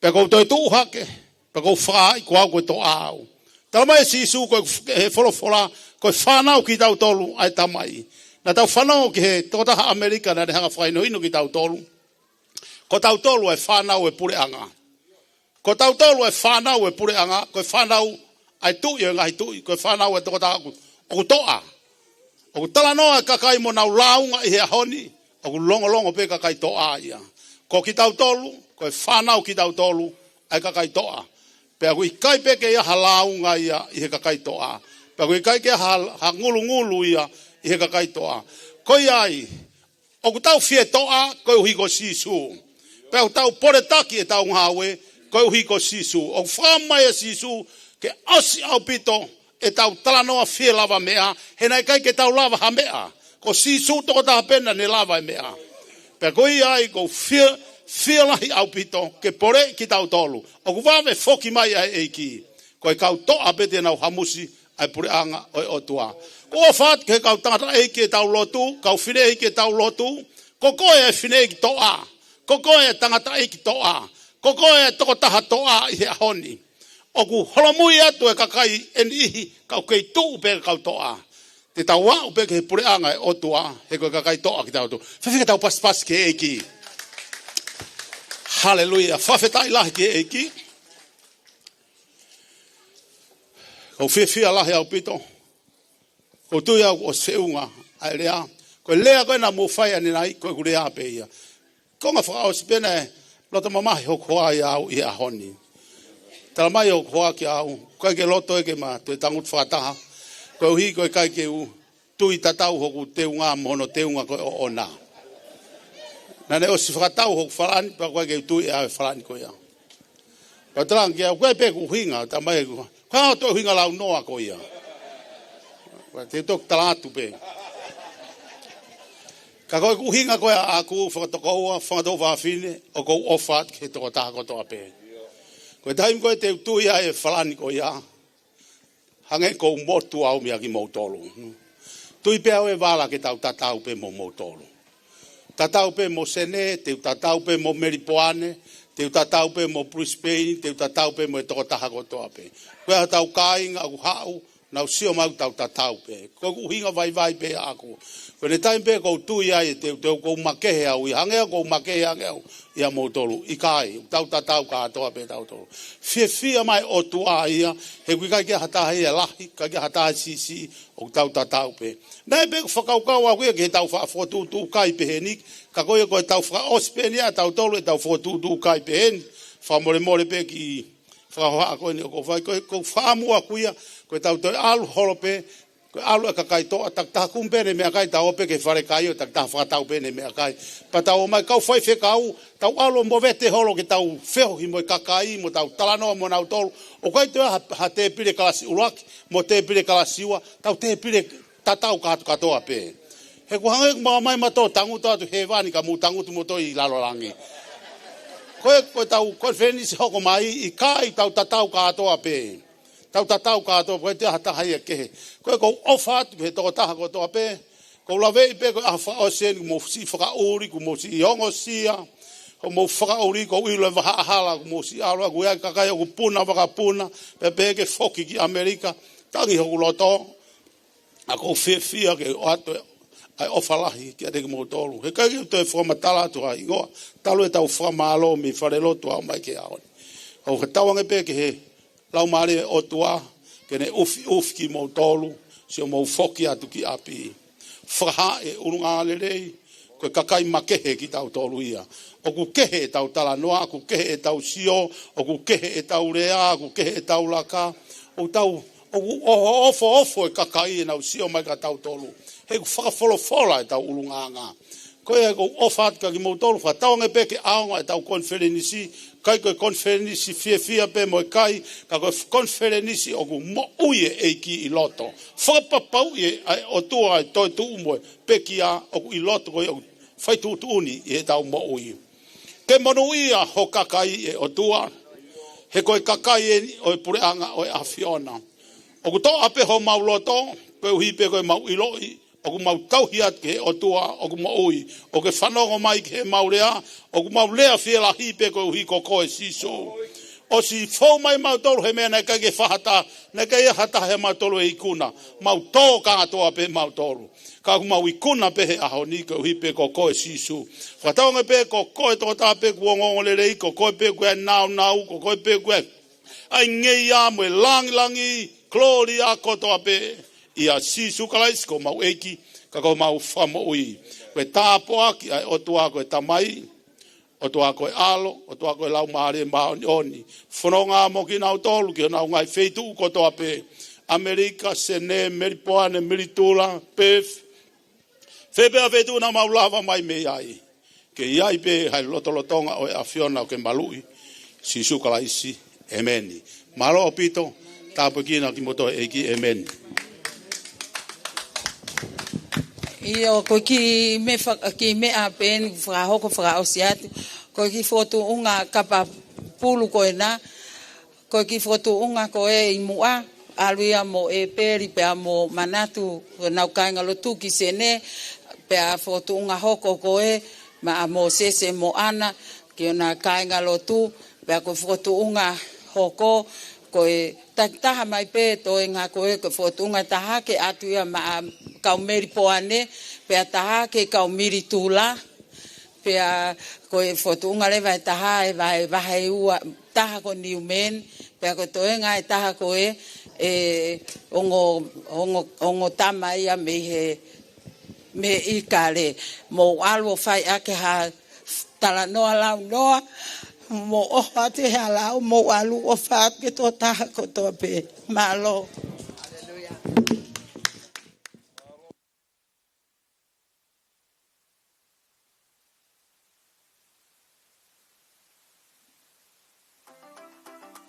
Pea ʻoku ou toe tuʻu hake, pea ʻoku ou fakahā ko au ko e toʻa au. Tala mai ʻe Sīsū ko e, he folofola, ko e fānau kitautolu ʻa e Tamai. Naʻa tau fanongo ki he tokotaha ʻAmelika naʻa ne hanga fakahinohino kitautolu. Ko tautolu ʻa e fānau ʻa e puleʻanga. Ko tautolu ʻa e fānau ʻa e puleʻanga, ko e fānau ʻa e Tuʻi ʻo e ngaahi tuʻi, ko e fānau ʻa e tokotaha ʻoku, ʻoku toʻa. ʻOku talanoa e kakai mo nau lāunga ʻi he ʻaho ni, ʻoku longolongo pē kakai toʻa ia. Ko kitautolu, ko e fānau kitautolu ʻa e kakai toʻa. Pea ʻoku ʻikai pē ke ʻi ai ha lāunga ia ʻi he kakai toʻa. Pea ʻoku ʻikai ke ʻi ai ha, ha ngulungulu ia ʻi he kakai toʻa. Ko ia ai, ʻoku tau fie toʻa koeʻuhi ko Sīsū. Pea ʻoku tau poletaki ʻetau ngāue koeʻuhi ko Sīsū. ʻOku fakaʻamu mai ʻa Sīsū ke ʻosi ʻaupito ʻetau talanoa fie lavameʻa, he naʻe ʻikai ke tau lava ha meʻa. Ko Sīsū tokotaha pē naʻa ne lava e meʻa. Pea ko ia ai ʻoku ou fie, fie lahi ʻaupito ke poleʻi kitautolu. ʻOku vave foki mai ʻa e ʻEiki. Ko e kau toʻa pē te nau hamusi ʻa e puleʻanga ʻo e ʻOtua. ʻOku ou ʻofa atu ki he kau tangataʻeiki ʻetau lotu, kau fineʻeiki ʻetau lotu, ko koe ʻa e fineʻeiki toʻa, ko koe ʻa e tangataʻeiki toʻa, ko koe ʻa e tokotaha toʻa ʻi he ʻaho ni. ʻOku holomui atu e kakai ʻe niʻihi ka ʻoku kei tuʻu pē kau toʻa. Te tau aʻu pē ki he puleʻanga ʻo e ʻOtua, he ko e kakai toʻa kitautolu. Fēfē ke tau pasipasi ki he ʻEiki? Haleluia. Fakafetaʻi lahi ki he ʻEiki. ʻOku ou fiefia lahi ʻaupito. ʻOku ou tui au ʻoku ʻosi feʻunga ʻa e lea. Ko e lea ko ē naʻa mou fai ʻanenai, ko ʻeku lea pē ia. Konga fakaʻosi pē naʻe loto mamahi hoku hoa ʻia au ʻi he ʻaho ni. Tala mai hoku hoa kia au, ʻikai ke loto ʻe ke ma toe tangutu fakataha. Koeʻuhi ko e ʻikai ke u tui tatau hoku teunga mo hono teunga ko ē ʻoʻona. Naʻa ne ʻosi fakatau hoku falani, pea ʻoku ʻikai ke u tui ʻe au e falani ko ia. Pea u talaange ki ai, ʻoku ʻi ai pē ʻeku ʻuhinga, tala mai ʻe ia, ko e hā hoʻo toe ʻuhinga launoa ko ia? Pea te u toki tala atu pē. Ka ko ʻeku ʻuhinga ko ē ʻaʻaku, fakatokoua, fanga tuofāfine, ʻoku ou ʻofa atu ki he tokotaha kotoa pē. Ko e taimi ko ē te u tui ai e falani ko ia, hangē ʻoku ou motu au meia kimoutolu. Tui pē au ʻe vala ke tau tatau pē mo moutolu. Tatau pē mo Senē, te u tatau pē mo Melipoane, te u tatau pē mo Brisbane, te u tatau pē mo e tokotaha kotoa pē. Ko e hotau kāinga ʻoku haʻu, nau sio mai ʻoku tau tatau pē. Ko ʻeku ʻuhinga vaivai pē ʻaʻaku. Ko ʻene taimi pē ʻoku ou tui ai ʻe te u, te u ʻoku ou makehe au, ʻi hangē ʻoku ou makehe ange au ʻia moutolu. ʻIkai, ʻoku tau tatau kātoa pē tautolu. Fiefia mai ʻOtua ia, he ʻoku ʻikai ke ʻi ai ha taha ia lahi, ʻikai ke ʻi ai ha taha siʻisiʻi, ʻoku tau tatau pē. Naʻe pē ʻeku fakakaukau au ia ke tau fakafokotuʻutuʻu kai pehē ni, ka ko ia ko ʻetau fakaʻosi pē eni ʻa tautolu ʻetau fokotuʻutuʻu kai pehē ni, fakamolemole pē ki fakahohaʻa ko eni ʻoku ou fai, ko e, ko e fakaʻamu ʻaʻaku ia, ko ʻetau toe ʻalu holo pē, ko e ʻalu e kakai toʻa, takitaha kumi pē ʻene meʻakai, tau ō pē ki he falekai ʻo takitaha fakatau pē ʻene meʻakai. Pea tau ō mai kau faifekau, tau ʻalu ʻo movete holo ke tau feohi mo e kakai, mo tau talanoa mo nautolu. ʻOku ʻikai toe ʻi ai ha, ha tēpile kalasi ʻuluaki, mo tēpile kalasi ua, tau tēpile tatau kātoa kātoa pē. He ʻoku hangē ʻoku mou ō mai mautolu ʻo tangutu atu hēvani ka mou tangutu moutolu ʻi lalo langi. Ko e, ko ʻetau konifelenisi hoko mai, ʻikai, tau tatau kātoa pē. Tau tatau kātoa, ʻoku ʻikai toe ʻi ai ha taha ia kehe. Ko e ʻoku ou ʻofa atu ki he tokotaha kotoa pē. ʻOku ou laveʻi pē ko e ʻaho fakaʻosi eni, kuo mou siʻi fakaʻuli, kuo mou siʻi ongosia. Kuo mou fakaʻuli, ʻoku ou ʻilo e vahaʻa hala, kuo mou siʻi ʻalu, ʻoku ʻi ai e kakai ʻoku puna vakapuna, pea pehē ke foki ki ʻAmelika, tangi hoku loto. ʻOku ou fiefia ke ʻoatu ʻa e ʻofa lahi kiate kimoutolu. He ʻikai ke u toe fakamatala atu ha hingoa, talu ʻetau fakamālō mei falelotu ʻo aʻu mai ki he ʻaho ni. ʻOku fakatauange pē ki he Laumālie ʻo e ʻOtua, ke ne ʻufiʻufi kimoutolu, siʻomou foki atu ki ʻapi. Fakahā e ʻulungaanga lelei, ko e kakai makehe kitautolu ia. ʻOku kehe ʻetau talanoa, ʻoku kehe ʻetau sio, ʻoku kehe ʻetau lea, ʻoku kehe ʻetau laka. ʻOku tau, ʻoku ʻoho-, ʻofoʻofa e kakai ʻenau sio mai kia tautolu. He ʻoku fakafolofola ʻetau ʻulungaanga. Ko ia ʻoku ou ʻofa atu kia kimoutolu, fakatauange pē ke ʻaonga ʻetau konifelenisi, ʻikai ko e konifelenisi fiefia pē mo e kai, ka ko e konifelenisi ʻoku moʻui e ʻEiki ʻi loto. Fakapapauʻi ʻe he ʻOtua e toetuʻu mo e pekia ʻoku ʻi loto ko ia ʻoku fai tuʻutuʻuni ʻi heʻetau moʻui. Ke monūʻia ho kakai ʻe ʻOtua, he ko e kakai eni ʻo e puleʻanga ʻo e ʻAfiona. ʻOku toʻa pē homau loto, koeʻuhi pē ko ʻemau ʻiloʻi ʻoku mau tauhi atu ki he ʻOtua ʻoku moʻui, ʻoku ke fanongo mai ki heʻemau lea, ʻoku mau lea fielahi pē koeʻuhi ko koe Sīsū. ʻOsi fou mai mautolu he meʻa naʻe ʻikai ke fai ha taha, naʻe ʻikai ha taha ʻiate mautolu ʻe ikuna, mau tō kātoa pē mautolu. Ka ʻoku mau ikuna pē he ʻaho ni koeʻuhi pē ko koe Sīsū. Fakatauange pē ko koe tokotaha pē kuo ongoongolelei, ko koe pē kuo ʻi ai e nāunau, ko koe pē kuo ʻi ai e ngeia mo e langilangi, kolōlia kotoa pē ʻia Sīsū Kalaisi ko homau ʻEiki, ka ko homau Fakamoʻui. Ko e tāpuaki ʻa e ʻOtua ko e Tamai, ʻOtua ko e ʻAlo, ʻOtua ko e Laumālie Māʻoniʻoni. Fononga mo kinautolu ki honau ngaahi feituʻu kotoa pē. ʻAmelika, Senē, Melipoane, Militula, Perth, fē pē ha feituʻu naʻa mau lava mai mei ai. Ke ʻi ai pē ha lotolotonga ʻo e ʻAfiona ʻoku ke maluʻi. Sīsū Kalaisi. ʻEmeni. Mālō ʻaupito, tāpuekina kimoutolu ʻe he ʻEiki. ʻEmeni. ʻIo, ko e kiʻi meʻa fa-, kiʻi meʻa pē eni fakahoko fakaʻosi atu. Ko e kiʻi fokotuʻunga kapa pulu ko ena. Ko e kiʻi fokotuʻunga ko ē ʻi muʻa, ʻalu ia mo ʻEpeli pea mo Manatu, ko ʻenau kāingalotu ki Senē, pea fokotuʻunga hoko ko ē maʻa Mōsese mo ʻAna, ki hona kāingalotu, pea ko e fokotuʻunga hoko, ko e takitaha mai pē toenga ko ē, ko e fokotuʻunga ʻe taha ke ʻatu ia maʻa kau Melipoane, pea taha ki he kau Militula, pea ko e fokotuʻunga leva ʻe taha ʻe vahe, vahe ua, taha ko Niumeni, pea ko e toenga ʻe taha ko ē, ʻe ongo, ongo, ongo tama ia mei he, mei ʻIkale. Mou ʻalu ʻo fai ʻaki ha talanoa launoa, mou ʻofa atu he ʻalu, mou ʻalu ʻo ʻofa atu ki he tokotaha kotoa pē. Mālō.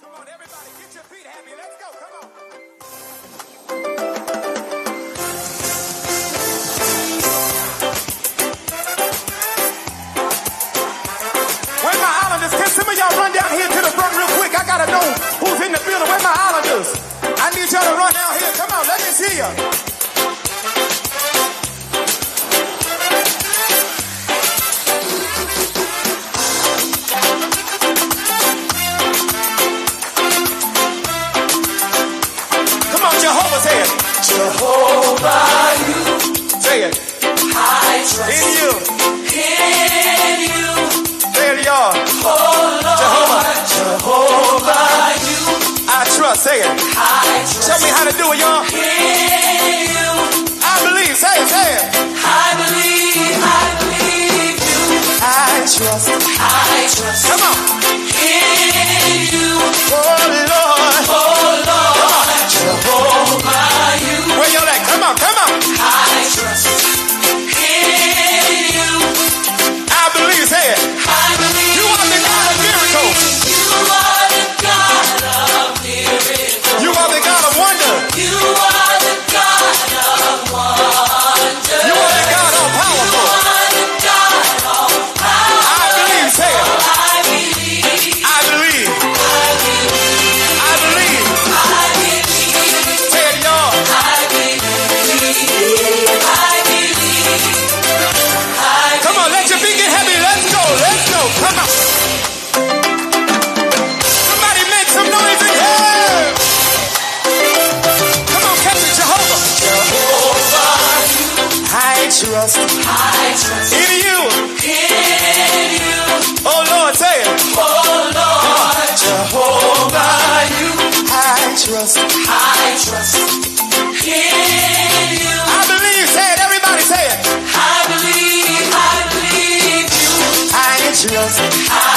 Come on, everybody, get your feet happy. Let's go. Come on. Where my islanders? Can some of y'all run down here to the front real quick? I gotta know who's in the building. Where my islanders? I need y'all to run down here. Come on, let me see you. Come on, Jehovah, say it. Jehovah, you. Say it. I trust in you. In you. Say it, y'all. Oh, Lord. Jehovah. Jehovah, you. I trust. Say it. I trust. Tell me how to do it, y'all. In you. I believe. Say it, say it. I believe, I believe you. I trust. I trust. Come on. In you. Oh, Lord. Oh, Lord. Come on. Jehovah, you. Where y'all at? Come on, come on. I trust in you. I believe, say it. I believe. You are the God of miracles. You are the God of miracles. You are the God of wonder. You are the God of wonder. You are the God all powerful. You are the God all powerful. I believe, say it. I believe. I believe. I believe. I believe. I believe. Say it, y'all. I believe. I believe. Come on, let your feet get happy. Let's go. Let's go. Come on. Somebody make some noise in here. Come on, catch it, Jehovah. Jehovah, I trust. I trust. In you. In you. Oh, Lord, say it. Oh, Lord. Jehovah, you. I trust. I trust. In you. I believe, say it, everybody say it. I believe, I believe you. I trust. I